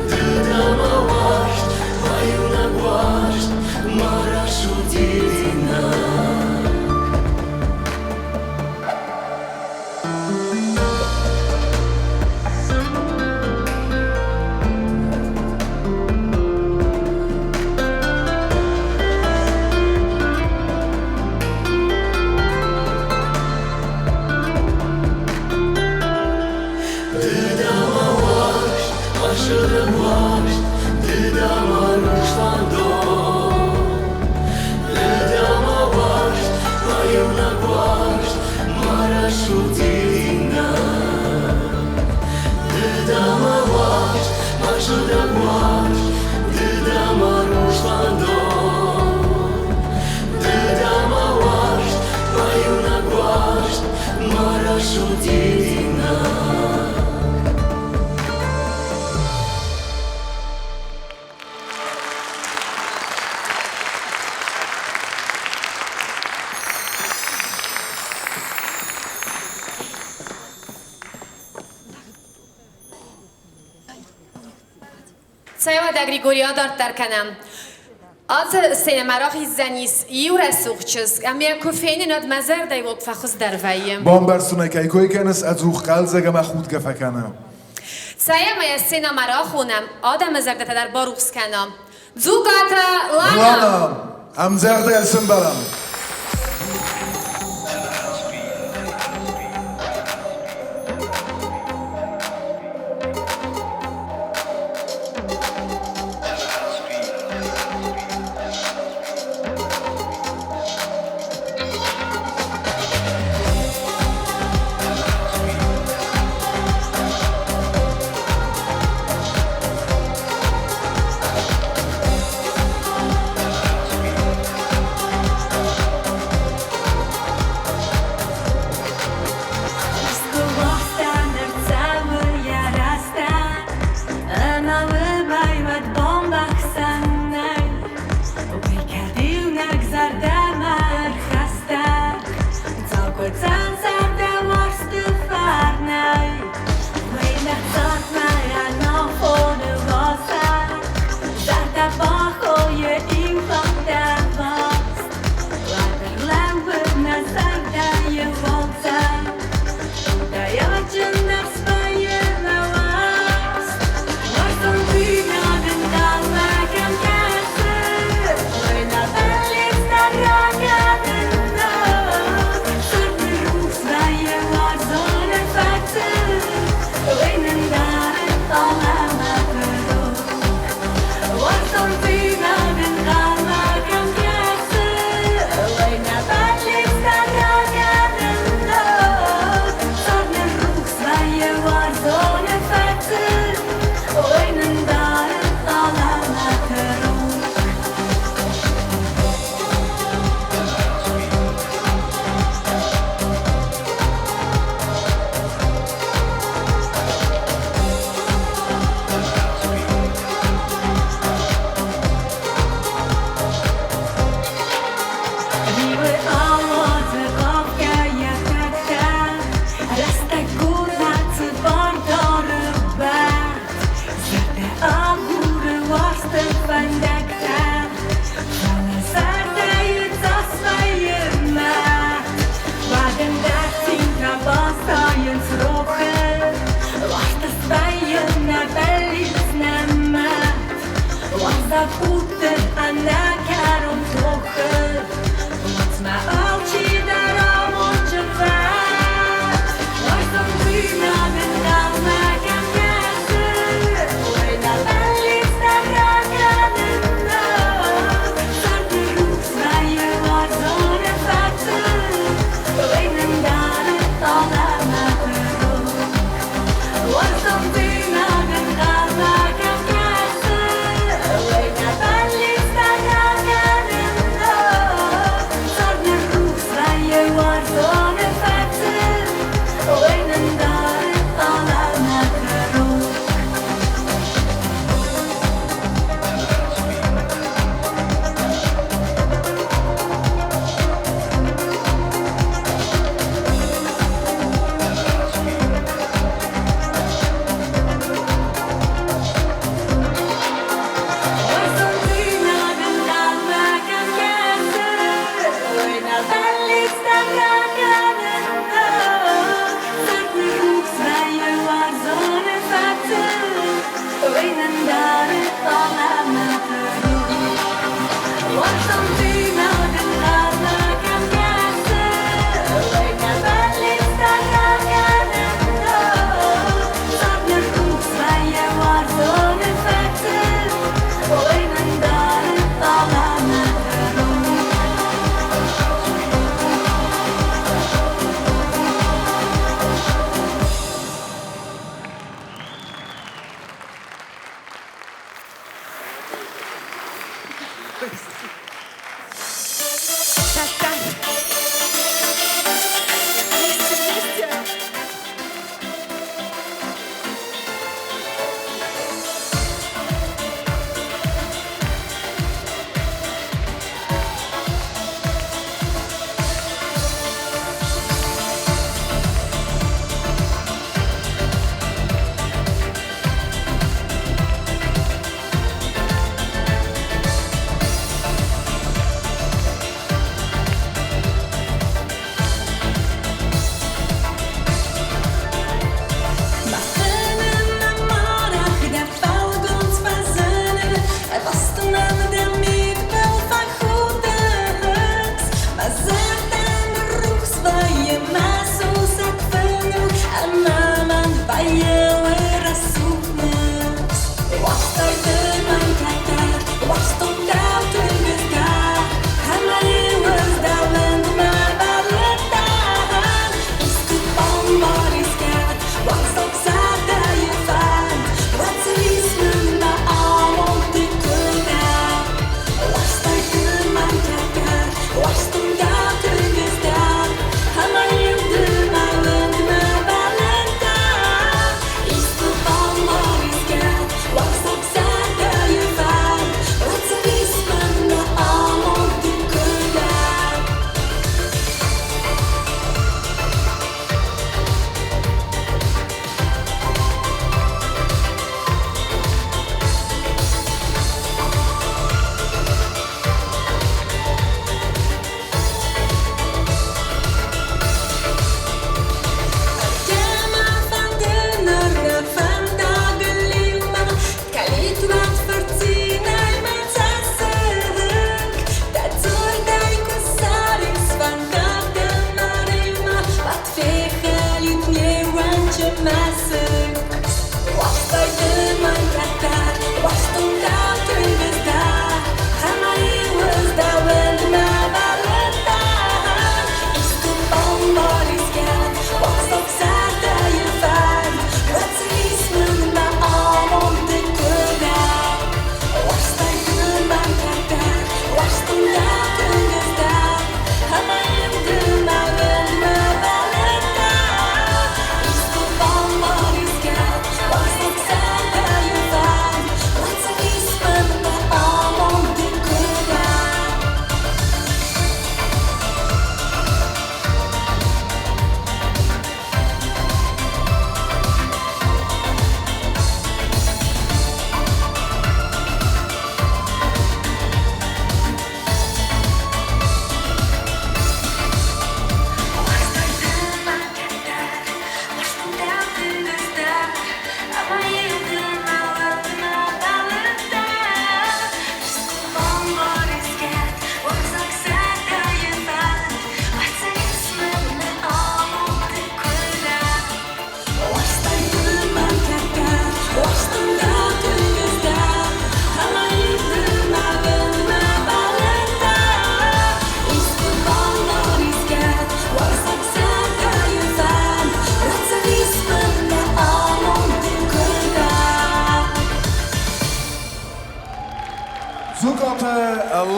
Ды дӕ мӕ уарзт, мӕ иунӕг уарзт, мӕ рӕсугъд дидинӕг. Ды дӕ мӕ уарзт, мӕ сыгъдӕг уарзт, ды дӕ мӕ рухс фӕндон. Ды дӕ мӕ уарзт, мӕ иунӕг уарзт, мӕ рӕсугъд дидинӕг. Ды дӕ мӕ уарзт, мӕ сыгъдӕг уарзт, ды дӕ мӕ рухс фӕндон. Ды дӕ мӕ уарзт, мӕ иунӕг уарзт, мӕ рӕсугъд дидинӕг. Цӕй уӕдӕ, Григорий, адарддӕр кӕнӕм. Ацы сценӕмӕ рахиздзӕнис иу рӕсугъд чызг, ӕмӕ йӕ куы фенин, уӕд мӕ зӕрдӕйы уог фӕхуыздӕр вӕййы. Бамбӕрстон ӕй, кӕй кой кӕныс, ӕдзух хъӕлдзӕг ӕмӕ худгӕ фӕкӕны. Цӕй ӕмӕ йӕ сценӕмӕ рахонӕм, адӕмы зӕрдӕтӕ дӕр барухс кӕнӕм. Дзугаты Лана! Лана! Ӕмдзӕгъдӕй сӕмбӕлӕм!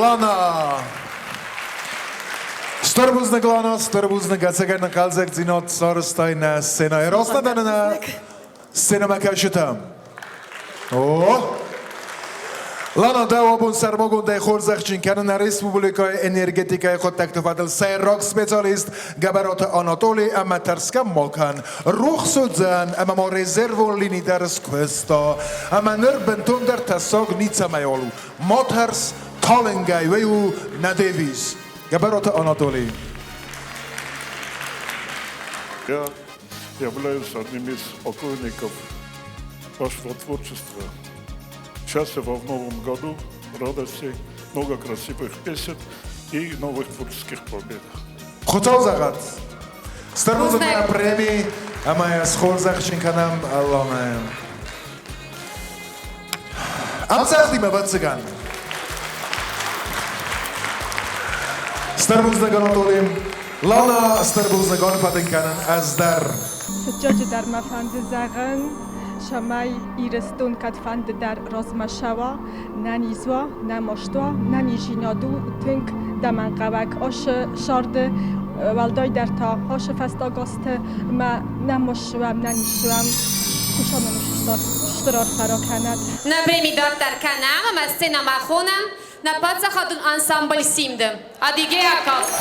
Лана! Стыр бузныг, Лана, стыр бузныг, ӕцӕгӕй нын хъӕлдзӕгдзинад сарӕзтай нӕ сценӕйы. Раст нӕ нӕ сценӕмӕкӕсджытӕ? О! Лана, дӕу абон сӕрмагондӕй хорзӕхджын кӕны нӕ республикӕйы энергетикӕйы хъуыддӕгты фӕдыл сӕйраг специалист Гӕбӕраты Анатоли ӕмӕ тӕрсгӕ ма кӕн, рухс уыдзӕн ӕмӕ ма резервон лини дӕр скуыста. Ӕмӕ ныр бынтондӕр тӕссаг ницӕмӕйуал у. Ма тӕрс, талынгӕй уый у нӕ девиз. Гӕбӕраты Анатолий. Я являюсь одним из поклонников вашего творчества. Счастья вам в новом году, радости, много красивых песен и новых творческих побед. Хуыцау зӕгъӕд! Стыр бузныг нӕ преми ӕмӕ йӕ схорзӕхджын кӕнӕм Аллонӕйӕн. Ӕмдзӕгъдимӕ ӕвӕццӕгӕн. Стыр бузныг, Анатолий. Лана, стыр бузныг арфӕ дын кӕнын ӕз дӕр. Фыццаджы дӕр мӕ фӕнды зӕгъын, цӕмӕй Ирыстон кӕдфӕнды дӕр размӕ цӕуа, нӕ низ уа, нӕ маст уа, нӕ низзинад у тынг дӕмӕнхъӕуӕг ацы сӕрды, уӕлдайдӕр та ацы фӕстаг азты ӕмӕ нӕ маст уӕм, нӕ низ уӕм. Хуыцау нын стыр арфӕ ракӕнӕд. Нӕ преми дарддӕр кӕнӕм ӕмӕ сценӕмӕ хонӕм нӕ паддзахадон ансамбль «Симд». Адыгея кафт.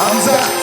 Ӕмдзӕгъд!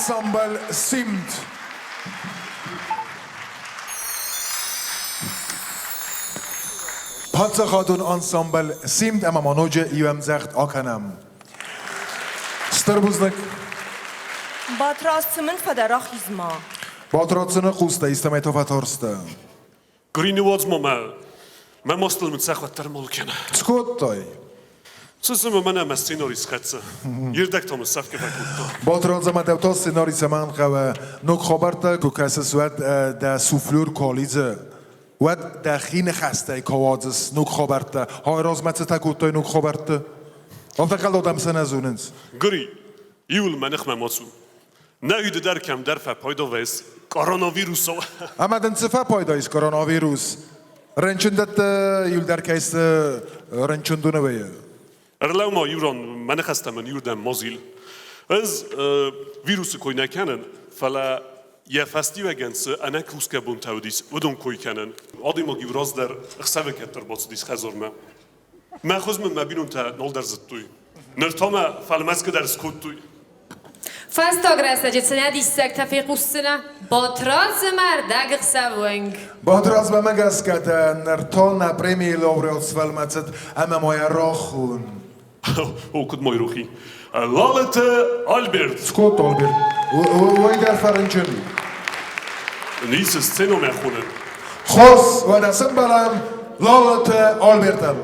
ансамбль Симд. Паддзахадон ансамбль Симд ӕмӕ ма ноджы иу ӕмдзӕгъд акӕнӕм. Стыр бузныг. Батрадз, цы мын фӕдӕ рахиз-ма? Батрадз цы ныхъхъуста, истӕмӕй та фӕтарстӕ. Гури ныууадз ма мӕ. Мӕ мастыл мын цӕх уӕддӕр мол кӕны. Цы кодтай? Цы цы мӕнӕ мӕ сценари схӕццӕ. Ирдӕг та мын сӕфгӕ фӕкодта. Батрадз ӕмӕ дӕу та сценари цӕмӕн хъӕуы? Ног хабӕрттӕ куы кӕсыс, уӕд дӕ суфлер куы алидзы, уӕд дӕхи ныхӕстӕй куы ауадзыс ног хабӕрттӕ. Айразмӕ цытӕ кодтай ног хабӕртты? Афтӕ хъӕлдадӕм сӕ нӕ зонынц. Гури, иуыл мӕ ныхмӕ ма цу. Нӕ уды дӕр кӕмдӕр фӕпайда вӕййыс коронавирусыл. Ӕмӕ дын цы фӕпайда ис коронавирус? Рынчындӕтты иуылдӕр кӕй цы рынчындоны вӕййы? Ӕрлӕуу-ма иу ран, мӕ ныхӕстӕ мын иуырдӕм ма зил. Ӕз вирусы кой нӕ кӕнын, фӕлӕ йӕ фӕстиуӕгӕн цы ӕнӕкусгӕ бонтӕ уыдис, уыдон кой кӕнын. Адӕймаг-иу раздӕр ӕхсӕвы кӕддӕр бацыдис хӕдзармӕ. Мӕ хуыз мын мӕ бинонтӕ нал дӕр зыдтой. Ныр та мӕ фӕлмӕцгӕ дӕр скодтой. Фӕстаг рӕстӕджы цынӕ диссӕгтӕ фехъусдзынӕ Батрадзы мӕрдӕгхсӕв уынг. Батрадзмӕ гӕсгӕ дӕ нӕртон нӕ премийы лауреат сфӕлмӕцыд ӕмӕ ма йӕ рахон. О, куыд мой рухи. Лалыты Альберт. Скотт Альберт. Уый дӕр фӕрынчын. Ницы сценомӕ хоны. Хорз, уӕдӕ сӕмбӕлӕм Лалыты Альбертыл.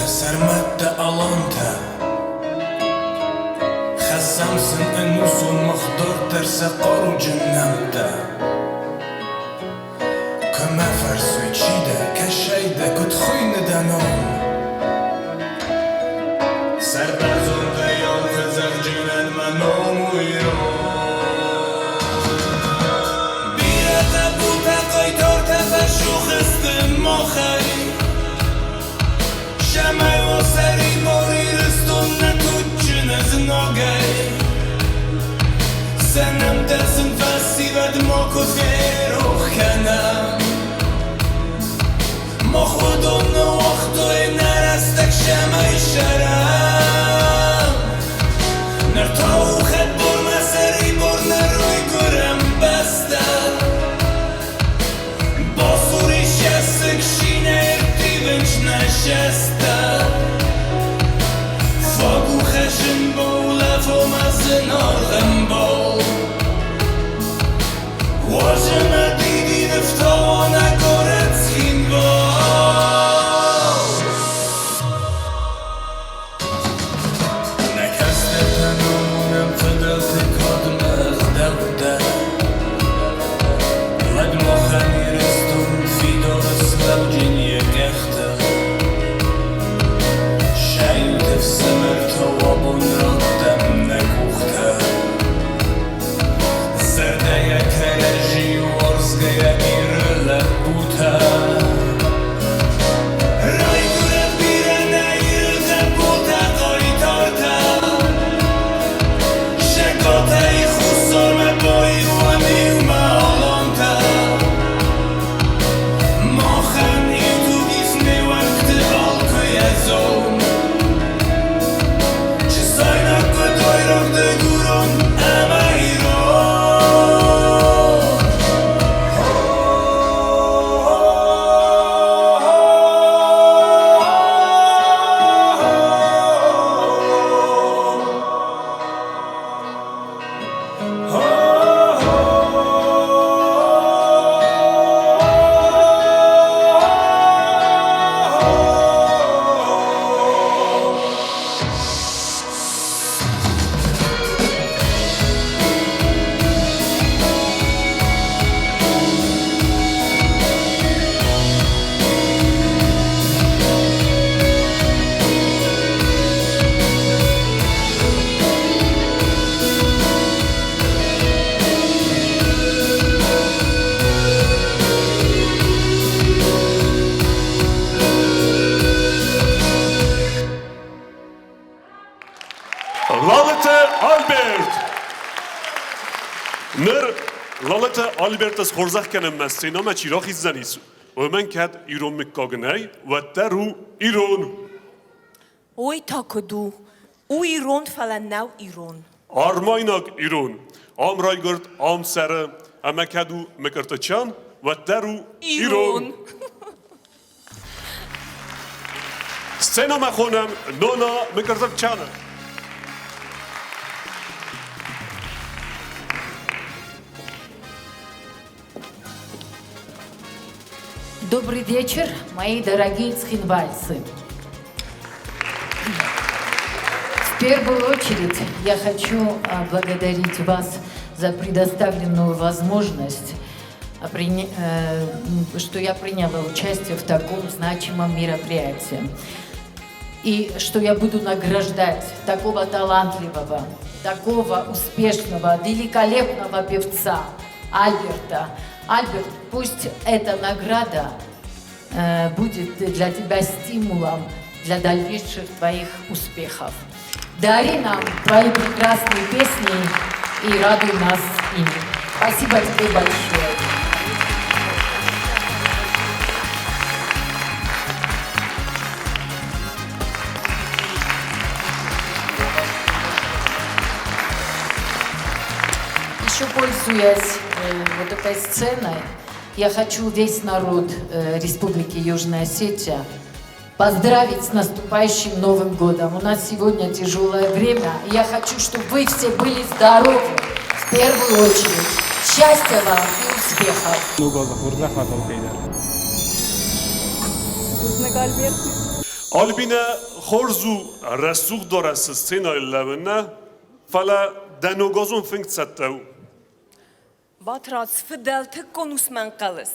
Гуттӕ, сӕрмӕттӕ, алантӕ. Хӕссӕм сын ӕнусон мах дарддӕр сӕ хъаруджын нӕмттӕ. Куы мӕ фӕрсой, чи дӕ, кӕсӕй дӕ, куыд хуыйны дӕ ном? Сӕрбӕрзондӕй алхӕдзарджынӕн мӕ ном у ирон. Бирӕтӕ бутӕ хъайтартӕ фӕсух сты махӕй. Цӕмӕй уа сӕрибар Ирыстон нӕ туджджын ӕзнагӕй. Сӕ нӕмттӕ сын фӕсивӕд макуы ферох кӕнӕм. Мах уыдон ныууагътой нӕ рӕстӕг цӕмӕй сӕрӕм. Ныр та у хӕдбар мӕ сӕрибар нӕ райгуырӕн бӕстӕ. Басур ис йӕ сыг шинӕй ӕрттивынц нӕ зӕстӕ. Фаг у хӕссын баулӕфо мӕ зынаргъ ӕмбал. Уарзын мӕ дидин ӕфтауа нӕ горӕт Цхинвал. Нӕ кӕстӕртӕн амонӕм фыдӕлты кадмӕ ӕгъдӕуттӕ. Уӕд махӕн Ирыстон фидар слӕуджын йӕ къӕхтӕ. Сӕ иуты фсымӕртау абон раттӕм нӕ къухтӕ. Зӕрдӕйӕ кӕрӕдзи уарзгӕйӕ Иры лӕппутӕ. Райгуырӕд бирӕ нӕ Иры лӕппутӕ хъайтартӕ. Сӕ Хуссармӕ баиуӕм иумӕ алантӕ. Махӕн иу туг ис не уӕнгты алкӕйы зон. Чысайнаг, къуыдайраг, дыгурон ӕмӕ ирон. Лалыты Альберт! Ныр Лалыты Альберты схорзӕх кӕнынмӕ сценӕмӕ чи рахиздзӕнис, уымӕн кӕд ирон мыггаг нӕй, уӕддӕр у ирон. Ой та куыд у? У ирон, фӕлӕ нӕу ирон. Армайнаг ирон. Ам райгуырд, ам цӕры, ӕмӕ кӕд у Мыкыртычан, уӕддӕр у ирон. Сценӕмӕ хонӕм Нона Мыкыртычаны. Добрый вечер, мои дорогие цхинвальцы. В первую очередь я хочу благодарить вас за предоставленную возможность, что я приняла участие в таком значимом мероприятии. И что я буду награждать такого талантливого, такого успешного, великолепного певца Альберта. Альберт, пусть эта награда будет для тебя стимулом для дальнейших твоих успехов. Дари нам твои прекрасные песни и радуй нас ими. Спасибо тебе большое. Еще пользуясь вот этой сценой, я хочу весь народ Республики Южная Осетия поздравить с наступающим Новым годом. У нас сегодня тяжелое время, и я хочу, чтобы вы все были здоровы в первую очередь. Счастья вам и успехов! Ног азы хорзӕх уӕд алкӕй дӕр. Бузныг, Альберт. Альбинӕ, хорз у рӕсугъд дарӕсы сценӕйыл лӕууын нӕ, фӕлӕ дӕ ногазон фынг цӕттӕ у. Батрадз, фыдӕлтыккон усмӕ ӕнхъӕлыс?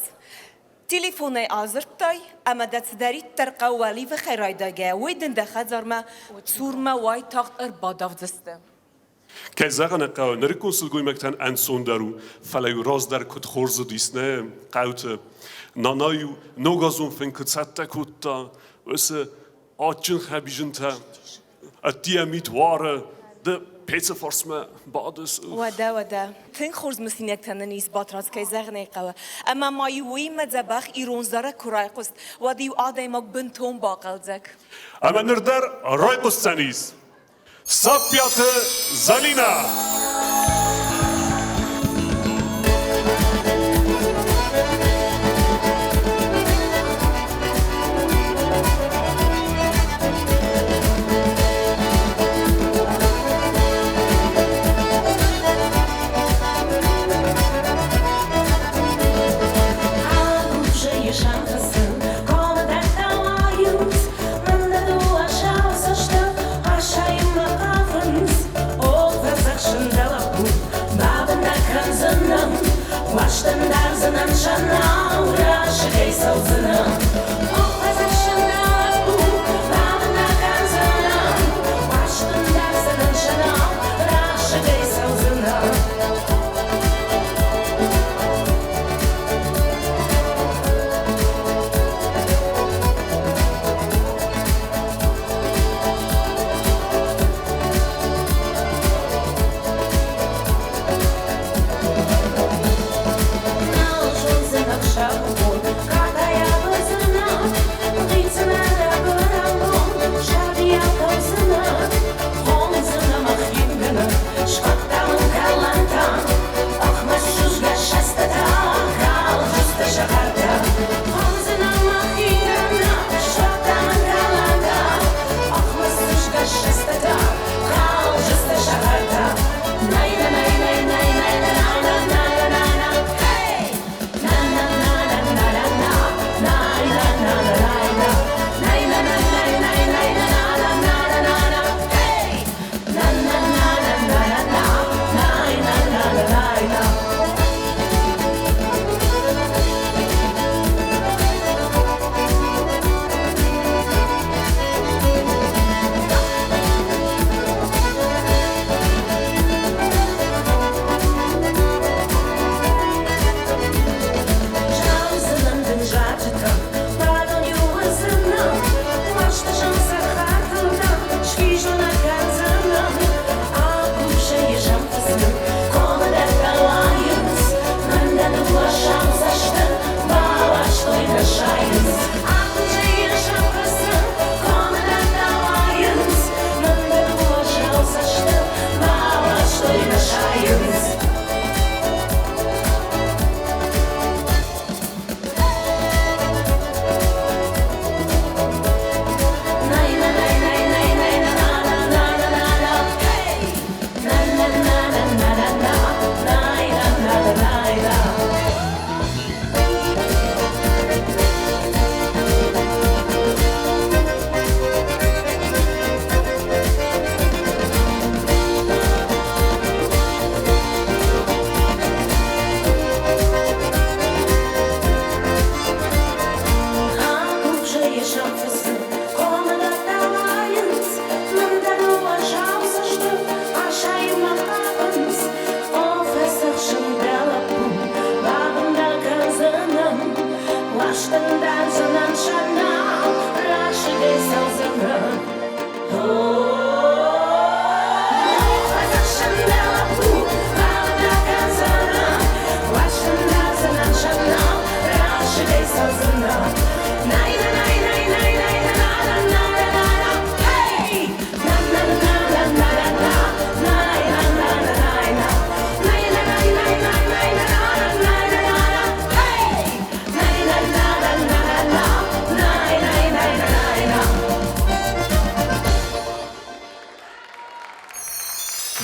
Телефонӕй адзырдтай, ӕмӕ дӕ цыдӕриддӕр хъӕуы уӕливыхӕй райдайгӕ, уый дын дӕ хӕдзармӕ цурмӕ уайтагъд ӕрбадавдзысты. Кӕй зӕгъын ӕй хъӕуы, нырыккон сылгоймӕгтӕн ӕнцондӕр у, фӕлӕ-иу раздӕр куыд хорз уыдис нӕ хъӕуты. Нана-иу ногазон фынг куы цӕттӕ кодта, уыцы адджын хӕбизынтӕ, ӕддийӕ мит уары, ды пецы фарсмӕ бадыс. Уӕдӕ, уӕдӕ. Тынг хорз мысинӕгтӕ нын ис, Батрадз, кӕй зӕгъын ӕй хъӕуы. Ӕмӕ ма-иу уыимӕ дзӕбӕх ирон зарӕг куы райхъуыст, уӕд-иу адӕймаг бынтон бахъӕлдзӕг. Ӕмӕ ныр дӕр райхъуысдзӕнис Саппиаты Залинӕ!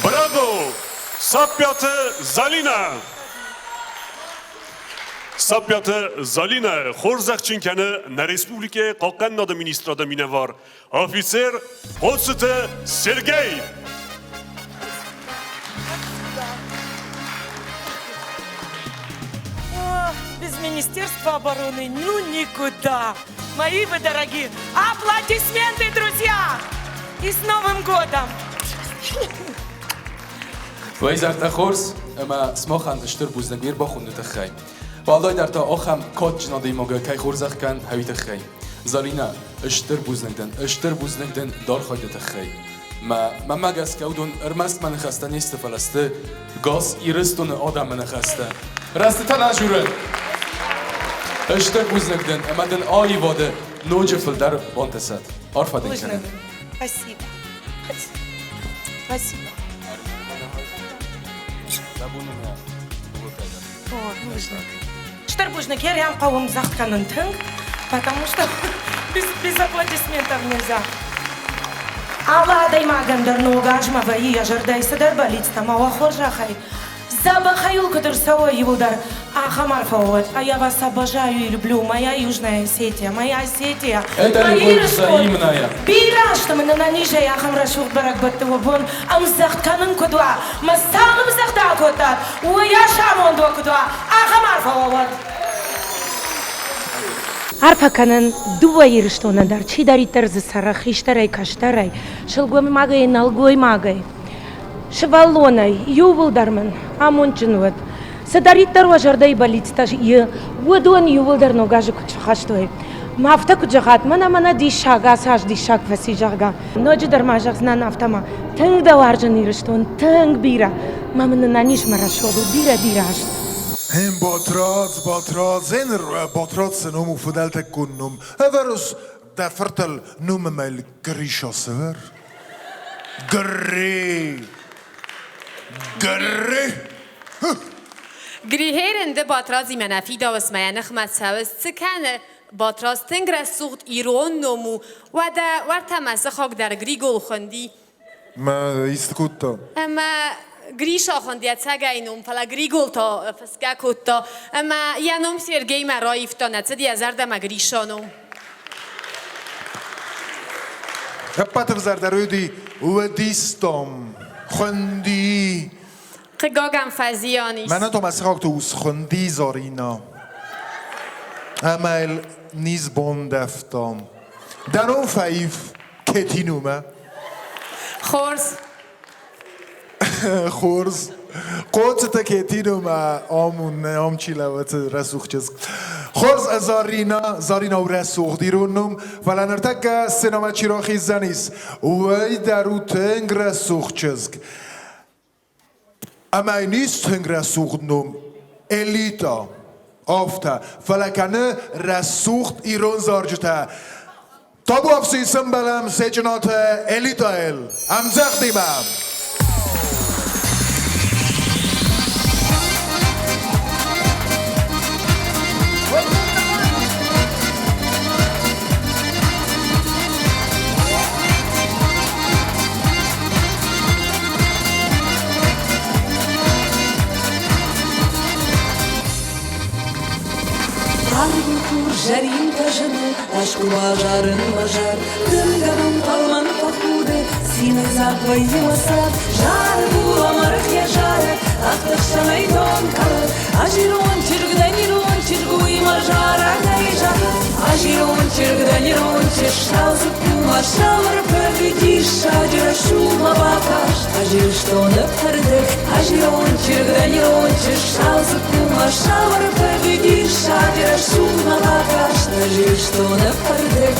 Браво! Саппиаты Залинӕ! Саппиаты Залинӕ хорзӕхджын кӕны нӕ республикӕйы хъахъхъӕнынады министрады минӕвар, офицер Хъоцыты Сергей. Без Министерства обороны ну никуда. Мои вы дорогие, аплодисменты, друзья! И с Новым годом! Уӕ изӕртӕ хорз ӕмӕ сымахӕн стыр бузныг уе рбахонды тыххӕй. Уӕлдайдӕр та ахӕм кадджын адӕймагы кӕй хорзӕх кӕн, уый тыххӕй. Залинӕ, стыр бузныг дын, стыр бузныг дын дӕ архайды тыххӕй. Мӕ, мӕнмӕ гӕсгӕ уыдон ӕрмӕст мӕ ныхӕстӕ не сты, фӕлӕ сты гас Ирыстоны адӕмы ныхӕстӕ. Рӕстытӕ нӕ журы! Стыр бузныг дын ӕмӕ дын аивады ноджы фылдӕр бантысӕд. Арфӕ дын кӕнын. Спасибо. Спасибо. Стыр бузныг, ерӕм хъӕуы ӕмдзӕгъд кӕнын тынг, потому что без, без аплодисментов нельзя. Алы адӕймагӕн дӕр ног азмӕ вӕййы йӕ зӕрдӕйы цыдӕр бӕллицтӕ ӕмӕ уӕ хорзӕхӕй дзӕбӕхӕй уыл куыд ӕрцӕуой иуылдӕр, ахӕм арфӕ уӕд. А я вас обожаю и люблю, моя Южная Осетия, моя Осетия, Это мои любовь Ирыстон. взаимная. Бирӕ азты мын ӕнӕнизӕй ахӕм рӕсугъд бӕрӕгбӕтты уӕ бон ӕмдзӕгъд кӕнын куыд уа, мӕ цал ӕмдзӕгъд акодтат, уыйас амонд уӕ куыд уа, ахӕм арфӕ уӕ уӕд. Арфӕ кӕнын дыууӕ Ирыстонӕн дӕр, чидӕриддӕр дзы цӕры хистӕрӕй-кӕстӕрӕй, сылгоймагӕй, нӕлгоймагӕй, сывӕллонӕй, иууылдӕр мын амондджын уӕд. Цыдӕриддӕр уӕ зӕрдӕйы бӕллицтӕ и, уыдон иууылдӕр ног азы куыд сӕххӕст уой. Афтӕ куыд зӕгъат, мӕнӕ мӕнӕ диссаг, ацы аз диссаг фӕци, зӕгъгӕ. Ноджыдӕр ма зӕгъдзынӕн афтӕ ма, тынг дӕ уарзын Ирыстон, тынг бирӕ. Мӕ мын ӕнӕниз мӕ рӕсугъд у бирӕ-бирӕ азты. Ем Батрадз, Батрадз, еныр Батрадз цы ном у фыдӕлтӕккон ном. Ӕвӕрыс дӕ фыртыл номымӕл Гриша сывӕр. Гри! Гри! Грихерен ды Батрадзимӕ нӕ фидауыс мӕ йӕ ныхмӕ цӕуыс, цы кӕны? Батрадз тынг рӕсугъд ирон ном у. Уӕдӕ уӕртӕ мӕ сыхаг дӕр Григол хуынди. Мӕ исты кодта? Ӕмӕ Гриша хуынди ӕцӕгӕй ном, фӕлӕ Григол та фысгӕ кодта. Ӕмӕ йӕ ном Сергеймӕ раивта, нӕ цыд йӕ зӕрдӕмӕ Гриша ном. Ӕппӕты ӕвзӕрдӕр уыди уыдистом, хуынди. Хъыгагӕн фӕзиан ис. Мӕнӕ то мӕ сыхӕгты ус хуынди Зарина. Ӕмӕ йыл низ бандӕвта. Дӕ ном фӕив Кетинумӕ. Хорз. Хорз. Хъоцыты Кетинумӕ ам ам чи лӕууы рӕсугъд чызг. Хорз, Зарина, Зарина у рӕсугъд ирон ном, фӕлӕ ныртӕккӕ сценӕмӕ чи рахиздзӕнис, уый дӕр у тынг рӕсугъд чызг. Ӕмӕ йын ис тынг рӕсугъд ном Элита. Афтӕ, фӕлӕ кӕны рӕсугъд ирон зарджытӕ. Табуафси сӕмбӕлӕм Сечъынаты Элитайыл ӕмдзӕгъдимӕ! Арвыл хур зӕрин фӕзыны, Ӕскъуыма зарын мӕ зар. Дымгӕ мӕм фӕлмӕн фӕхуды, Цинӕйдзаг вӕййы мӕ цард. Зары булӕмӕргъ йӕ зарӕг, Хӕхты хсӕнӕй дон кӕлы. Ӕз ирон чызг дӕн, ирон чызг, уый мӕ зарӕгӕй зӕгъы. Ӕз ирон чызг дӕн, ирон чызг, сау дзыкку мӕ сау ӕрфыг, диссаджы рӕсугъдмӕ бакаст. Ӕз Ирыстоны фӕрдыг, ӕз ирон чызг дӕн, ирон чызг, сау дзыкку мӕ сау ӕрфыг, диссаджы рӕсугъдмӕ бакаст. Ӕз Ирыстоны фӕрдыг.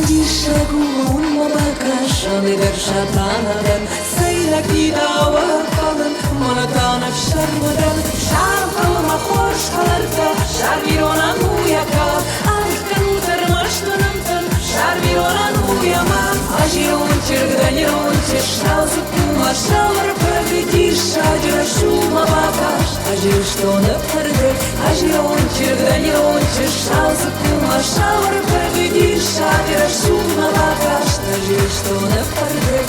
Диссаг у уымӕ бакӕсӕн, ӕгӕр Сатана дӕн, Сӕйраг фидауӕг фӕлын, мӕнӕ та ӕфсӕрмы дӕн. Саргъыл мӕ хорз хӕлӕрттӕ, сармиронӕн у йӕ кад, Аргъ кӕнут ӕрмӕст нӕмттӕн, сармиронӕн у йӕ мад. Ӕз ирон чызг дӕн, ирон чызг, сау дзыкку мӕ сау ӕрфыг, Диссаджы рӕсугъдмӕ бакаст ӕз Ирыстоны фӕрдыг, ӕз ирон чызг дӕн, ирон чызг, сау дзыккумӕ сау ӕрфыг. Диссаджы рӕсугъдмӕ бакаст ӕз Ирыстоны фӕрдыг.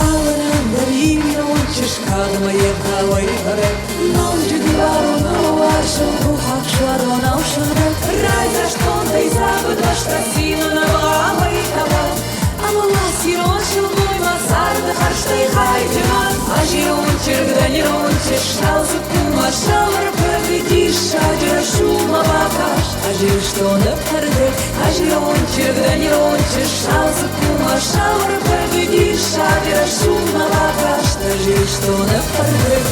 Алыран дӕр ирон чызг кадмӕ егъауӕй бӕрӕг. Ноджы дывӕронау уарзон рухаг суадонау сыгъдӕг. Райдзастгондӕй дзагъуыд бӕстӕ цины нӕвгъауӕй тӕваг. Ӕмӕ лас ирон сылгоймаг царды хӕрзтӕй хайджын. Ӕз ирон чызг дӕн, ирон чызг, сау дзыккумӕ сау ӕрфыг, диссаджы рӕсугъдмӕ бакаст. Ӕз Ирыстоны фӕрдыг, ӕз ирон чызг дӕн, ирон чызг, сау дзыккумӕ сау ӕрфыг, диссаджы рӕсугъдмӕ бакаст. Ӕз Ирыстоны фӕрдыг.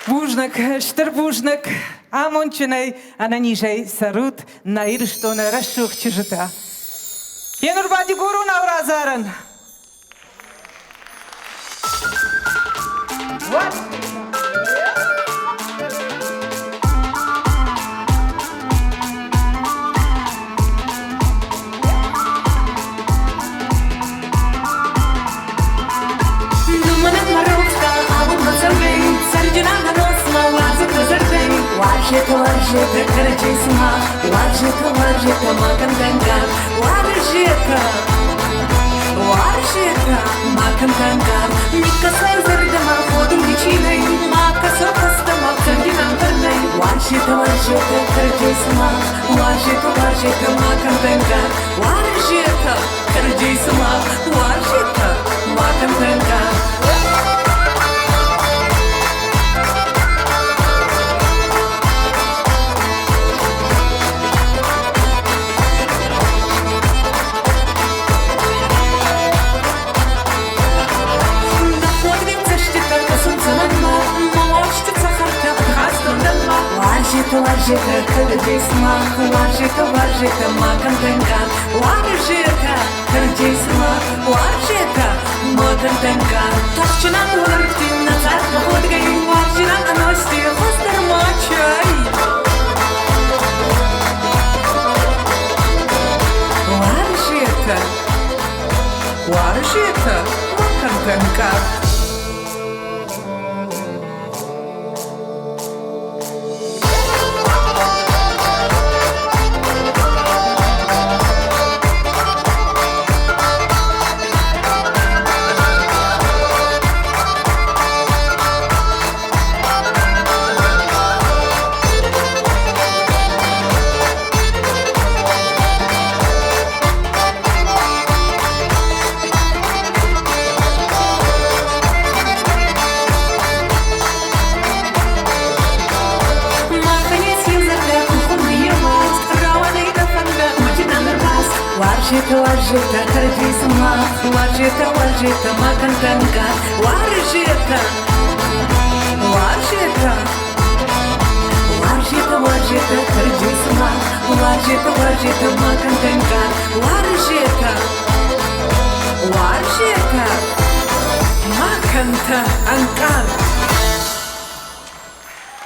Бузныг, стыр бузныг, амондджынӕй, ӕнӕнизӕй цӕрут нӕ Ирыстоны рӕсугъд чызджытӕ. Енур ба дигоронау разарӕн.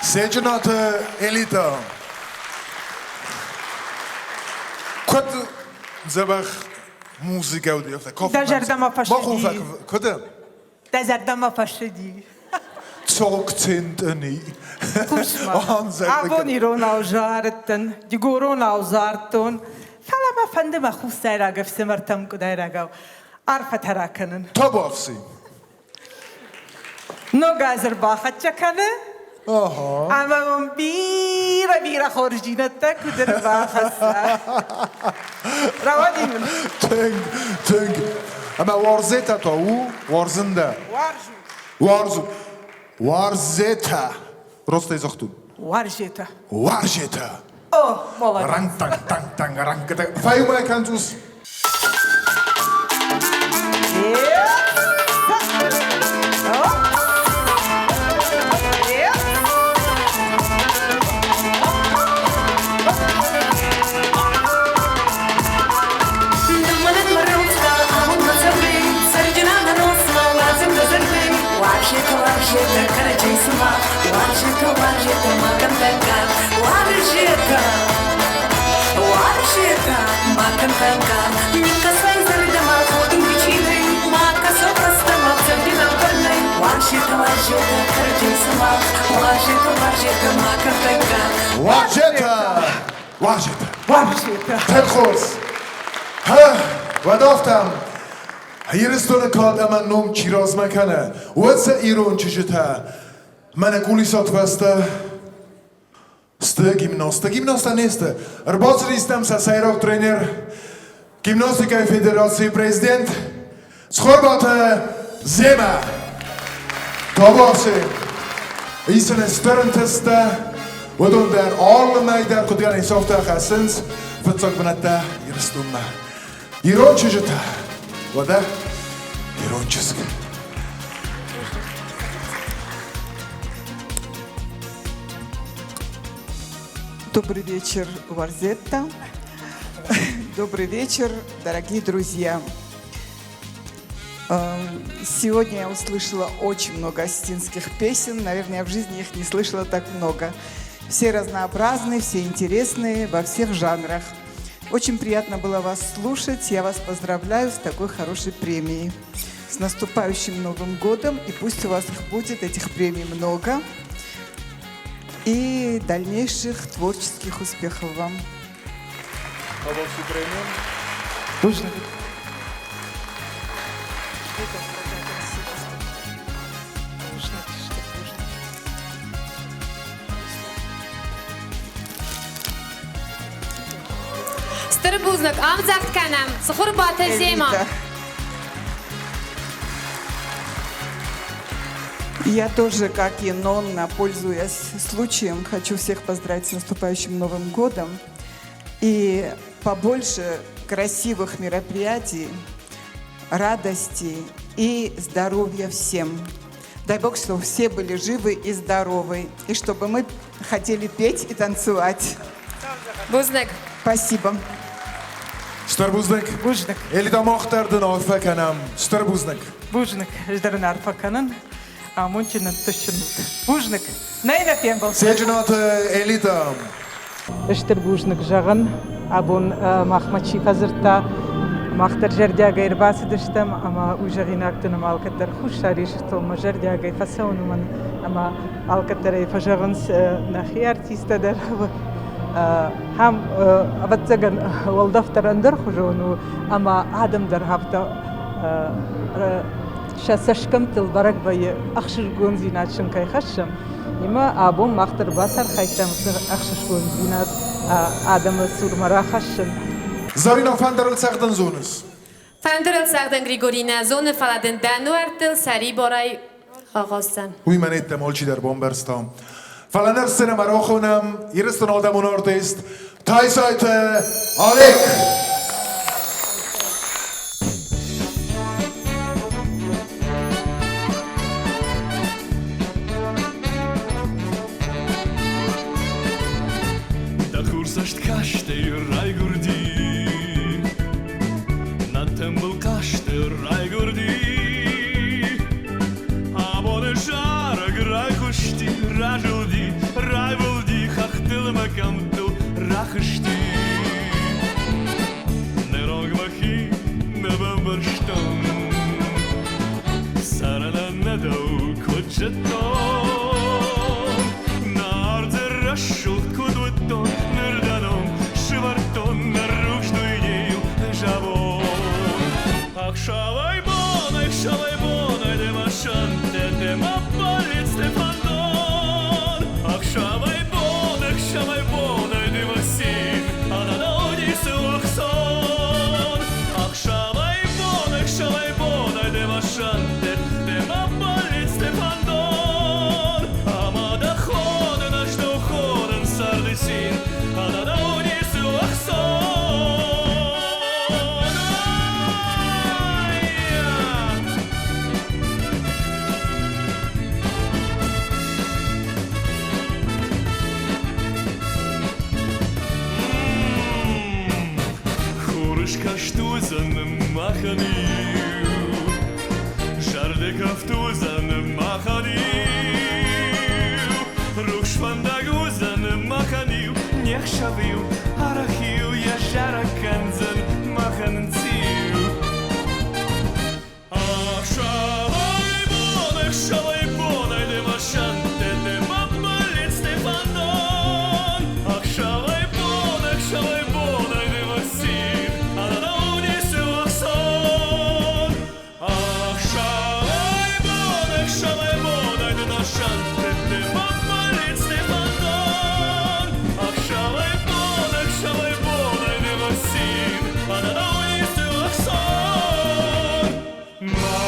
Secinatı Elita. Куыд дзӕбӕх музыкӕ уыди, афтӕ. Дӕ зӕрдӕмӕ фӕсыди. Куыд? Дӕ зӕрдӕмӕ фӕсыди. Цогцинтыни. Абон иронау зарыдтӕн, дигоронау зардтон, фӕлӕ мӕ фӕнды мӕ хуссайраг ӕфсымӕртӕм къуыдайрагау арфӕтӕ ракӕнын. Табуафси. Ног аз ӕрбахӕццӕ кӕны. Ӕмӕ мын бирӕ-бирӕ хорздзинӕдтӕ куыд ӕрбахӕсса. Рауади мын. Тынг, тынг. Ӕмӕ уарзетӕ та у? Уарзын дӕ? Уарзун. Уарзун. Уарзетӕ. Ростӕй загътун. Уарзетӕ. Уарзетӕ. О, молодец. Ранг-танг-танг-танг, ранг-танг. Фӕйумӕ кӕндзус. Уарзетӕ! Уарзетӕ! Уарзетӕ! Тынг хорз! Уӕд афтӕ, Ирыстоны кад ӕмӕ ном чи размӕ кӕны, уӕд сӕ ирон чызджытӕ мӕнӕ кулисат фӕстӕ сты гимнасттӕ. Гимнасттӕ не сты. Ӕрбацыдыстӕм сӕ сӕйраг тренер, гимнастикӕйы федерацийы президент Цхуырбаты Земӕ. Табуафси, исыны стыр ӕнтысттӕ, уыдон дӕр алы мӕй дӕр куыд гӕнӕн ис, афтӕ хӕссынц фыццаг бынӕттӕ Ирыстонмӕ. Ирон чызджытӕ, уӕдӕ ирон чызг. Добрый вечер, Варзетта. Добрый вечер, дорогие друзья. Сегодня я услышала очень много осетинских песен. Наверное, я в жизни их не слышала так много. Все разнообразные, все интересные, во всех жанрах. Очень приятно было вас слушать. Я вас поздравляю с такой хорошей премией. С наступающим Новым годом. И пусть у вас их будет, этих премий много. И дальнейших творческих успехов вам. Бузныг. Стыр бузныг, ӕмдзӕгъд кӕнӕм Цыхуырбаты Зема. Я тоже, как и Нонна, пользуясь случаем, хочу всех поздравить с наступающим Новым годом. И побольше красивых мероприятий, радости и здоровья всем. Дай Бог, чтобы все были живы и здоровы, и чтобы мы хотели петь и танцевать. Бузныг. Спасибо. Стыр бузныг. Бузныг. Элита мах дӕр дын арфӕ кӕнӕм. Стыр бузныг. Бузныг. Ӕз дӕр ын арфӕ кӕнын. Амондджын ӕнтыстджын ут. Бузныг. Нӕй нӕ фембӕлд. Седжынаты Элита. Стыр бузныг зӕгъын, абон махмӕ чи фӕдзырдта, мах дӕр зӕрдиагӕй ӕрбацыдыстӕм ӕмӕ уый зӕгъинаг дын ӕмӕ алкӕддӕр Хуссар Ирыстонмӕ зӕрдиагӕй фӕцӕуын, уымӕн ӕмӕ алкӕддӕр ӕй фӕзӕгъынц нӕхи артисттӕ дӕр. Ахӕм, ӕвӕццӕгӕн, уӕлдӕф дӕр ӕндӕрхуызон у ӕмӕ адӕм дӕр афтӕ сӕ цӕсгӕмттыл бӕрӕг вӕййы, ӕхсызгондзинад сын кӕй хӕссӕм. Имӕ абон мах дӕр бацархайдтам уыцы ӕхсызгондзинад адӕмы цурмӕ рахӕссын. Зарина, фӕндырыл цӕгъдын зоныс? Фӕндырыл цӕгъдын Григорий нӕ зоны, фӕлӕ дын дӕ нуӕрттыл сӕрибарӕй агъаздзӕн. Уый мӕн йеддӕмӕ алчидӕр бамбӕрста. Фӕлӕ ныр сценӕмӕ рахонӕм Ирыстоны адӕмон артист Тайсайты Олег! Дӕ хурдзаст кастӕй райгуырди, Нӕ тымбыл хъазты райгуырди. Абоны зарӕг райхъуысти, разылди, райвылди хӕхтыл ӕмӕ кӕмттыл рахызти. Ныронг мӕхи нӕ бамбӕрстон, цӕрынӕн нӕ дӕу куыд зыдтон. Нӕ ӕрдзы рӕсугъд куыд уыдтон, ныр дӕ ном сывӕрдтон нӕ рухс дуйнейыл ӕз абон. Ӕхсӕвӕй-бонӕй, ӕхсӕвӕй-бонӕй дӕ мӕ сӕнттӕ, дӕ мӕ Хурыскаст уыдзӕн махӕн иу, Зӕрдӕ кафт уыдзӕн махӕн иу, Рухс фӕндаг уыдзӕн махӕн иу, Не хсӕв-иу, арӕх-иу йӕ зарӕг кӕндзӕн махӕн циу. Ӕхсӕвӕй-бон, ӕхсӕвӕй-бонӕй дӕ мӕ сӕнттӕ, дӕ мӕ бӕллицтӕ фӕндон. Ӕхсӕвӕй-бон, ӕхсӕвӕй-бонӕй дӕ мӕ цин, ӕнӕдӕу ницы ӕхцон. Ӕхсӕвӕй-бон, ӕхсӕвӕй-бонӕй дӕ мӕ сӕнттӕ, дӕ мӕ бӕллицтӕ фӕндон. Ӕхсӕвӕй-бон, ӕхсӕвӕй-бонӕй дӕ мӕ цин, ӕнӕдӕу ницы ӕхцон. Мӕ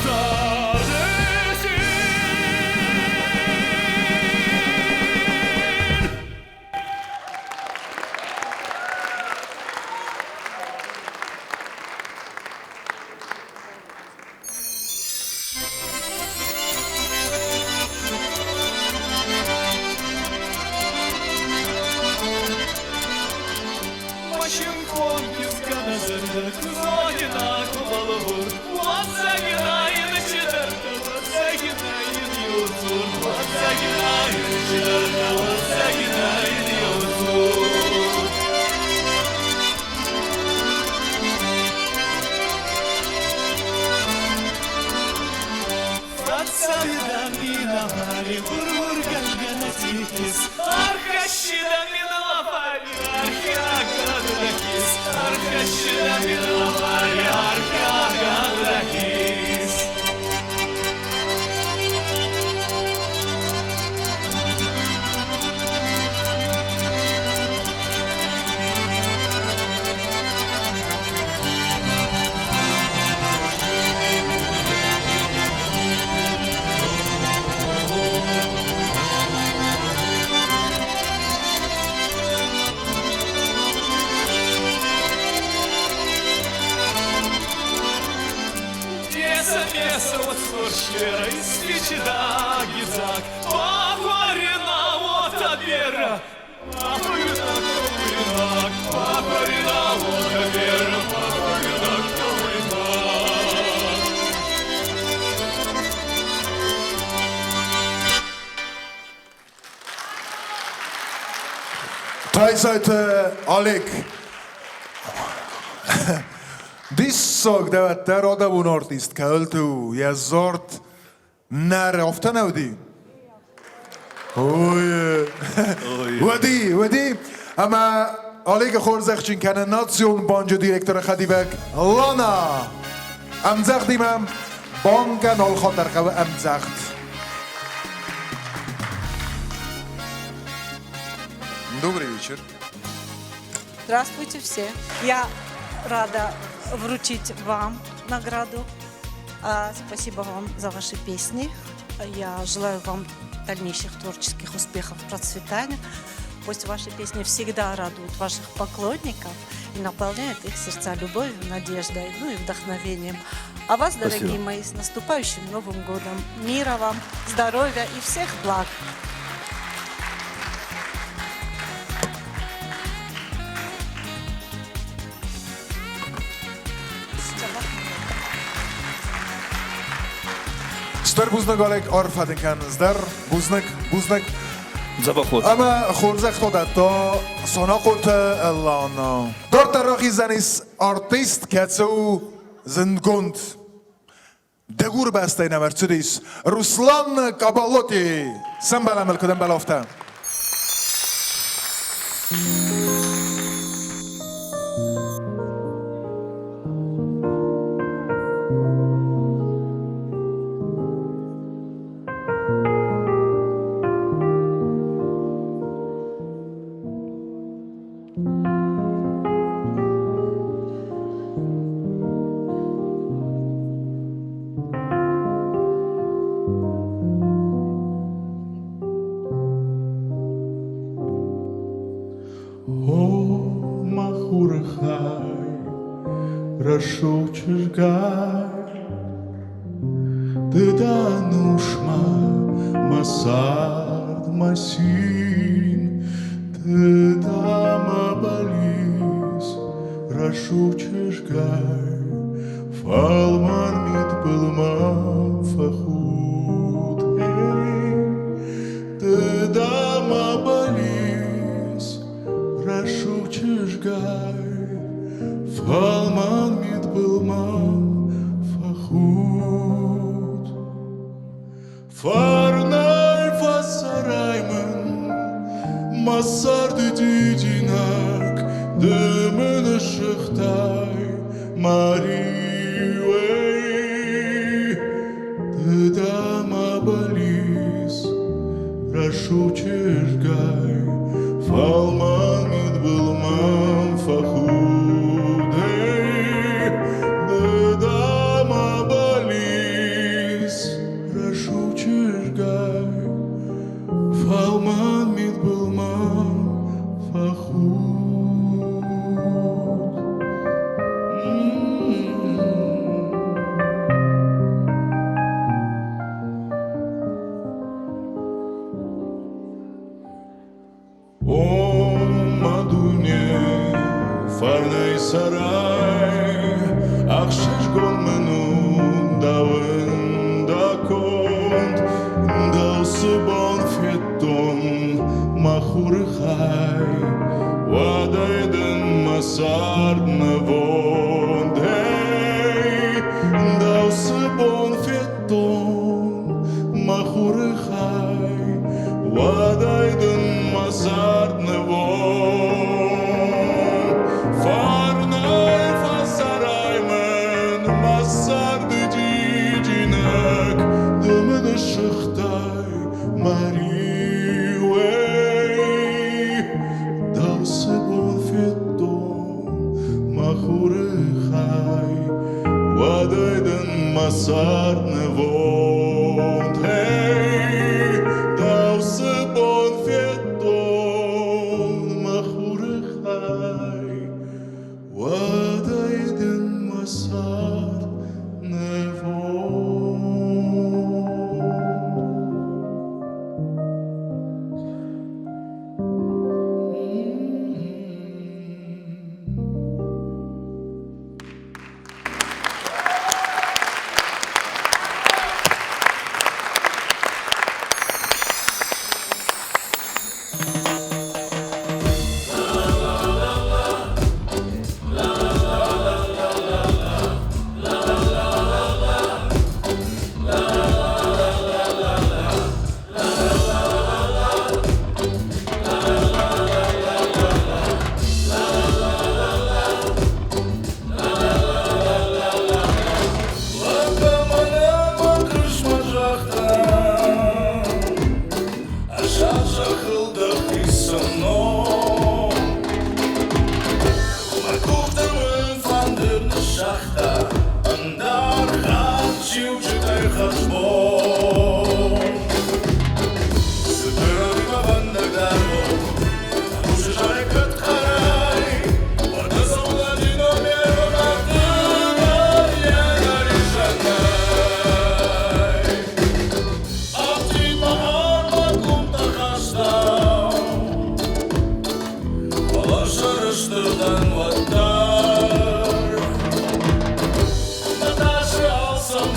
царды цин. Тайсайты Олег. Диссаг дӕвӕттӕ радавон артист кӕуылты у, йӕ зард нӕры, афтӕ нӕ уыди? Ой, уыди, уыди. Ӕмӕ Олегы хорзӕхджын кӕны Национ банджы директоры хӕдивӕг Лана. Ӕмдзӕгъдимӕ бангӕн алхатт хъӕуы ӕмдзӕгъд. Добрый вечер. Здравствуйте все. Я рада вручить вам награду. Спасибо вам за ваши песни. Я желаю вам дальнейших творческих успехов, процветания. Пусть ваши песни всегда радуют ваших поклонников и наполняют их сердца любовью, надеждой, ну и вдохновением. А вас, Спасибо. дорогие мои, с наступающим Новым годом! Мира вам, здоровья и всех благ! Стыр бузныг, Олег, арфӕ дын кӕнынц дӕр. Бузныг, бузныг. Дзӕбӕх уот. Ӕмӕ хорзӕх дӕтта Санахъоты Лана. Дарддӕр рахиздзӕнис артист, кӕцы у зындгонд. Дыгуры бӕстӕй нӕм ӕрцыдис Руслан Кабалоти. Сӕмбӕлӕм ыл, куыд ӕмбӕлы, афтӕ. О, мӕ хуры хай, рӕсугъд чызгай, Ды дӕ ӕнусмӕ мӕ цард, мӕ цин, Ды дӕ мӕ бӕллиц, Рӕсугъд чызгай, фӕлмӕн мидбылмӕ фӕхуд. Ды дӕ мӕ бӕллиц, рӕсугъд чызгай, фӕлмӕн мидбылмӕ фӕхуд. Фӕрнӕй фӕцӕрай мын, мӕ царды дидинӕг, ды мын ыссыгътай мӕ риуӕй. Ды дӕ мӕ бӕллиц, рӕсугъд чызгай, фӕлмӕн мидбыл мӕм фӕхудӕй. Ды дӕ мӕ бӕллиц, рӕсугъд чызгай, фӕлмӕн мидбыл мӕм фӕхуд. О, мӕ дуне, фӕрнӕй цӕрай, ӕхсызгон мын у дӕуӕн дӕ конд. Дӕу цы бон федтон, мӕ хуры хай, уӕдӕй дын мӕ цард нывонд. Эй, дӕу цы бон федтон, мӕ хуры хай, уӕдӕй дын мӕ цард нывонд. Фӕрнӕй фӕцӕрай мын мӕ царды дидинӕг, ды мын ыссыгътай мӕ риуӕй. Дӕу цы бон федтон, мӕ хуры хай, уӕдӕй дын мӕ цард нывонд. Эй, дӕу цы бон федтон, мӕ хуры хай, уӕдӕй дын мӕ цард нывонд.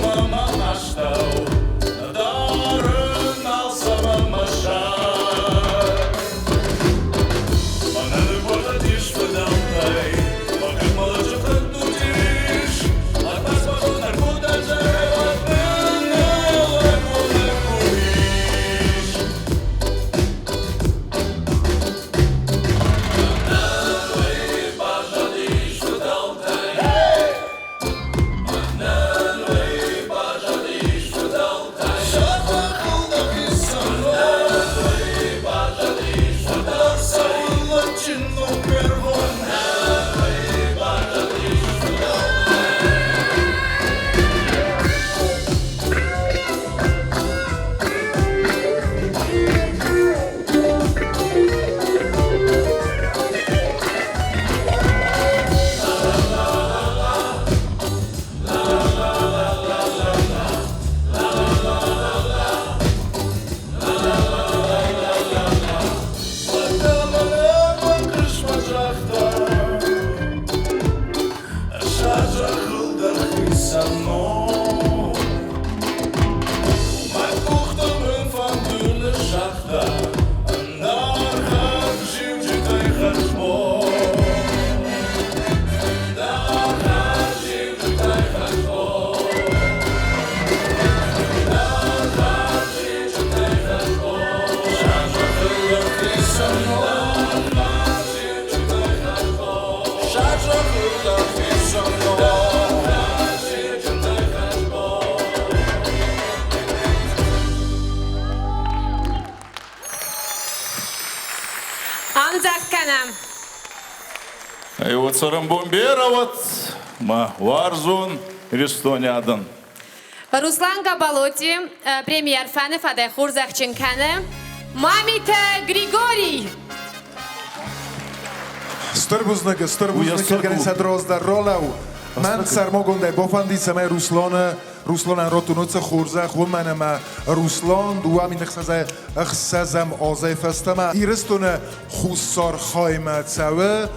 Мама, Ӕмдзӕгъд кӕнӕм. Ай цӕрӕнбон берӕ уӕд, мӕ уарзон Иристони адӕн. Руслан Габалоти премьер фӕны фӕдӕй хорзӕхджын кӕны Мамитӕ Григорий. Стыр бузныг, стыр бузныг, кӕргӕнӕн дроздӕр ролӕу. Мӕн сӕрмагондӕй бафӕндид, цӕмӕй Русланы Русланӕн раттон уыцы хорзӕх, уымӕн ӕмӕ Руслан 2006 азӕй фӕстӕмӕ Ирыстоны хуссар хаймӕ цӕуы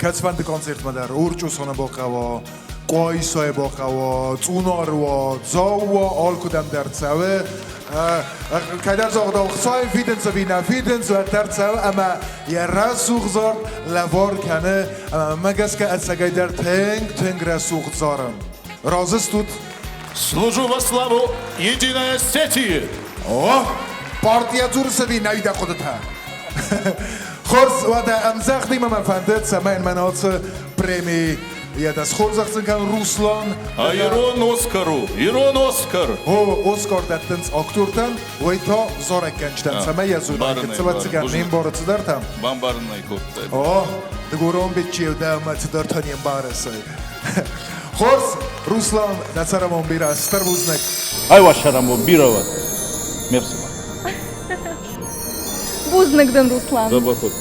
кӕцыфӕнды концертмӕ дӕр. Урчъусоны бахъӕуа, Къуайсайы бахъӕуа, Цъунары уа, Дзау уа, алкуыдӕм дӕр цӕуы. Кӕддӕр загъдау, Хуыцауы фидынц ӕви нӕ фидынц, уӕддӕр цӕуы ӕмӕ йӕ рӕсугъд зард лӕвар кӕны. Ӕмӕ мӕ гӕсгӕ ӕцӕгӕйдӕр тынг-тынг рӕсугъд зары. Разы стут? Служу во славу Единой Осетии! О, партия дзурыс ӕви нӕ дӕ хъуыдытӕ? Хорз, уӕдӕ ӕмдзӕгъдимӕ мӕ фӕнды, цӕмӕй мӕн ацы преми йӕ дӕ схорзӕхджын кӕн Руслан. А ирон Оскар у, ирон Оскар! О, Оскар дӕттынц актертӕн, уый та зарӕггӕнджытӕн, цӕмӕй йӕ зоной, гыццылӕццӕгӕн не мбары цыдӕртӕ. Бамбарын ӕй кодтай. О, дыгурон биччеу дӕ ӕмӕ цыдӕртӕ не мбарыс. Хорз, Руслан, дӕ цӕрӕнбон бирӕ, стыр бузныг. Ай уӕ цӕрӕнбон бирӕ уӕд, ме фсымӕр. Бузныг дын, Руслан. Дзӕбӕх уыд.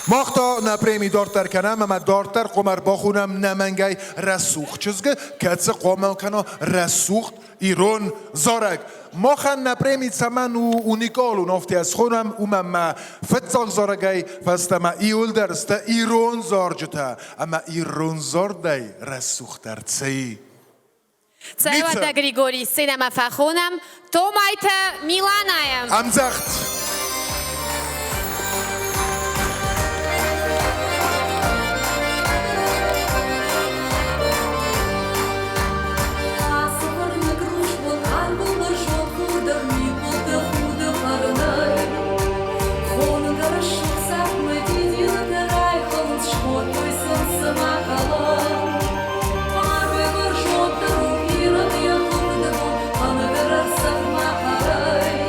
Мах та нӕ преми дарддӕр кӕнӕм ӕмӕ дарддӕр хъуамӕ ӕрбахонӕм нӕмӕнгӕй рӕсугъд чызгы, кӕцы хъуамӕ кӕна рӕсугъд ирон зарӕг. Махӕн нӕ преми цӕмӕн у уникалон, афтӕ схонӕм, уымӕн мӕ фыццаг зарӕгӕй фӕстӕмӕ иуылдӕр сты ирон зарджытӕ ӕмӕ ирон зардӕй рӕсугъддӕр цӕй. Цӕй уӕдӕ, Григорий, сценӕмӕ фӕхонӕм Томайтӕ Миланайы. Ӕмдзӕгъд! Ацы фӕрныг рухс бон арвыл бӕрзонд худӕг мидбылты худы фӕрнӕй. Хонгӕ рӕсугъд цардмӕ дидинтӕ райхӕлынц, скодтой сын цыма кӕлӕн. Арвӕй бӕрзонддӕр у Иры йӕ хъуыдыгон, ӕнгӕр ӕрцӕгъд ма хъӕрӕй.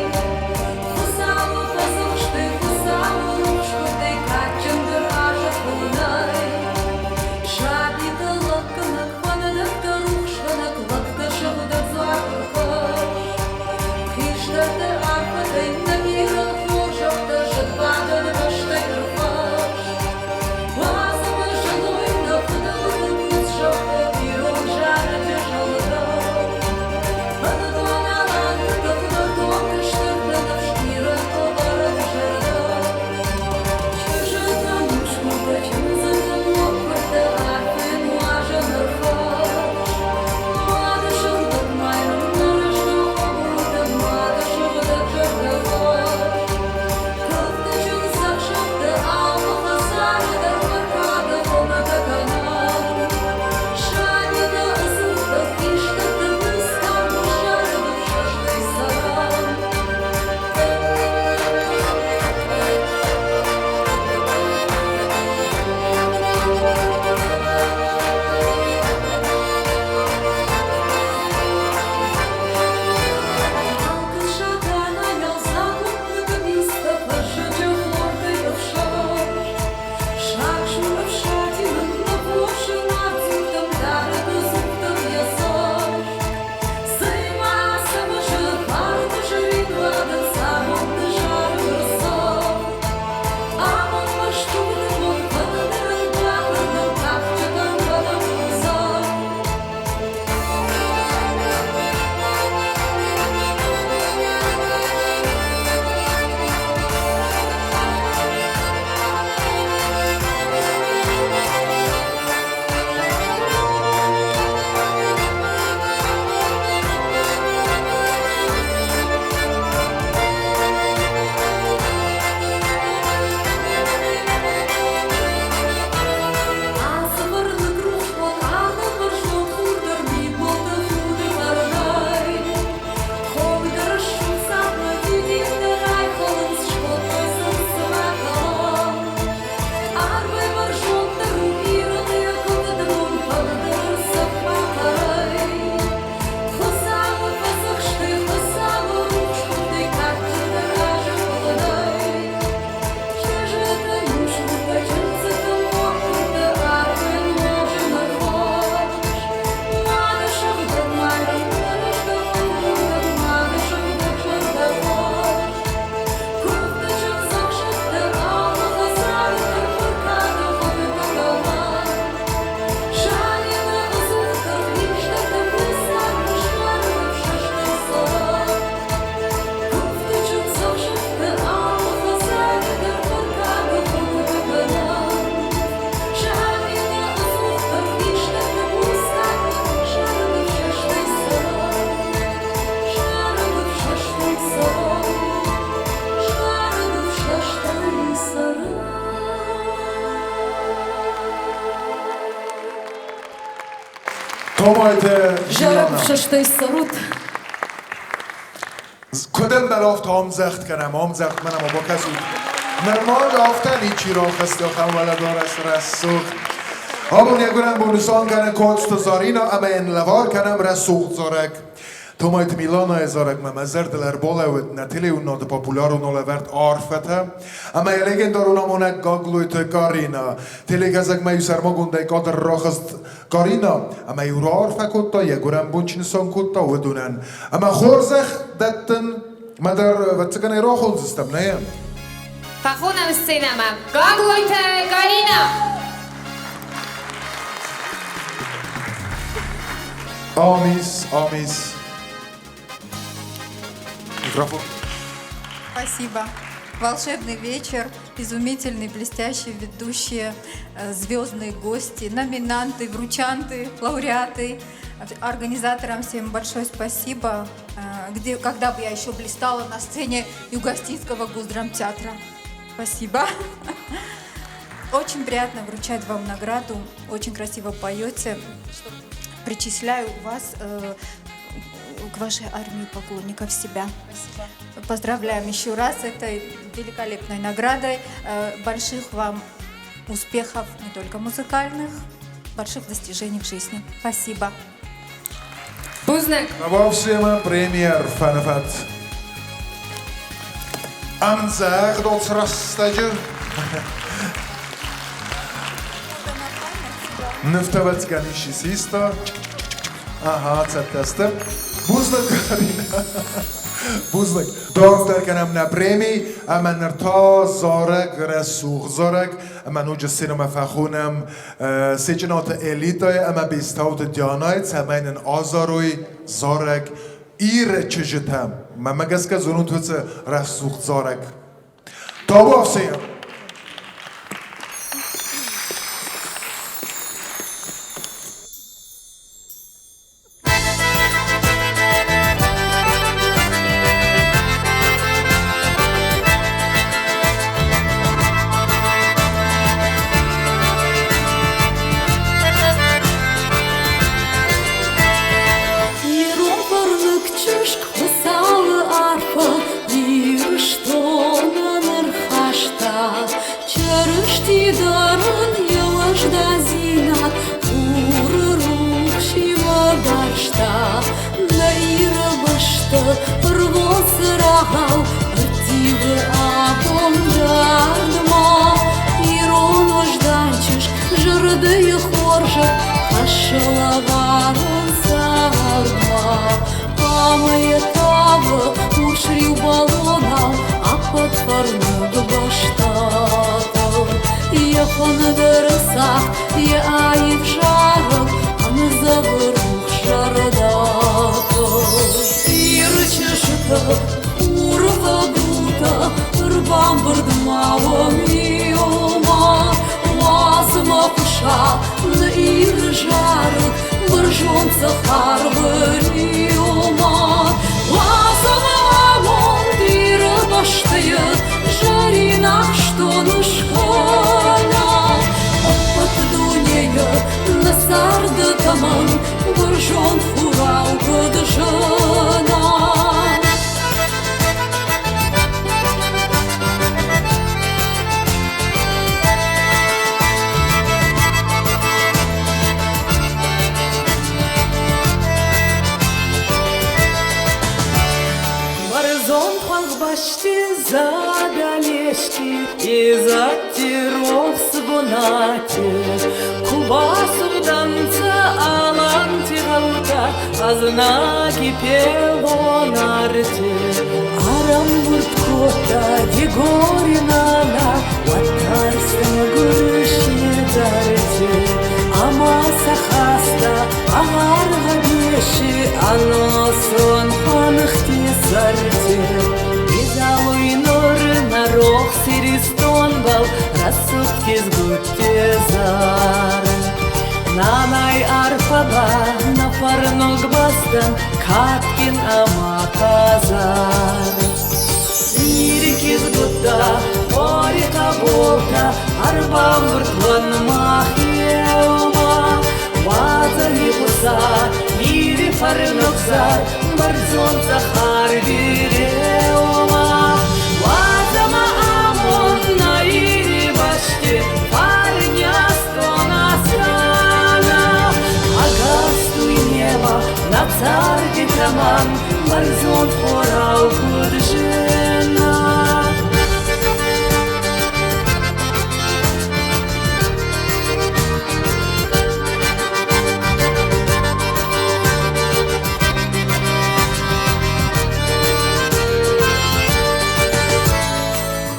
Томайты Зарӕг Милана. ӕфсӕстӕй цӕрут. Куыд ӕмбӕлы, афтӕ ӕмдзӕгъд кӕнӕм, ӕмдзӕгъд мӕнӕ ма бакӕсут. Нырма афтӕ ничи рахызт ахӕм уӕлӕдарӕс рӕсугъд. Абон йӕ гуырӕн бон нысан кӕны Коцты Зарина ӕмӕ йын лӕвар кӕнӕм рӕсугъд зарӕг. Томайты Миланайы зарӕгмӕ мӕ зӕрдыл ӕрбалӕууыд нӕ телеуынынады популярон алӕвӕрд Арфӕтӕ ӕмӕ йӕ легендарон амонӕг Гаглойты Карина. Телекӕсӕгмӕ-иу сӕрмагондӕй кадр рахызт Карина ӕмӕ-иу раарфӕ кодта, йӕ гуырӕн бон чи нысан кодта, уыдонӕн. Ӕмӕ хорзӕх дӕттын мӕ дӕр, ӕвӕццӕгӕн ӕй рахондзыстӕм, нӕ йӕ? Фӕхонӕм сценӕмӕ Гаглойты Карина! Амис, амис. Микрофон. Спасибо. Волшебный вечер, изумительные, блестящие ведущие, звездные гости, номинанты, вручанты, лауреаты. Организаторам всем большое спасибо. Где, когда бы я еще блистала на сцене Югостинского госдрамтеатра. Спасибо. Очень приятно вручать вам награду. Очень красиво поете. Причисляю вас к вашей армии поклонников себя. Спасибо. Поздравляем еще раз с этой великолепной наградой. Больших вам успехов не только музыкальных, больших достижений в жизни. Спасибо. Бузныг. Вовсема премьер Фанафат. Ӕмдзӕгъд рӕстӕджы. Нывтӕ ӕвӕццӕгӕн исчи систа. Ага, цӕттӕ сты. Бузныг, Карина. Бузныг. Дарддӕр кӕнӕм нӕ преми, ӕмӕ ныр та зарӕг, рӕсугъд зарӕг, ӕмӕ ноджы сценӕмӕ фӕхонӕм Сечъынаты Элитайы ӕмӕ Бестауты Дианайы, цӕмӕй нын азарой зарӕг Иры чызджытӕ. Мӕнмӕ гӕсгӕ зонут уыцы рӕсугъд зарӕг. Табуафси! Ирон фӕрныг чызг Хуыцауы арфӕ Ирыстонӕн ӕрхаста. Чырысти дӕр ын йӕ уӕздандзинад Хуры рухсимӕ барста. Нӕ Иры бӕсты рвон цырагъау ӕрттивы абон дардмӕ. Ирон уӕздан чызг зӕрдӕйы хорзӕх хӕссы лӕварон цардмӕ. Ӕмӕ йӕ тавы урсриу бӕлонау ӕппӕт фӕрныг бӕстӕтыл. Йӕ фӕндыры цагъд, йӕ аив зарӕг ӕндзӕвы рухс зӕрдӕтыл. Иры чызджытӕ, хуры хъӕбултӕ, ӕрбамбырд ма уӕм иумӕ. Уадз мӕ хъуса нӕ Иры зарӕг бӕрзонд цӕхӕрвы риумӕ. Уадз ӕмӕ амонд Иры бӕстӕйы зӕрин ахстон ыскӕна. Ӕппӕт дунейы нӕ царды тӕмӕн бӕрзонд хурау куыд зына. Бӕрзонд хуӕнхбӕсти Задӕлески изӕдти рохс бунати ку басугъдӕнцӕ аланти гъӕутӕ ӕзнаги пелон арти. Ӕрӕмбурд кодта Дигори нана, уӕдта гурси зарти. Ӕма сӕ хаста ӕ гъар гъӕбеси ӕносон хуӕнхти сӕрти. Изӕлуй нур нӕ рохс Иристонбӕл рӕсугъд кизгутти зар. Нанай арфӕ ба нӕ фӕрнуг бӕстӕн кадгин ӕма хъазар. Ири кизгуттӕ, хори хъӕболтӕ, ӕрбамбурд уӕн мах еумӕ. Уадзӕ игъуса бӕрзонд цъӕх арви реумӕ. Уадз ӕмӕ амонд нӕ Ири бӕсти фарни астона скӕна. Ӕгас дуйнемӕ нӕ царди тӕмӕн бӕрзонд хорау куд зына.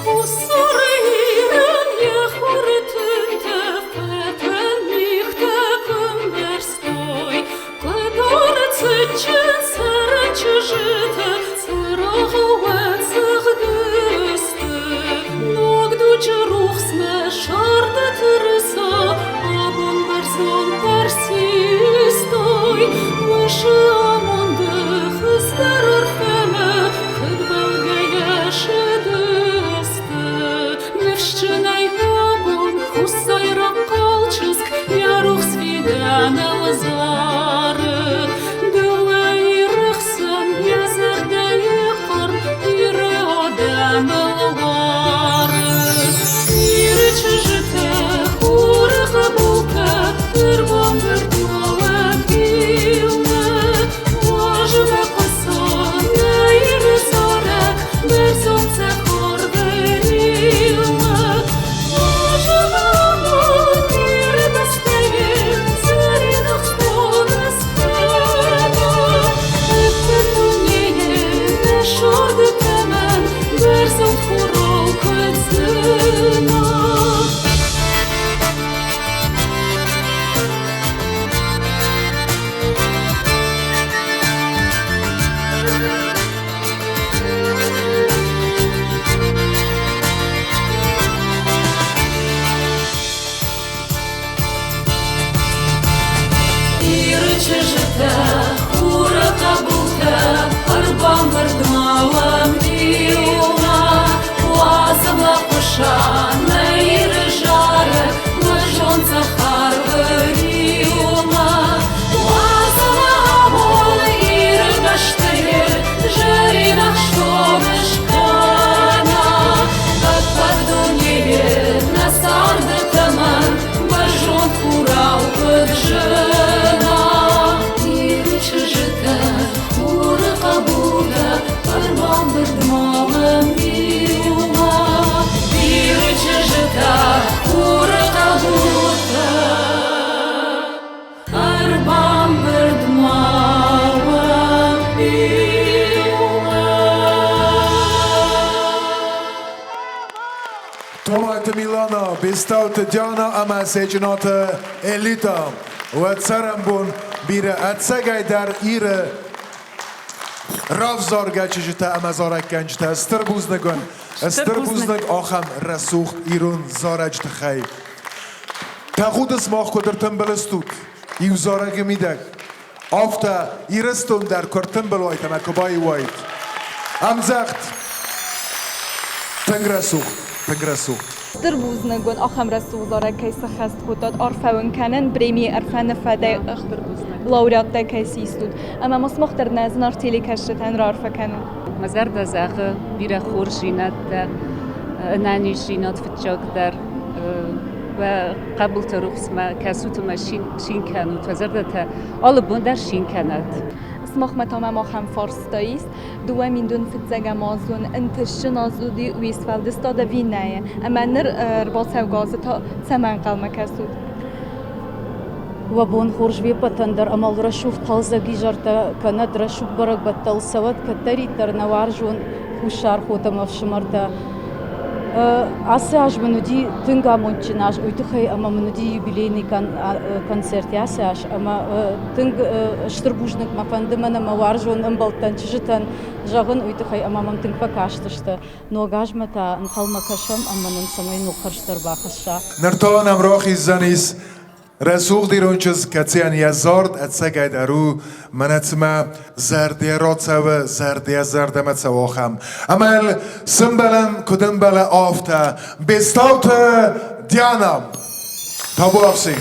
Хуссар Ирӕн йӕ хуры тынтӕ фӕтӕн мигътӕ куы мбӕрзтой, Къуыдары цытджын сӕрӕн чызджытӕ цырагъы уӕд сыгъдысты. Ног дуджы рухсмӕ сӕрды тырыса абон бӕрзонддӕр систой. Уышы амонды хистӕр арфӕмӕ фыдбӕлгӕйӕ сыдысты. Ныфсджынӕй абон хуссайраг хъал чызг йӕ рухс фидӕныл зары. Дыууӕ Иры хсӕн йӕ зӕрдӕйы хъарм Иры адӕмыл уары. Иры чызджытӕ, хуры хъӕбултӕ, ӕрбамбырд ма уӕд иумӕ. Уазмӕ хъуыса нӕ Иры зарӕг, бӕрзонд цӕхӕр риумӕ. Уазмӕ амонд Иры бӕстӕйы зӕрин ӕхстон ыскӕна. Ӕппӕт дунейы нӕ сӕрды тӕмӕн бӕрзонд хурау куыд зына. Иры чызджытӕ, хуры хъӕбултӕ, ӕрбамбырд ма уӕм иумӕ. Уадз ӕмӕ хъуыса нӕ Иры зарӕг, бӕрзонд цъӕх арвы риумӕ. Уадз ӕмӕ абон Иры бӕстӕйы зӕрин ӕхстон ыскӕна. Ӕппӕт дунейы нӕ царды тӕмӕн бӕрзонд хурау куыд зына. Иры чызджытӕ, хуры хъӕбултӕ, ӕрбамбырд ма уӕм иумӕ. Иры чызджытӕ, хуры хъӕбултӕ, ӕрбамбырд ма уӕм иумӕ. Томайты Милана, Бестауты Диана ӕмӕ Сечъынаты Элита. Уӕ цӕрӕнбон бирӕ ӕцӕгӕйдӕр Иры равзаргӕ чызджытӕ ӕмӕ зарӕггӕнджытӕ. Стыр бузныг уын. Стыр бузныг ахӕм рӕсугъд ирон зарӕджы тыххӕй. Тӕхуды сымах куыд ӕртымбыл стут иу зарӕджы мидӕг, афтӕ Ирыстон дӕр куы ӕртымбыл уайт ӕмӕ куы баиу уайт. Ӕмдзӕгъд! Тынг рӕсугъд, тынг рӕсугъд. Стыр бузныг уын, ахӕм рӕсугъд зарӕг кӕй сӕххӕст кодтат, арфӕ уын кӕнын, премийы ӕрфӕны фӕдӕй лауреаттӕ кӕй систут. Ӕмӕ ма сымах дӕр нӕ зынаргъ телекӕсджытӕн раарфӕ кӕнут. Мӕ зӕрдӕ зӕгъы бирӕ хорздзинӕдтӕ, ӕнӕниздзинад фыццагдӕр. Уӕ хъӕбулты рухсмӕ кӕсут ӕмӕ цин кӕнут, уӕ зӕрдӕтӕ алы бон дӕр цин кӕнӕд. Сымахмӕ та мӕм ахӕм фарста ис. Дыууӕ фыццӕгӕм азон ӕнтыстджын аз уыди уе сфӕлдыстад ӕви нӕйы? Ӕмӕ ныр ӕрбацӕугӕ азы та цӕмӕ ӕнхъӕлмӕ кӕсут? Уӕ бон хорз уе ппӕтӕн дӕр ӕмӕ рӕсугъд хъӕлдзӕг изӕртӕ кӕнӕд, рӕсугъд бӕрӕгбӕттӕ цӕуӕд кӕддӕриддӕр нӕ уарзон хуссар хотӕ ӕмӕ ӕфсымӕртӕ. Ацы аз мын уыди тынг амондджын аз, уый тыххӕй ӕмӕ мын уыди юбилейный концерт ацы аз ӕмӕ тынг стыр бузныг мӕ фӕнды мӕн ӕмӕ уарзон ӕмбӕлттӕн, чызджытӕн зӕгъын, уый тыххӕй ӕмӕ мӕм тынг фӕкастысты. Ног азмӕ та ӕнхъӕлмӕ кӕсӕм ӕмӕ нын цӕмӕй ног хӕрзтӕ ӕрбахӕсса. Ныр та нӕм рахиздзӕнис Рӕсугъд ирон чызг, кӕцыйӕн йӕ зард ӕцӕгӕйдӕр у, мӕнӕ цыма зӕрдӕ рацӕуы, зӕрдӕ зӕрдӕмӕ цӕуы ахӕм. Ӕмӕ йыл сымбӕлӕм, куыд ӕмбӕлы, афтӕ. Бестауты Диана. Табуафси.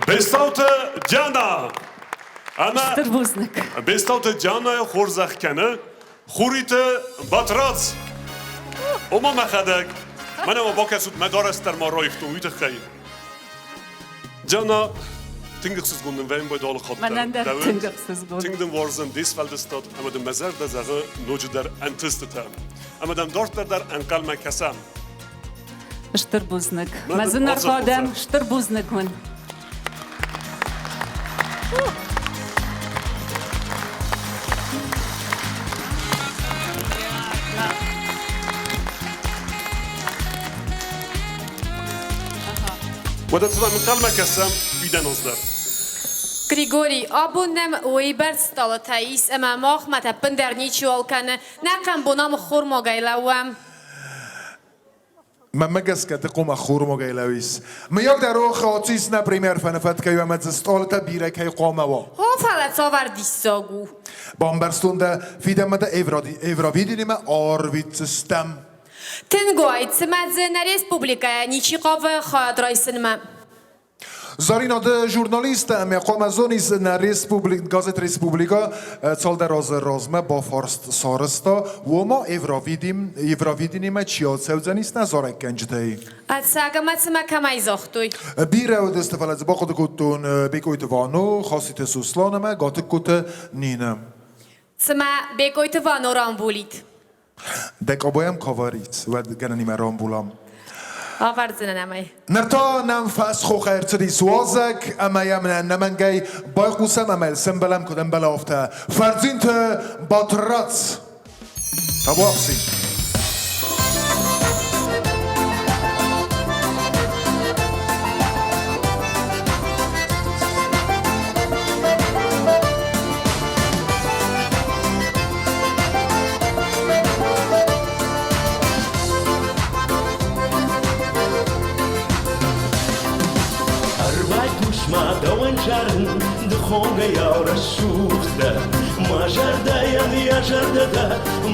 Бестауты Диана! Ӕмӕ Стыр бузныг. Бестауты Дианайы хорзӕх кӕны Хуриты Батрадз. Ома мӕхӕдӕг. Мӕнӕ ма бакӕсут, мӕ дарӕс дӕр ма раивтон уый тыххӕй. Диана, тынг ӕхсызгон нын вӕййын байдалы хатт. Мӕнӕн дӕр тынг ӕхсызгон. Тынг дын уарзын де сфӕлдыстад ӕмӕ дын мӕ зӕрдӕ зӕгъы ноджыдӕр ӕнтыстытӕ. Ӕмӕ дӕм дарддӕр дӕр ӕнхъӕлмӕ кӕсӕм. Стыр бузныг. Мӕ зынаргъ адӕм, стыр бузныг уын. Уӕдӕ цымӕ ӕнхъӕлмӕ кӕсӕм фидӕныл дӕр. Григорий, абон нӕм уыйбӕрц стъалытӕ ис, ӕмӕ махмӕ ӕппындӕр ничиуал кӕны. Нӕ хъӕмбон ам ххормагӕй лӕууӕм. Мӕнмӕ гӕсгӕ ды хъуамӕ ххормагӕй лӕууис. Мыййаг дӕ рох ацис нӕ премьер фӕныфӕд кӕй у ӕмӕ дзы стъалытӕ бирӕ кӕй хъуамӕ уа. О, фӕлӕ цавӕр диссаг у? Бамбӕрстон дӕ, фидӕнмӕ дӕ Евровидениемӕ арвитдзыстӕм. Тынг уайд, цымӕ дзы нӕ республикӕйӕ ничи хъавы хайад райсынмӕ? Зарина, ды журналист ӕмӕ хъуамӕ зонис, нӕ республик, газет «Республика» цалдӕр азы размӕ бафарст сарӕзта, уома Евровидим, Евровидениемӕ чи ацӕудзӕнис нӕ зарӕггӕнджытӕй. Ӕцӕг ӕмӕ цымӕ кӕмӕй загътой? Бирӕ уыдысты, фӕлӕ дзы бахъуыды кодтон Бекъойты Вано, Хаситы Сослан ӕмӕ Гатыгкоты Нинӕ. Цымӕ Бекъойты Вано рамбулид? Дӕ къобойӕм куы авӕрис, уӕд гӕнӕнимӕ рамбулӕм. Авӕрдзынӕн ӕм ӕй. Ныр та нӕм фӕсхох ӕрцыдис уазӕг, ӕмӕ йӕм ӕнӕмӕнгӕй байхъусӕм ӕмӕ йыл сӕмбӕлӕм, куыд ӕмбӕлы, афтӕ. Фӕрдзинты Батрадз! Табуафси! Ӕрбайхъус-ма дӕуӕн зарын, ды хонгӕйау рӕсугъд дӕ. Мӕ зӕрдӕйӕн йӕ зӕрдӕ дӕ,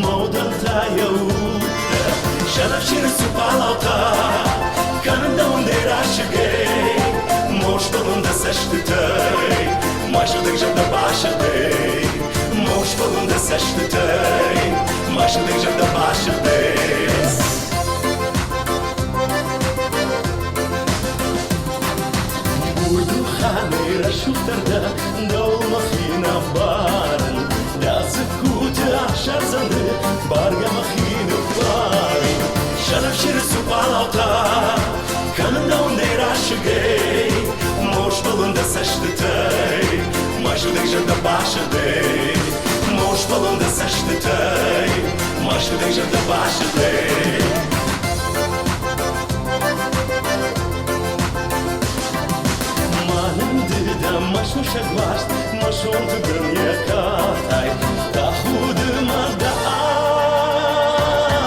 мӕ удӕн та йӕ уд дӕ. Сӕнӕфсиры цупалаутӕ кӕнын дӕуӕн дӕ расыгӕй, Мостылын дӕ цӕстытӕй, мӕ сыгъдӕг зӕрдӕ басыгъдӕй. Мостылын дӕ цӕстытӕй, мӕ сыгъдӕг зӕрдӕ басыгъдӕй. Бурдуханӕй рӕсугъддӕр дӕ, дӕуыл мӕхи нӕ барын. Дӕ дзыккуты ӕхсӕрдзӕны бӕргӕ мӕхи ныппарин. Сӕнӕфсиры цупалаутӕ кӕнын дӕуӕн расыгӕй, Мосбылын дӕ цӕстытӕй, мӕ сыгъдӕг зӕрдӕ басыгъдӕй. Мосбылын дӕ цӕстытӕй, мӕ сыгъдӕг зӕрдӕ басыгъдӕй. Мӕнӕн ды дӕ мӕ сусӕг маст, мӕ сонты дын йӕ катай. Тӕхуды мӕ дӕ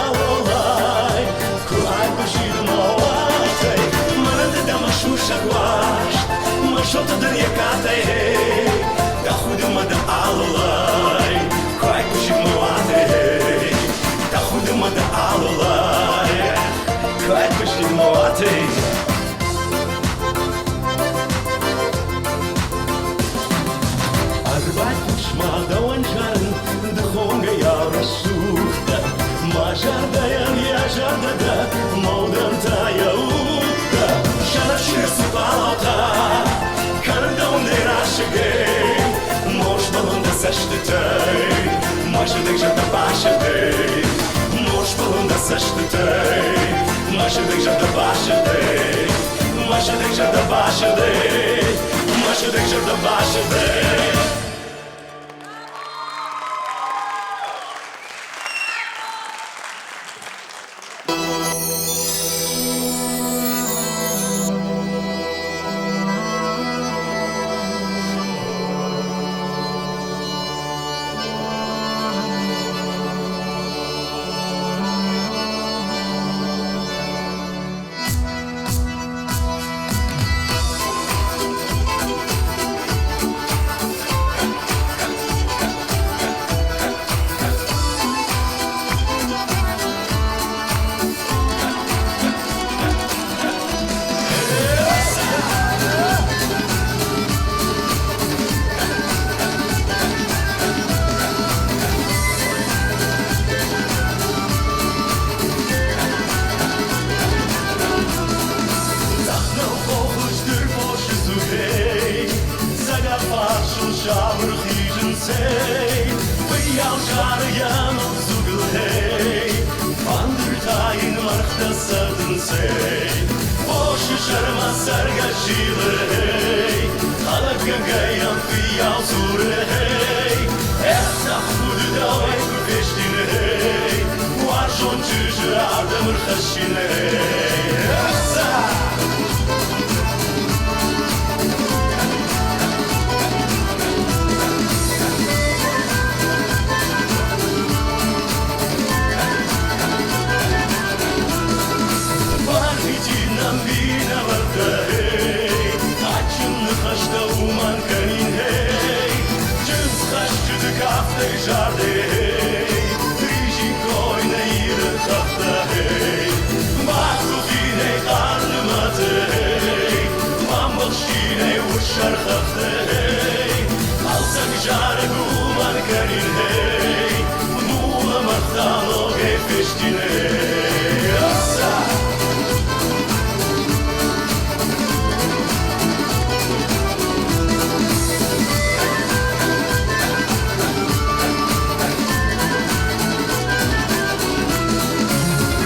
алолай, куы айхъуысид мӕ уатӕй. Мӕнӕн ды дӕ мӕ сусӕг уарзт, мӕ сонты дын йӕ катай. Тӕхуды мӕ дӕ алолай, куы айхъуысид мӕ уатӕй. Тӕхуды мӕ дӕ алолай, куы айхъуысид мӕ уатӕй. Ӕрбайхъус-ма дӕуӕн зарын, ды хонгӕйау рӕсугъд дӕ. Мӕ зӕрдӕйӕн йӕ зӕрдӕ дӕ, мӕ удӕн та йӕ уд дӕ. Сӕнӕфсир цупалаутӕ кӕнын дӕуӕн расыгӕй, Мосбылын дӕ цӕстытӕй, мӕ сыгъдӕг зӕрдӕ басыгъдӕй. Мосбылын дӕ цӕстытӕй, мӕ сыгъдӕг зӕрдӕ басыгъдӕй. Мӕ сыгъдӕг зӕрдӕ басыгъдӕй, мӕ сыгъдӕг зӕрдӕ басыгъдӕй. цӕгъдынц, эй. Фыййау зары йӕ ног дзугыл, эй. Фӕндыр та йын мӕргътӕ цӕгъдынц, эй. Фосы сӕрмӕ цӕргӕс зилы, эй. Хӕлӕггӕнгӕ йӕм фыййау дзуры, эй. Эх, тӕхуды дӕуӕй куы фестин, эй. Уарзон чызджы ардӕм ӕрхӕссин, эй. Ӕхца! Барвитинӕн минӕвӕрттӕ, эй, Адджын ныхӕстӕ уымӕн кӕнин, эй. Чындзхӕсджыты кафтӕй зарды, эй, Ризиккой нӕ Иры хӕхтӕ, эй. Бакуыхинӕй хъарнымӕты, эй, Бамбӕхсинӕй урссӕр хӕхты, эй. Хъӕлдзӕг зарӕг уымӕн кӕнин, эй. Булӕмӕргътӕ ногӕй фестин, эй. Ӕхца!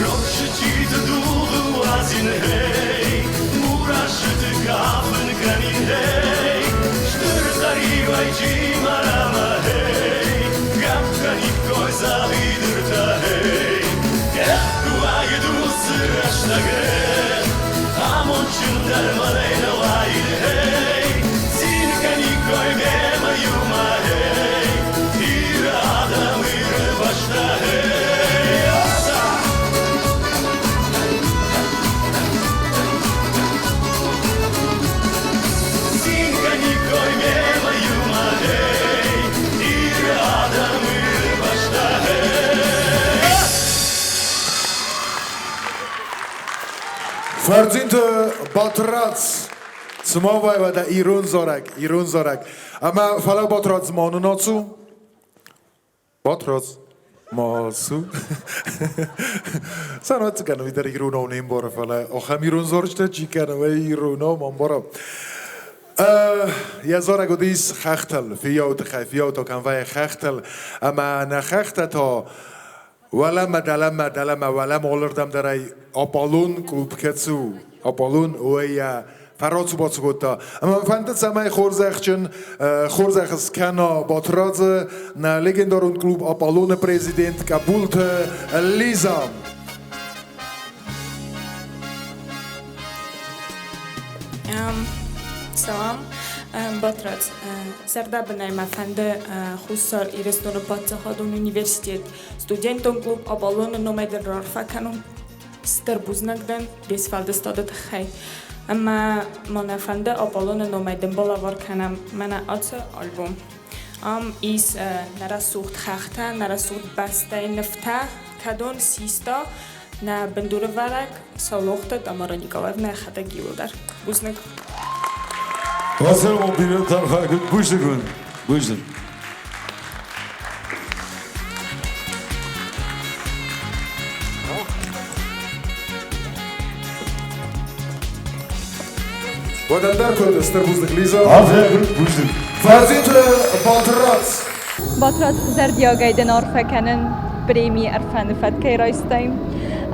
Рохсычиты дугъы уадзин, эй, Мурасыты кафын кӕнин, эй, Стыр хъӕриуӕй Джимарамӕ, эй, Гӕпп кӕниккой дзӕбидыртӕ, эй. Эх, куы уаид уыцы рӕстӕг, эх, Амондджындӕр мӕнӕй нӕ уаид, эй, Цин кӕниккой мемӕ иумӕ, эй, Иры адӕм, Иры бӕстӕ, эй, Ӕхца! Цин кӕниккой мемӕ иумӕ, эй, Иры адӕм, Иры бӕстӕ, эй! Фӕрдзинты Батрадз цыма вайвӕдӕ ирон зарӕг, ирон зарӕг. Ӕмӕ фӕлӕ Батрадз ма нын ацу. Батрадз ма ацу. Цӕрӕццӕгӕн уый дӕр иронау не мбары, фӕлӕ ахӕм ирон зарджытӕ чи кӕны, уый иронау ма мбара. Йӕ зарӕг уыдис хӕхтыл, фыййауы тыххӕй, фыййау та кӕм вӕййы хӕхтыл. Ӕмӕ нӕ хӕхтӕ та уӕлӕмӕ, дӕлӕмӕ, дӕлӕмӕ, уӕлӕмӕ алырдӕм дӕр ӕй Аполлон клуб кӕцы у, Аполлон уый йӕ фӕрацу-бацу кодта. Ӕмӕ мӕ фӕнды, цӕмӕй хорзӕхджын хорзӕх скӕна Батрадзы нӕ легендарон клуб Аполлоны президент Къӕбулты Лиза. Салам, Батрадз. Зӕрдӕбынӕй мӕ фӕнды Хуссар Ирыстоны паддзахадон университет студентон клуб Аполлоны номӕй дын раарфӕ кӕнон. Стыр бузныг дын де сфӕлдыстады тыххӕй. Ӕмӕ ма нӕ фӕнды Аполлоны номӕй дын балӕвар кӕнӕм мӕнӕ ацы альбом. Ам ис нӕ рӕсугъд хӕхтӕ, нӕ рӕсугъд бӕстӕйы нывтӕ, кӕдон систа нӕ бындурывӕрӕг Саулохты Тамара Николаевна йӕхӕдӕг иууылдӕр. Бузныг. Василий бирӕ архайгут. Бузныг уын. Бузныг. Уӕдӕндӕр куыд стыр бузныг, Лиза. Арфӕ бузныг. Фӕрдзиты Батрадз. Батрадз зӕрдиагӕй дын арфӕ кӕнын премийы ӕрфӕны фӕд кӕй райстай.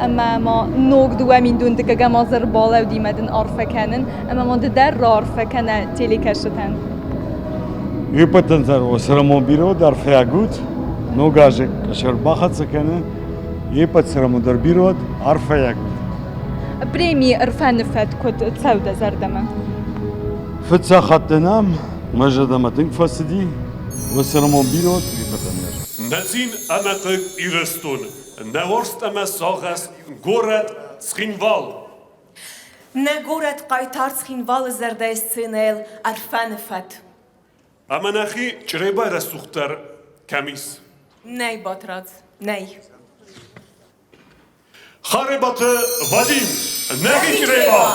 Ӕмӕ ма ног 2000 дыккӕгӕм азы ӕрбалӕудимӕ дын арфӕ кӕнын ӕмӕ ма ды дӕр раарфӕ кӕнӕ телекӕсджытӕн. Еппӕтӕн дӕр цӕрӕнбон бирӕ уӕд арфӕйаг ут. Ног азы къӕсӕр бахӕццӕ кӕны. Еппӕт цӕрӕнбон дӕр бирӕ уӕд арфӕйаг ут. Премийы ӕрфӕны фӕд куыд цӕуы дӕ зӕрдӕмӕ? Фыццаг хатт дӕн ам, мӕ зӕрдӕмӕ тынг фӕцыди. Уӕ цӕрӕнбон бирӕ уӕд еппӕтӕн дӕр. Нӕ цин ӕмӕ хъыг Ирыстоны, нӕ уарзт ӕмӕ сагъӕс горӕт Цхинвал. Нӕ горӕт хъайтар Цхинвалы зӕрдӕйы сценӕйыл Ӕрфӕны фӕд. Ӕмӕ нӕхи Чъребай рӕсугъддӕр кӕм ис? Нӕй, Батрадз, нӕй. Харебаты Вадим, нӕхи Чъреба!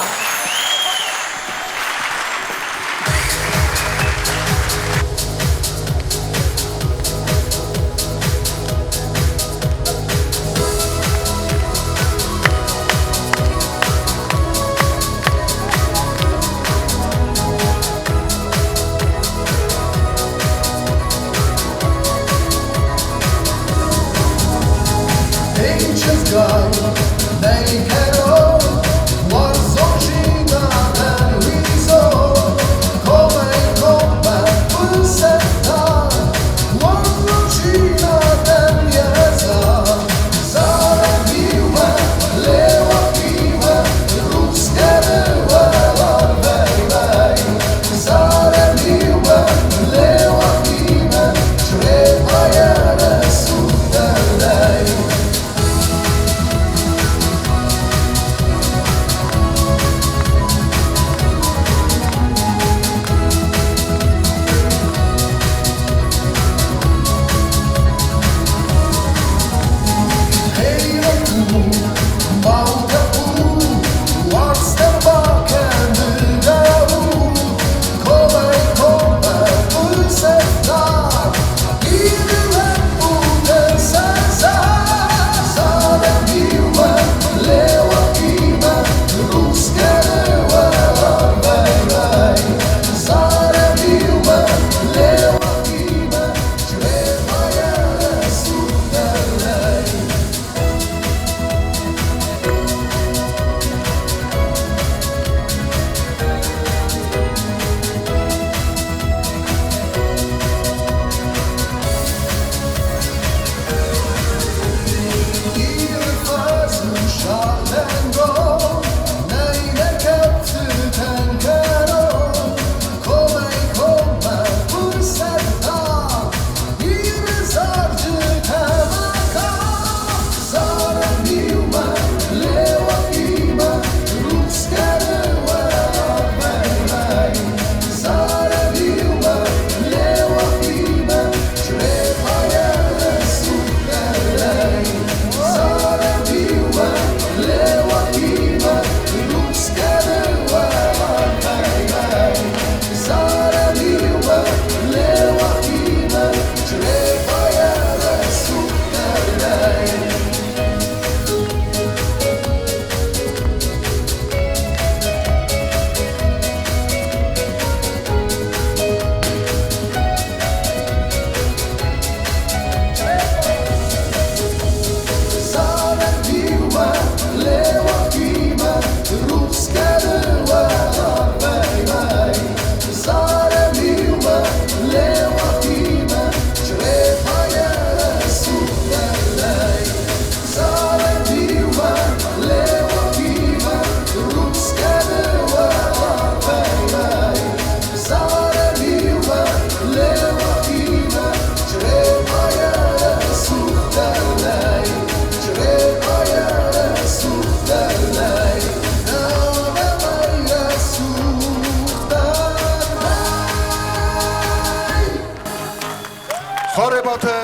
Харебаты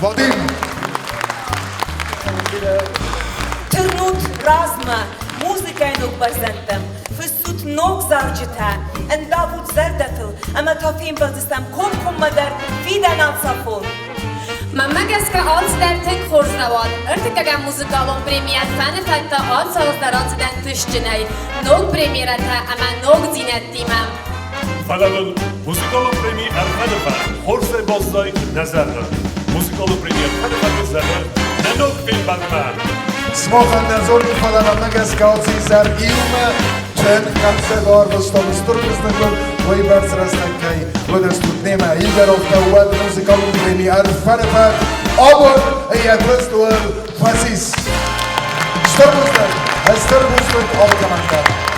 Вадим. Тырнут размӕ, музыкӕйы ног бӕрзӕндтӕм, фыссут ног зарджытӕ, ӕндавут зӕрдӕтыл ӕмӕ та фембӕлдзыстӕм комкоммӕдӕр фидӕн ацафон. Мӕнмӕ гӕсгӕ алцыдӕр тынг хорз рауад. Ӕртыккӕгӕм музыкалон премьер фӕны фӕдтӕ ацӕугӕ рацыдӕн тысджынӕй, ног премьерӕтӕ ӕмӕ ногдзинӕдтимӕ. Фӕлӕ нын музыкалон преми ӕрфӕны фӕд хорзӕй баззай нӕ зӕрды. Музыкалон преми ӕрфӕны фӕды зӕгъы нӕ ног фембӕлдмӕ. Смохӕн нӕ зонын, фӕлӕ мӕнмӕ гӕсгӕ алцы изӕр иумӕ тынг хъӕлдзӕг арвыстон стыр бузныг уыйбӕрц рӕстӕг кӕй уыдыстут немӕ. Игоровтӕ уӕд музыкалон преми ӕрфӕны фӕд абон йӕ куыст уыл фӕцис. Стыр бузныг, стыр бузныг алкӕмӕн дӕр.